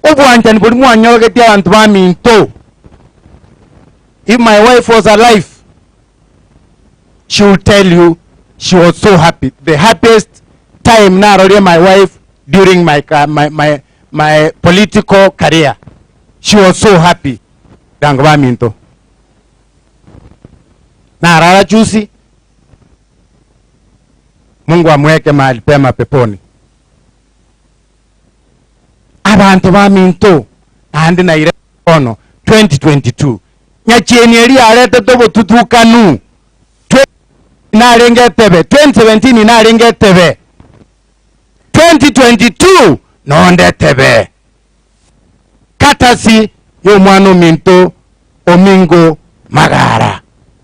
Obwanchani bori mwanyorogetie abanto baminto. If my wife was alive, she will tell you she was so happy. The happiest time narorie my wife during my, my, my, my political career. She was so happy. Dango baminto. Narara juzi. Mungu amweke mahali pema peponi. Abanto baminto naende naire bono 2022 nyachieni eria aretete obotutukanu narenge etebe 2017 narenge etebe 2022 nonde etebe katasi ya omwana ominto Omingo Magara.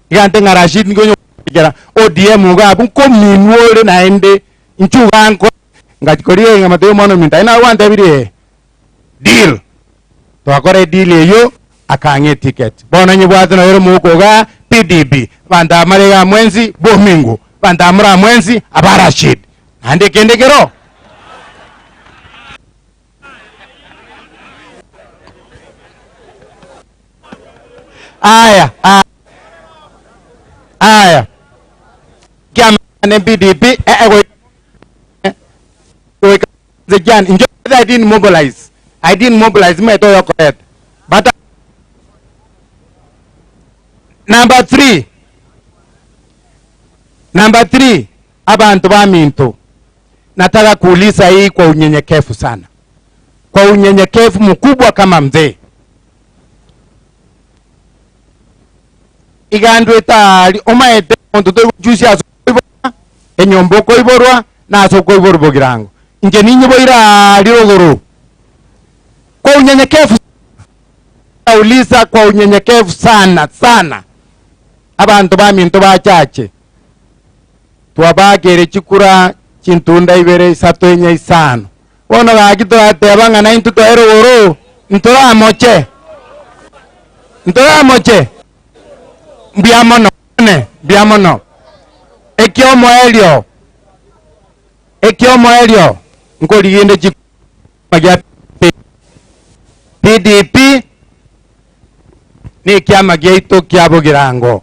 Iga nte ng'a Rashid nigo onye ODM iga abwo nkominwa ore naende inche iga nko ngachikoria ng'a matebia omwana ominto aye naye gwantebirie eh deal. Twakora edeal eyio akang'a eticket. Bono nyebwate noyo ore omouko igaa PDP, abanto aba mare igaa mwensi bomingo, abanto aba more aa mwensi aba Rashid. Naende kende kero. Aya, aya, aya. Kiamane PDP eh, eh, goika goika the jan injo I didn't mobilize. I didn't mobilize me to yokoret. But number three, number three, abantu baminto Nataka kuuliza hii kwa unyenyekevu sana, kwa unyenyekevu mkubwa kama mzee. Igandu etari omaete omonto toigochusia ase okoiborwa, enyomba okoiborwa na ase okoiborwa bogirango. Inche ninyiboire aria rogoro. Kwa unyenyekevu nauliza kwa unyenyekevu sana sana, abanto baminto bachache Twabakeire chikura chintunda ibere, isato, enye, isano. Bono gaki torateba ng'a naintwe twaye rogoro, ntoramoche? Ntoramoche? Mbuya mono, mbuya mono. Ekiomoerio, ekiomoerio, nkorigia inde chikura gia PDP. Na ekiama giaito kia bogirango.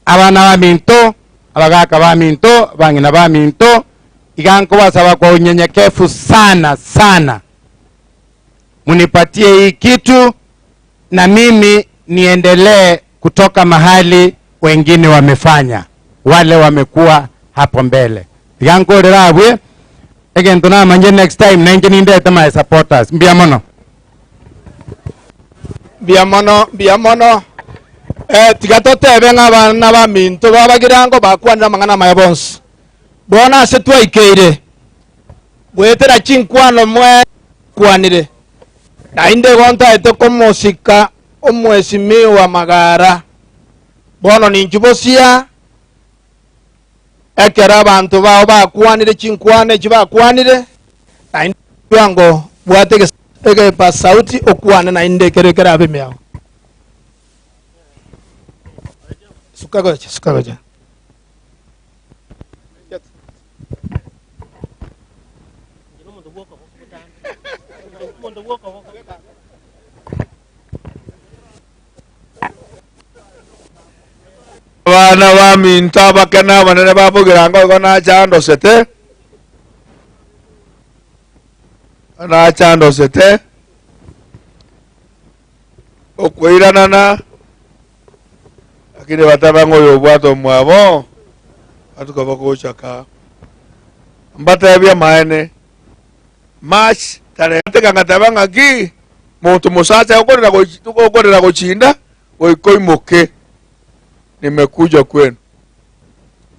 Abana baminto, abagaka baminto, abang'ina baminto, iga nkobasaba kwa unyenyekevu sana sana, munipatie hii kitu na mimi niendelee kutoka mahali wengine wamefanya, wale wamekuwa hapo mbele. Tiga nkorere abwe egento namanye next time nainche nindete my supporters. Mbuya mono. Mbuya mono, mbuya mono. Eh, tiga totebe ng'a abana baminto babagirango bakwanire amang'ana amaya bonsi. Bono ase twaikeire, goetera chinkwano mwekwanire, naende igo ntaete komosika omwesimiwa Magara. Bono ninchu bosia, ekero abanto bao bakwanire chinkwana echi bakwanire, naende bwango bwate egepasauti okwane naende ekero ekerabe ime yao. Suka gocha, suka gocha. Abana baminto abake na abanene ba bogirango igo nachandosete, nachandosete okoiranana, lakini bateba ng'a oyo obwate omwabo batuko bagochaka. Mbatebie amaene, March tarehe tiga ngateba ng'aki monto mosacha okorera gochi okorera gochinda goika oimoke nimekuja kwenu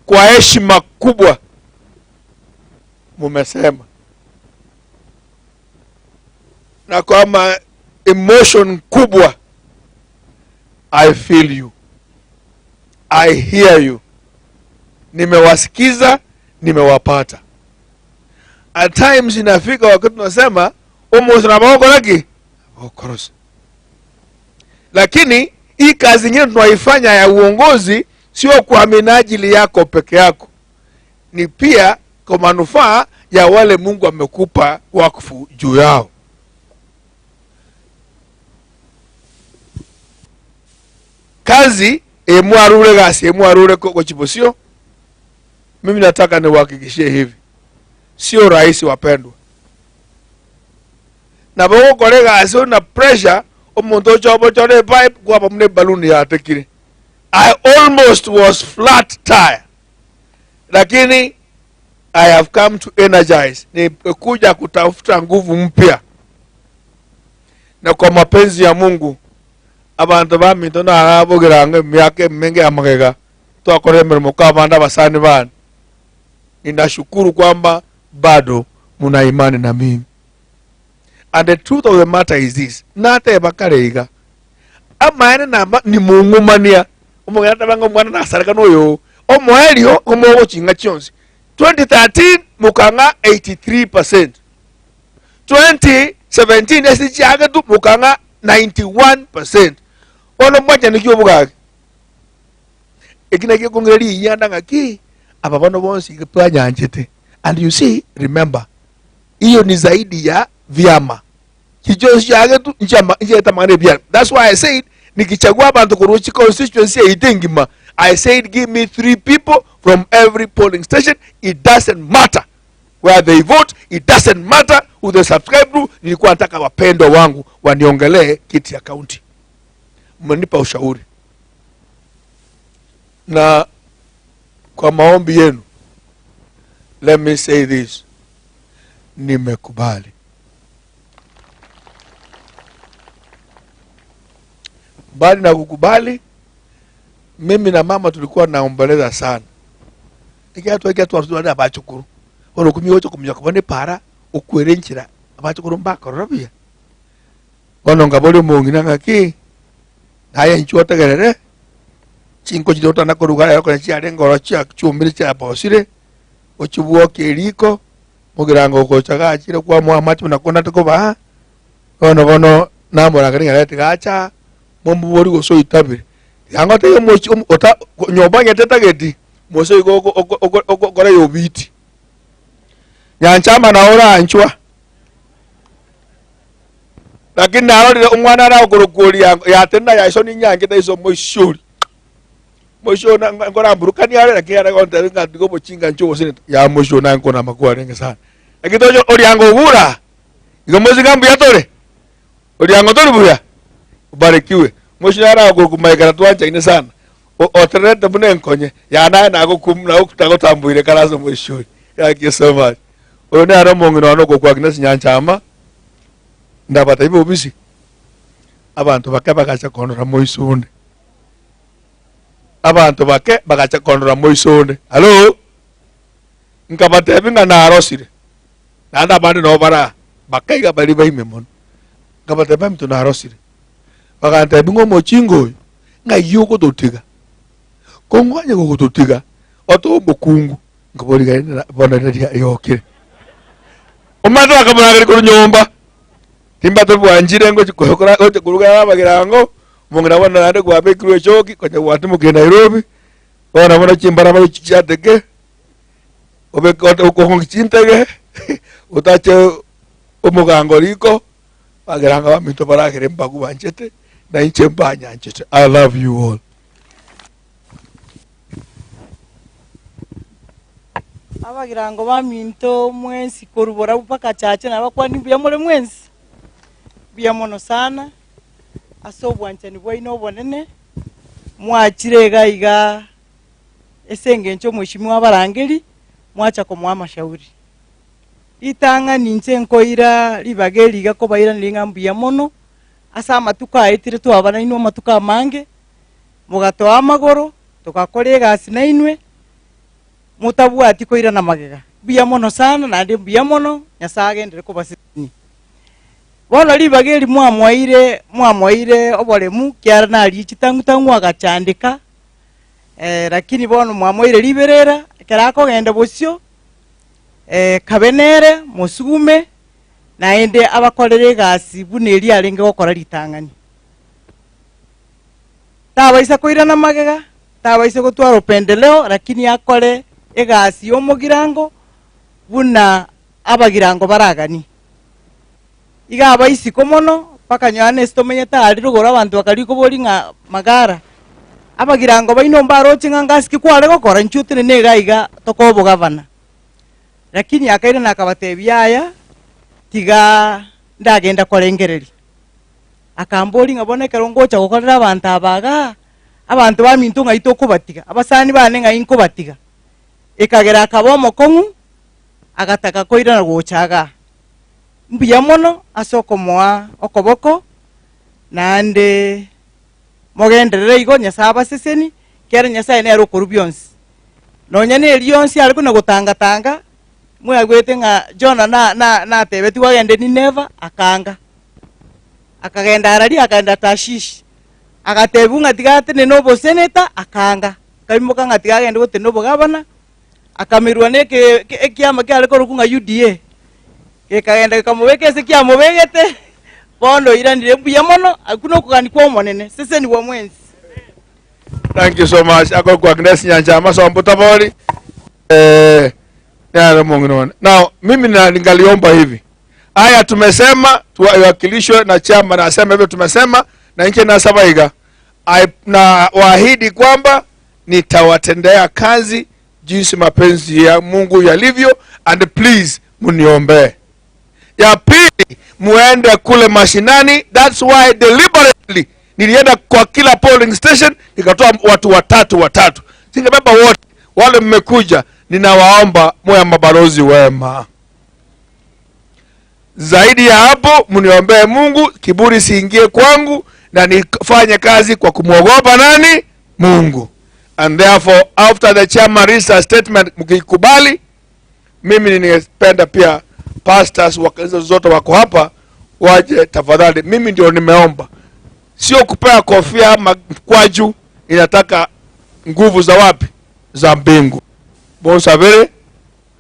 kwa heshima kubwa mumesema na kwa ma emotion kubwa I feel you I hear you nimewasikiza nimewapata at times inafika wakati tunasema omonto nabo agokora ki agokorosa lakini hii kazi ingine tunaifanya ya uongozi sio kwa minajili yako peke yako ni pia kwa manufaa ya wale mungu amekupa wakfu juu yao kazi emwarure gasi emwarure gochibosio mimi nataka niwahakikishie hivi sio rahisi wapendwa nabo ogokora egasi ore na pressure omonto ocha obochore epipe kwaba buna ebaluni yatekire i almost was flat tire lakini i have come to energize nimekuja kutafuta nguvu mpya na kwa mapenzi ya mungu abanto baminto narabogeranga emiaka emenge amagega twakora emeremo kwa abande abasani bane ninashukuru kwamba bado muna imani na mimi and the truth of the matter is this nateba kare iga amaene namba nimong'umania omogeni atebe ng'a omwana nasareka noyo omoerio omogochinga chionsi 2013 mokang'a 83% 2017 ase chiagetu mokang'a 91% bono mwachaneki obogaki Eki nakio gekong'ira riyianda ng'aki aba bono bonsi iga twanyanchete. And you see, remember, hiyo ni zaidi ya vyama. Chichonsi chiagetu nchiama nchiaete amang'ana ebiama. That's why I said nikichagua abanto korwa chi constituency yaito engima, I said give me three people from every polling station, it doesn't matter where they vote, it doesn't matter who they subscribe to, nilikuwa nataka wapendwa wangu waniongelee kiti ya county. Mmenipa ushauri na kwa maombi yenu, let me say this, nimekubali. Mbali na kukubali, mimi na mama tulikuwa naomboleza sana ekiatwakiatwarutware abachukuru bono okumia gocha kominyoka bono epara okwere enchera abachukuru mbakorora buya bono nkabori omong'ina ng'aki Naye inchuo otegerere, chinko chiria otana koruga rero konya chiarenge oro chia chiumire chiabosire, ochibwokie eriko, mogirango ogocha gachire kwamoa amache buna kondate kobaa, bono bono namorangeria ng'a reta gacha, momobori gose oitabire. Tiga ngotebie omochi omo ota nyomba onye tetageti, mose igo oko oko oko okora eyobiti. Nyanchama nao oranchwa. Lakini narorire omwana arakorokwa oriango yatenena yaiso ninyanchete ase omoisia oria. Moisia oyo na- nkoramburukania are lakini are gontebia ng'a tiga obochinga inche obosenete. Yaya moisia oyo naye nkonama kwarenge sana. Lakini toche oriango ogure aa, igo mosike mbuya tore? Oriango tori buya? Obarikiwe. Moisia oyo arakorokwa Maikara twanchaine sana. O- otererete buna enkonye, yaya naye nagokum nagotamboire kare ase omoisia oyo. Thank you so much. Oyo nere omong'ina one okokwa Agnes Nyanchama. Ndabatebie bobisi, abanto bake bagacha kondora moiso onde. Abanto bake bagacha kondora moiso onde. Hallo? Nkabatebia ng'a narosire, naende abande nabo bare aa, bakaiga baria baime mono. Nkabatebia baminto narosire. Bagantebia ng'a omochinga oyo, ng'ai ogototiga? Kong'u onye gogototiga, otoe omokungu. Nkoboria iga bono riria riokire. Omanyete bakamorangeria korwa nyomba, timbate bwanchire ngochi kora gocha korugera abagirango, omong'ina bono naende kwabekirwe echoki konya gwatimokire Nairobi, bono bono chimbarabara echi chiateke, obeke ote okong'u chintege, otache omogango riko, bagirango abaminto baragere mbagu banchete, na inche mbanyanchete, I love you all. Abagirango baminto mwensi korwa borabu mpaka chache nabakwani mbuya more mwensi? Mbuya mono sana ase obwanchani bwaino obonene, mwachire iga iga ase engencho omweshimiwa abarangeri, mwacha komoa amashauri. Ritang'ani inche nkoira ribaga eri iga kobairaneria ng'a mbuya mono, ase amatuko aetire twaba nainwe amatuko amange, Mogatoa amagoro, togakora egasi nainwe, motabwati koirana magega. Mbuya mono sana, naende mbuya mono, Nyasae agenderere kobasesenia. Bono ribaga eri mwamoeire, mwamoeire oboremu, kiara narie chitang'u-tang'u agachandeka, lakini bono mwamoeire riberera, ekero akogenda bosio, kabe nere, mosugume, naende abakorere egasi buna eria arenge gokora ritang'ani. Tabaisa koirana magega, tabaisa gotwara upendeleo, lakini akore egasi y'omogirango buna abagirango baraganie. Iga aba isiko mono, mpaka nyoa nese tomenyete aria rogoro abanto bakaria koboria ng'a Magara, abagirango baino mbaroche ng'a ngasi ki kware gokora inchuo otenene iga iga tokoe obogavana. Lakini akairana akabatebia yaya, tiga ndagenda korengereria. Akamboria ng'a bono ekero ngocha gokorera abanto aba igaa, abanto baminto ng'ai tokobatiga, abasani bane ng'ai nkobatiga. Ekagera akaba omokong'u, agataka koirana gocha igaa. Mbuya mono ase okomoa okoboko, naende mogenderere igo, Nyasae abaseseni, ekiagera Nyasae nere okorwa bionsi. Nonya na erio yonsi are buna gotanga-tanga, mwagwete ng'a Jona na- na- natebetigwe agende Nineva, akaanga. Akagenda araria, akagenda Tarshishi. Agatebiwa ng'a tiga atenene oboseneta, akaanga. Akaimoka ng'a tiga agende gotenena obogavana, akamerwa na eke ekiama kiare korokwa ng'a UDA. Gekagenda gekamobeka ase kiamobegete, bono oiranire mbuya mono, akwo nokogania kwa Omonene, sesenigwa mwensi. Thank you so much. Akorokwa Agnes Nyanchama Sombutabori. Eh, nere omong'ina one. Now, mimi na ningaliomba hivi. Aya tumesema tuwakilishwe na chama na asema hivyo tumesema na nchi nasaba iga. I, na waahidi kwamba nitawatendea kazi jinsi mapenzi ya Mungu yalivyo and please mniombee. Ya pili, muende kule mashinani. That's why deliberately nilienda kwa kila polling station nikatoa watu watatu watatu, singebeba wote. Wale mmekuja, ninawaomba muwe mabalozi wema. Zaidi ya hapo, mniombee Mungu kiburi siingie kwangu na nifanye kazi kwa kumwogopa nani? Mungu. And therefore after the chairman reads a statement, mkikubali, mimi ningependa pia pastors wa kanisa zote wako hapa waje tafadhali. Mimi ndio nimeomba, sio kupea kofia ama mkwaju, inataka nguvu za wapi? Za mbingu. Bonsabere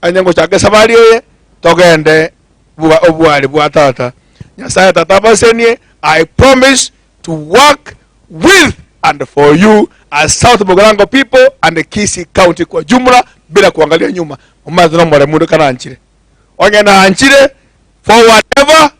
onye ngochaka esabari eye togende bwa obwari bwa tata. Nyasaye tata abasenie. I promise to work with and for you as South Mugirango people and Kisii County kwa jumla bila kuangalia nyuma. Omanyete nomore mundu karanchire. Onye nanchire forward ever.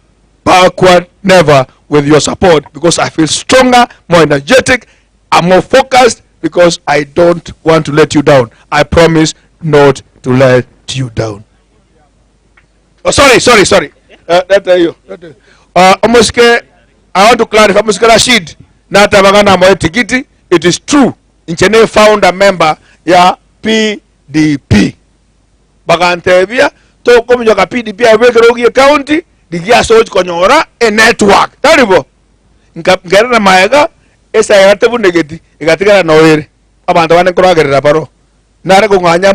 Backward never with your support because I feel stronger, more energetic, I'm more focused because I don't want to let you down. I promise not to let you down. Oh, sorry, sorry, sorry. Uh, that, uh, you. That, uh, uh, Omosike, I want to clarify, Omosike Rashid, natabanga na moe tikiti, it is true. Nchene founder member ya PDP. Bagantebia, tokominyoka PDP abwo ekerogo gie county, rigia ase ogochi konyora enetwork. Tari bo? Nka nkerera maega, esaera tebunegeti, egatigara noo ere. Abanto bande nkoragerera baro. Nare kong'anya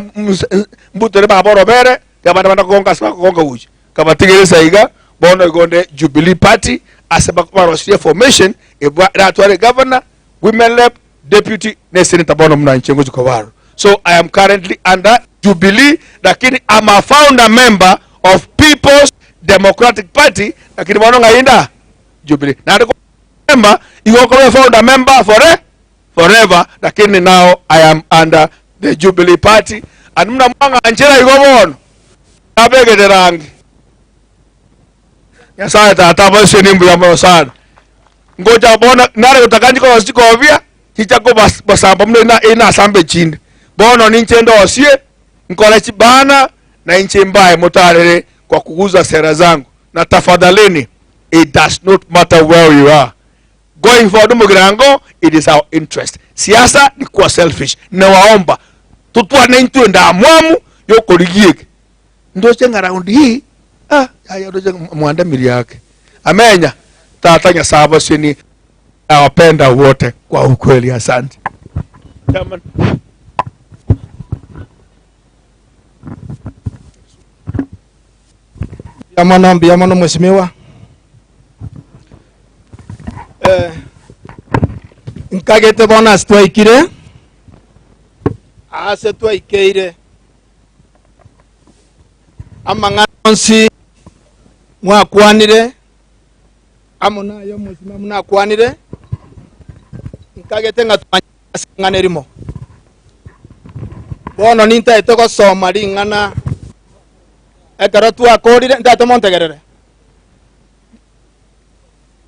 mbutore baba orobere, tiga abande bande kogonka ase bakogonka gochia. Nkabatigera esa iga, bono igo onde Jubilee Party, ase barosirie formation, ebwa eratware egavana, women rep, deputy ne senator bono buna inche ngochia koba aroro. So I am currently under Jubilee lakini am a founder member of People's Democratic Party lakini bono ng'ai nda Jubilee. Naende ko member igo okoba a founder member fore forever lakini now I am under the Jubilee Party and buna mwang'anchera igo bono nabegete rangi. Nyasaye tata abaseni mbuya mono sana. Ngocha bono nare gotaka nchi korosia chikobia chicha kobasamba buna ina inasambe echinde. Bono ninche ndosie nkore chibana na inche mbae motarere kwa kuguza sera zangu. Na tafadhalini it does not matter where you are. Going forward omogirango it is our interest. Siasa ni kuwa selfish. Nawaomba totwane intwe endamwamu yokorigia eke. Ndoche ng'a round hii ah, yaya ndoche mwandamiri yake amenya tata Nyasaye abasenie nawapenda wote kwa ukweli. Asante Chairman. Mbuya mono, mbuya mono mheshimiwa. Eh, nkagete bono ase twaikire ase twaikeire Amang'ana onsi mwakwanire, amo naye omosima buna akwanire, nkagete ng'a twanyare ase ring'ana erimo. Bono nintaete gosoma ring'ana ekero twakorire, ntaete montegerere.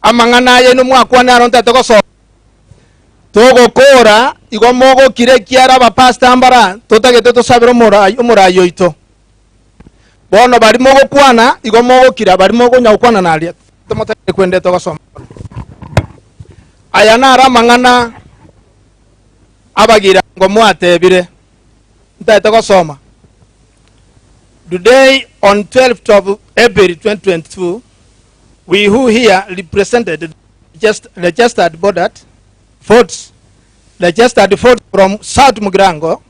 Amang'ana aya inwe mwakwane aro ntaete gosoma. Togokora igo mogokira ekiara abapastor mbara totagete tosabere omorai omorai oito. Bono baria mogokwana igo mogokira baria mokonya gokwana naria tomotagete kwende togosoma bono. Aya naro amang'ana abagirango mwatebire ntaete gosoma. Today on 12th of April 2022 we who here represented just registered bordered votes registered votes from South Mugirango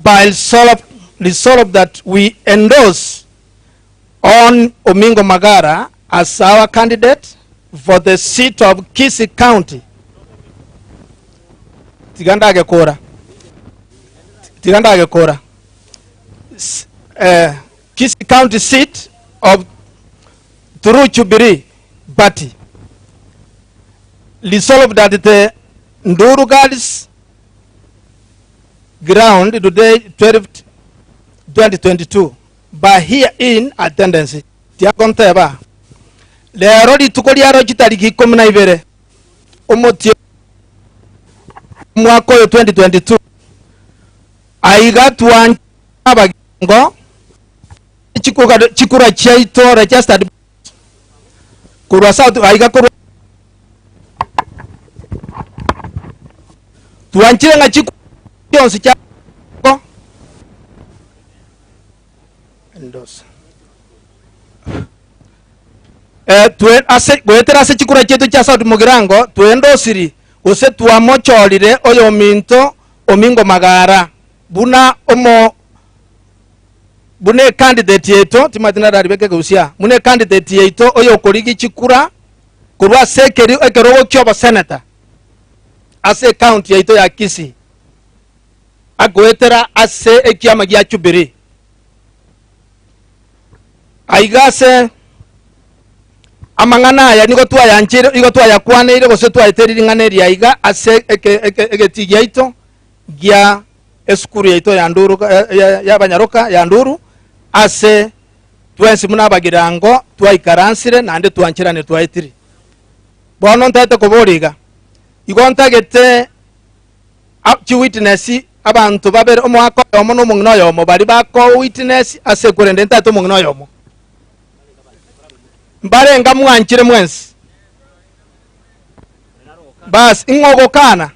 by resolve, resolve that we endorse on Omingo Magara as our candidate for the seat of Kisii County. Tiga ndagekora. Tiga ndagekora. S- Eh, Kisii County seat of through Jubilee Party. Resolved that the Nduru Girls ground today 12 2022 by here in attendance tiagonteba lero rituko riaro chitariki ikomi na ibere omotie omwaka oyo 2022 aiga twancha abagengo chikura chiaito registered korwa south aiga korwa twanchire ng'a chikura chionsi chia endorse eh, twe, ase, goetera ase chikura chiaito chia South Mugirango twendosiri gose twamochorire oyominto Omingo Magara buna omo buna ecandidate yaito timanyeti nararibeke ekegusia buna ecandidate yaito oyokorigia chikura korwa ase ekeri ekerogo kia oboseneta ase ecounty yaito ya Kisii agoetera ase ekiama gia Jubilee. Aiga ase amang'ana aya nigo twayancheire igo twayakwaneire gose twaeteire ring'ana eri aiga ase eke eke egetii giaito gia esukuru yaito ya Nduru ya ya abanyaroka ya Nduru ase. Twensi buna abagirango twaikaransire naende twancherane twaetire. Bono ntaete koboria iga, igo ntagete chiwitness abanto babere, omoaka oyomo na omong'ina oyomo, baria bakowitness ase ekwerende ntaete omong'ina oyomo. Mbarenga mwanchire mwensi? Bas, ing'o ogokana?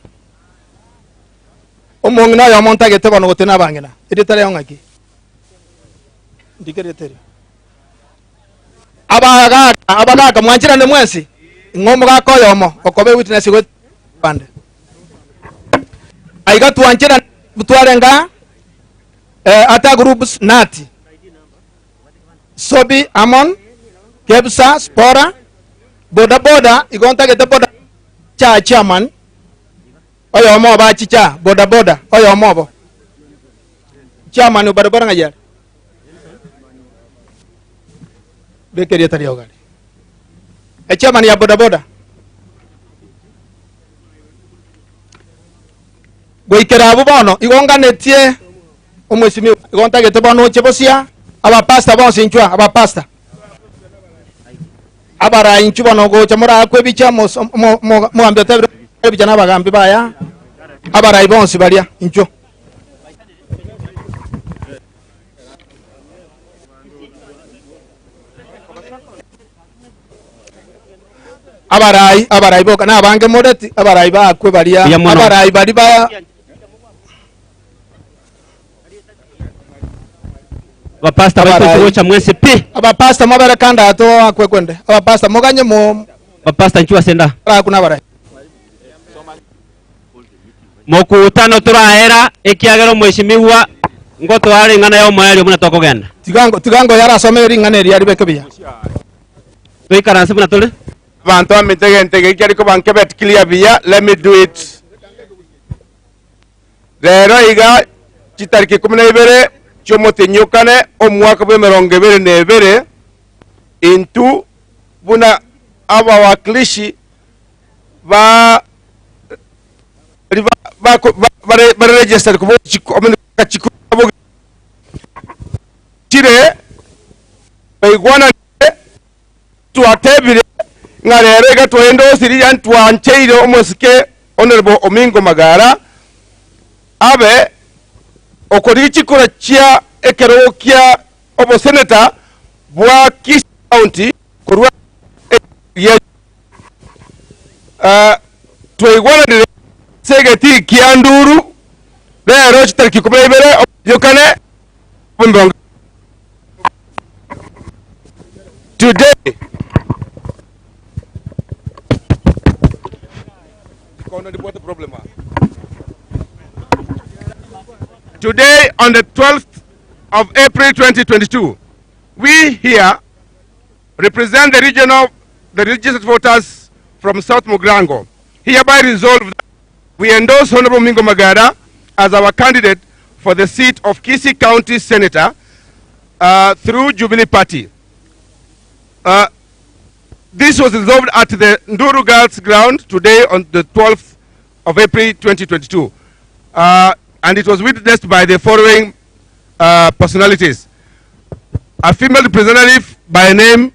Omong'ina oyomo ntagete bono gotena abang'ina. Erieta riao ng'aki? Ndike erieta erio. Abagaka, abagaka mwanchirane mwensi? Ing'o omogaka oyomo okoba ewitness goetera bande? Aiga twanchirane twarenga eh, ata groups nati. Sobi Amon, Kebsa, Spora, boda boda igo ntagete boda cha chairman oyomo obo achicha boda boda oyomo obo chairman o boda boda ng'ai are beka erieta riao gari echairman ya boda boda goikera abwo bono igo nganetie Omwesimigwa, igo ntagete bono oche bosia abapastor bonsi inchwa, abapastor. Abarai inchu bono gocha morakwe ebicha mos- mo- mo- mogambi otebire ebicha na abagambi baya, abarai bonsi baria inchuo. Abarai, abarai boka na abange more ti abarai bakwe baria, Mbuya mono. abarai baria ba Abapastor baito Abarai. gocha mwensi pi. Abapastor mobere kando aa toakwe kwende. Abapastor moganye mo Abapastor inchuo ase enda. Baraku na abarai. Mokutano toraera ekiagera omwesimigwa ngotoa ring'ana ya omoerio buna tokogenda. Tiga tiga ngoyo arasome ring'ana eria ribeke buya. Toikaranse buna tore. Abanto bamete egento eke kiare koba nkebet clear buya, let me do it. Rero iga chitariki ikomi na ibere chi'omotenyi o kane, omwaka bw'emerongo ebere na ebere, intwe buna abawakilishi ba baria bare bare registered koba chire baigwananire Twatebire ng'a rero iga twaendosirie, yaani twancheire omosike Honourable Omingo Magara abe okorigia chikura chia ekerogo kia oboseneta bwa Kisii County korwa ase Twaigwananire ase egetii kia Nduru rero chitariki ikomi na ibere omwezi o kane emerongo Today, Today, on the 12th of April 2022, we here represent the regional, the registered voters from South Mugirango. Hereby resolve that we endorse Honorable Mingo Magara as our candidate for the seat of Kisii County Senator through Jubilee Party. This was resolved at the Nduru Girls Ground today on the 12th of April 2022. And it was witnessed by the following personalities. A female representative by name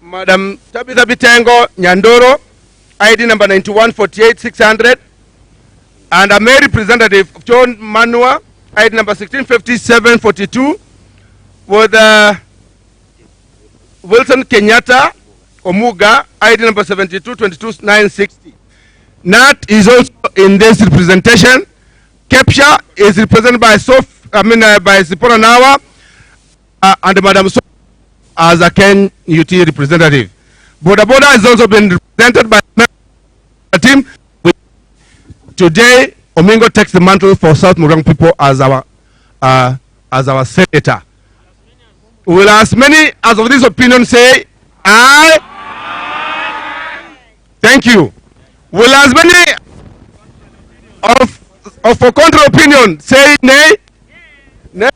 Madam Tabitha Bitengo Nyandoro, ID number 9148600, and a male representative, John Manua, ID number 1650742, with Wilson Kenyatta Omuga, ID number 7222960. Nat is also in this representation. Kepsha is represented by Sof, I mean, by Zipporah Nawa, and Madam Sof as a Ken UT representative. Boda Boda has also been represented by the team. Today, Omingo takes the mantle for South Mugirango people as our senator. Will as many as of this opinion say aye? Thank you. Will as many of for contrary opinion say nay? Nay.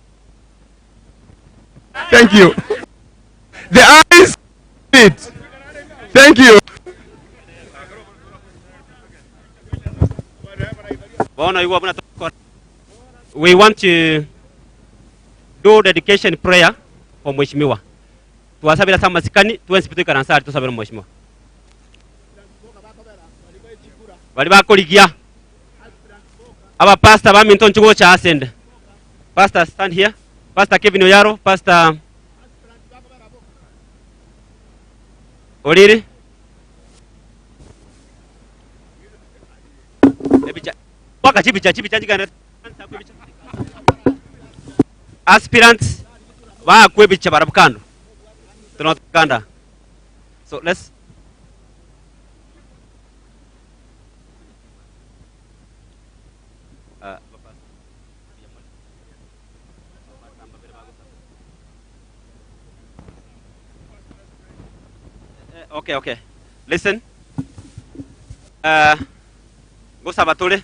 Thank you. The ayes it. Thank you. Bono igwa buna togokora. We want to do dedication prayer for Mheshimiwa. Twasabire ase amasikani, twensi pi toikaranse aria tosabere Mheshimiwa. Baria bakorigia abapastor baminto nchi gocha ase ende. Pastor stand here. Pastor Kevin Oyaro, Pastor Oriri. Ebicha waka chibicha chibicha chigana aspirants baakwa ebicha barabwo kando tunakanda so let's uh, okay okay listen uh, ngosaba tore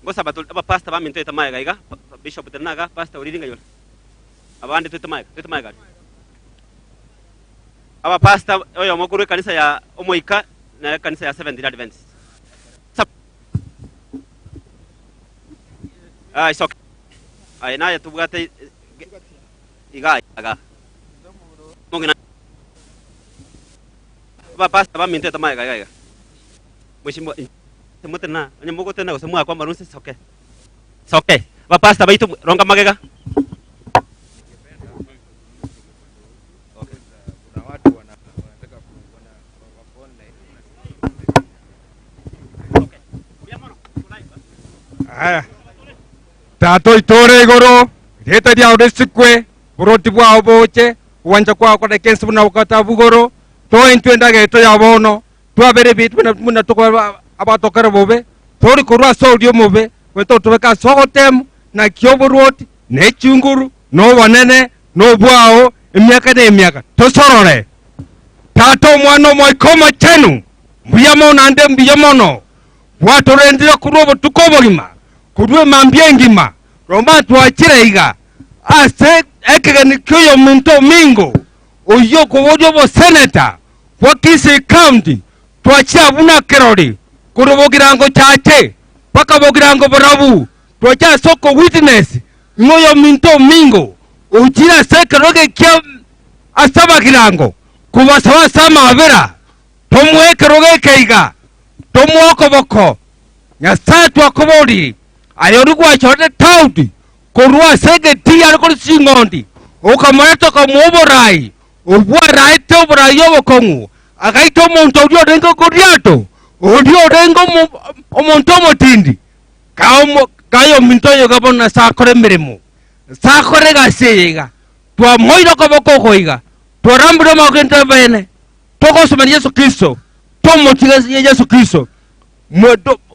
ngosaba tore abapastor baminto ete maega iga bishop tenaga pastor oriringa yore abande twete maega twete maega abapastor oyo mokuru ekanisa ya omoika na ekanisa ya Seventh Day Adventist Ah, it's okay. Aye naye tobwate iga iga. Mong'ina abapastor baminto ete maega iga iga. Mheshimiwa motena onye mogotena gose mwakwa amarunse it's okay. It's okay. Abapastor baito ronga magega. Aya. Tata oitore igoro, rieta riao risikwe, boroti bwao boche, ogwancha kwao koreke ense buna gokata igoro, toe intwe endagera yaito ya bono, twabere ebibe buna buna toko abatokere bobe, tori korwa ase oria omobe, goeta otobeke ase ogotemu, naki oborwoti, na echinguru, na obonene, na obwao, emiaka na emiaka. Tosorore. Tata, Omwana, Omoika Omochenu, mbuya mono naende mbuya mono, gwatorendire korwa obotuko obogima, korwa emambia engima, roma twachire iga ase ekegeni ki'oyominto omingo, oyio okoboria oboseneta bwa Kisii County, twachia buna kirori korwa bogirango chache mpaka bogirango borabu, twachia ase okowitness ng'a oyominto omingo ochire ase ekerogo ekia ase abagirango kobasaba ase amabera, tomoe ekerogo eke iga, tomoe okoboko. Nyasae twakoborire, aye oria gwachorete Daudi korwa ase egetii are korisia ching'ondi, okamoreta okamoa oborai, obwo araete oborai obokong'u, agaita omonto oria orenge Goliato, oria orenge omonto omotindi. Kae ominto oyo iga bono ase akore emeremo, ase akore egasi eye iga, twamoire okoboko oko iga, twarambire amaboko intwe abene, togosomera Yeso Kristo, tomotiga Yeso Kristo,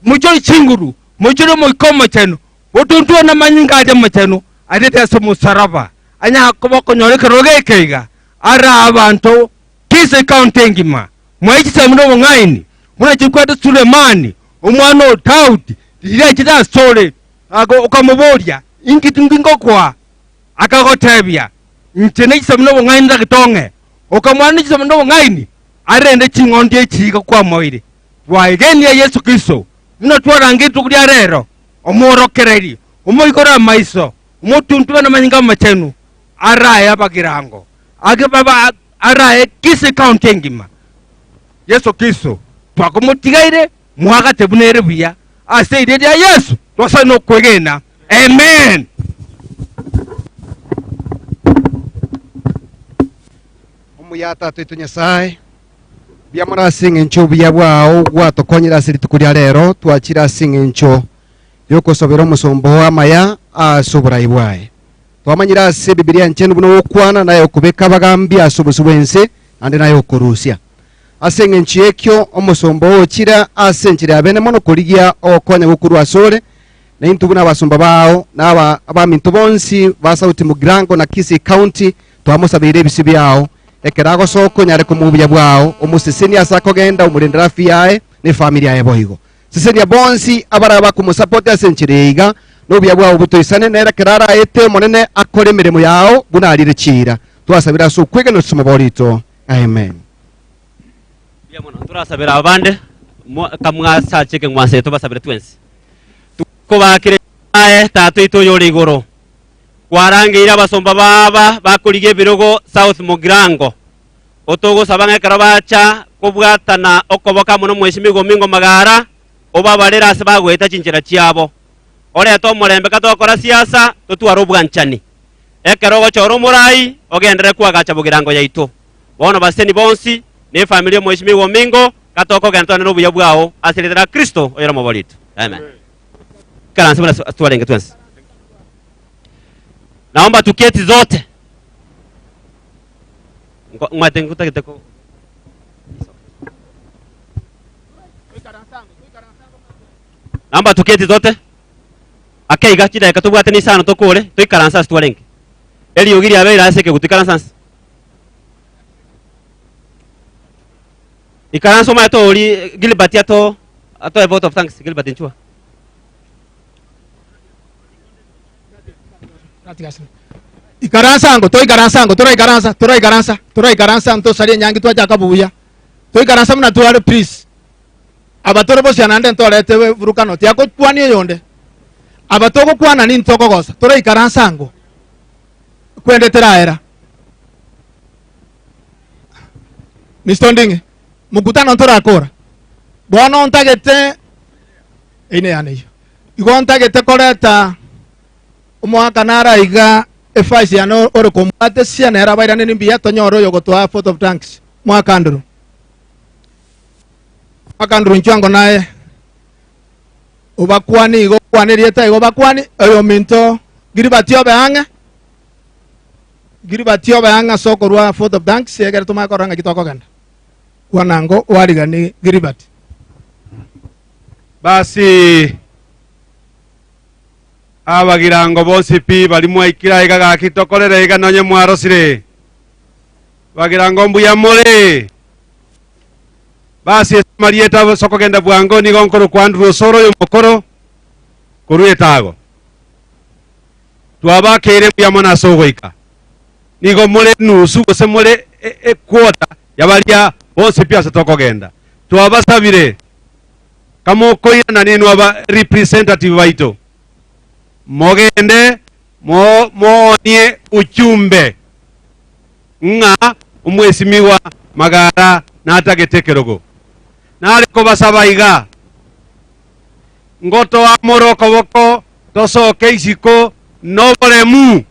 moichore chinguru, moichore Omoika Omochenu, otontwe namanyinga aria amachenu ariete ase omosaraba, anyare koba okonyora ekerogo eke iga, araa abanto Kisii County engima, mwae chisemi na obong'aini, buna chikwete Sulemani, omwana o Daudi, riria achete asore, okamoboria, Inki ngingokoa? Akagotebia, Inche ne chisemi na obong'aini ndagete ong'e. Okamwana ne chisemi na obong'aini, arende ching'ondi echi iga kwamoeire. Twaegenia Yeso Kristo, buna twarange rituko ria rero, omworokereri, omoigoro amaiso, omotuntu bw'amanyinga amachenu, arae abagirango, age baba arae Kisii County engima. Yeso Kristo twakomotigaire mwagate buna ere buya, ase eria ria Yeso twasabe nokwegena. Amen. Omuya Tata oito Nyasae, mbuya mono ase eng'encho obuya bwao gwatokonyire ase rituko ria rero, twachire ase eng'encho yokosobera omosomba oo amaya ase oborai bwaye. Twamanyire ase Ebibilia Enchenu buna ogokwana naye okobeka abagambi ase obosio bw'ense, naende naye okorusia. Ase eng'encho y'ekio omosomba oo ochire ase enchera ya bene mono korigia ogokonya gokorwa asore, na intwe buna abasomba bao na aba abaminto bonsi ba Sauti Mugirango na Kisii County twamosabeire ebisio biao, ekero agosoka onyare komoa obuya bwao, omosesenie ase akogenda, omorendere afya yaye na efamiri yaye boigo. Sesenia bonsi abarabe bakomosapoti ase enchera eye iga, na obuya bwao botoisane nere ekero araete Omonene akore emeremo yao buna arire chiira. Twasabire ase okwegena ase omobori oito. Amen. Mbuya mono. Ntorasabera abande. Kamwasache ekeng'wanso eye tobasabere twensi. Tokobakire Nyasae Tata oito oyore igoro, kwarangeire abasomba baba bakorigia ebirogo South Mugirango, otogosaba ng'a ekero bacha kobwatana okoboka amo nomweshimiwa Omingo Magara, obabarere ase bagoeta chinchera chiabo. Orete omorembe katogokora siasa, totware obwanchani. Ekero ogochora omorai, ogenderere koagacha Bogirango yaito. Bono baseni bonsi, na efamiri y'omweshimiwa Omingo, katokogenda twane nobuya bwao ase erieta ria Kristo oyore omobori oito. Amen. Ikaranse buna twarenge twensi. Naomba tuketi zote. Ng'wate ngotagete ko Naomba tuketi zote. Ake iga chidakika tobwate ni isano tokore toikaranse ase twarenge. Eriogi riabeire ase ekegutu ikaranse ase. Ikaranse omanyete ori Gilbert ato atoe vote of thanks Gilbert Nchua. Ikaransa ango, toikaransa ango, toraikaransa, toraikaransa, toraikaransa ntosarie enyangi twachaka buya. Toikaransa buna tware please. Aba tore bosia naende ntorete burukano tiakokwania oyonde. Aba togokwana nintokogosa, toraikaransa ango. Kwende teraera. Mr. Onding'e, mokutano ntorakora. Bono ntagete eine yane eyio. Igo ntagete koreta omwaka nara iga efaisi yane ore kombwatesia nere abairaneri mbuya tonyore oyo ogotoa vote of thanks mwaka nduru. Mwaka nduru inchuo ango naye obakwani igo okwane erieta igo obakwani oyominto Gilbert obe ang'e Gilbert obe ang'e ase okorua vote of thanks egere tomanye korora ng'aki tokogenda. Kwana ango oarigani Gilbert. Basi abagirango bonsi pi bari mwaikire aiga gaki tokorere iga nonye mwarosire. Bagirango mbuya more. Basi ase amarieta ase okogenda bwango nigo nkorokwa Andrew Osoro oyo omokoro korwa etago. Twabakeire mbuya mono ase ogoika. Nigo more nusu gose more equota ya baria bonsi pi ase tokogenda. Twabasabire kamokoirana ninwe aba representative baito mogende mo moonie ujumbe ng'a omwesimigwa Magara natagete ekerogo. Nare kobasaba iga, ngotoa more okoboko tosoke isiko noboremu,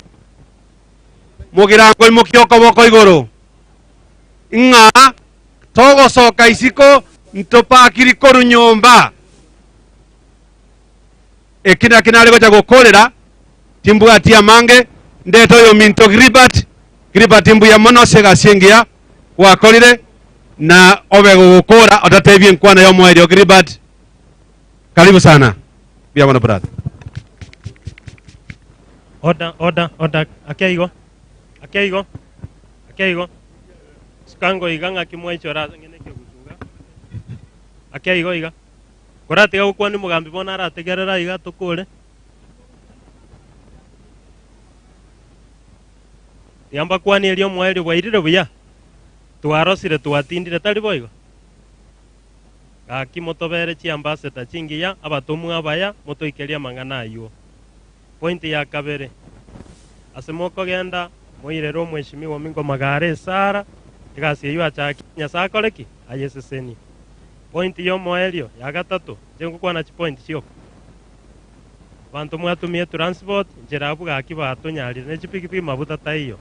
mogirango imokia okoboko igoro, ng'a togosoka isiko ntopakiri korwa nyomba. Eki naki nare gocha gokorera, timbwati amange, ndete oyominto Gilbert, Gilbert mbuya mono ase egasi engiya gwakorire, na obe gogokora otatebie enkwana y'omoerio Gilbert, karibu sana. Mbuya mono brother. Order, order, order. Ake igo. Ake igo. Ake igo. Sukango iga ng'aki mwaichora ase ng'ina ekegusu iga. Ake igo iga. Koratiga gokwania omogambi bono arategerere aiga tokore. Tiga mbakwanie erio omoerio bwairire buya. Twarosire twatindire tari boigo? Gaki motobere chiambassador chingiya abatomwa abaya motoikerie amang'ana aywo. Point ya kabere, ase mokogenda moirere omweshimiwa omingo magare esara, egasi eywo achakie Nyasae akore ki? Ayesesenie. Point yomoerio ya gatato, inche ngokwana chipoint chioka. Abanto mwatumia etransport, nchera abwo gaki batonyarire ne chipikipiki mabuta taiyo.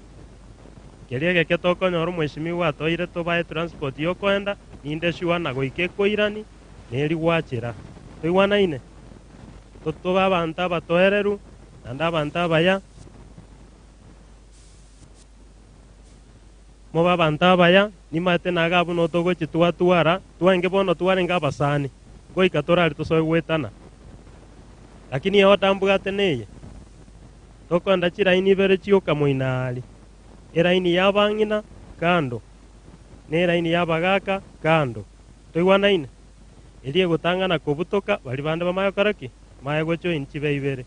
Keria egeke tokonyora omweshimiwa atoire tobae transport yokoenda, ninde sure na goika ekoirani, neri gwachera. Toigwanaine? Tobe abanto abatoereru, naende abanto abaya. Mobe abanto abaya, nimaete naga abwo notogochia twatwara, twaenge bono twarenge abasani, goika torari tosoe goetana. Lakini eoda mbwate neye, tokoenda chiraini ibere chioka moino aria, eraini y'abang'ina kando, na eraini y'abagaaka kando. Toigwanaine? Eria egotang'ana kobutoka, baria bande bamaye gokora ki? Bamaye gojoin chibe ibere.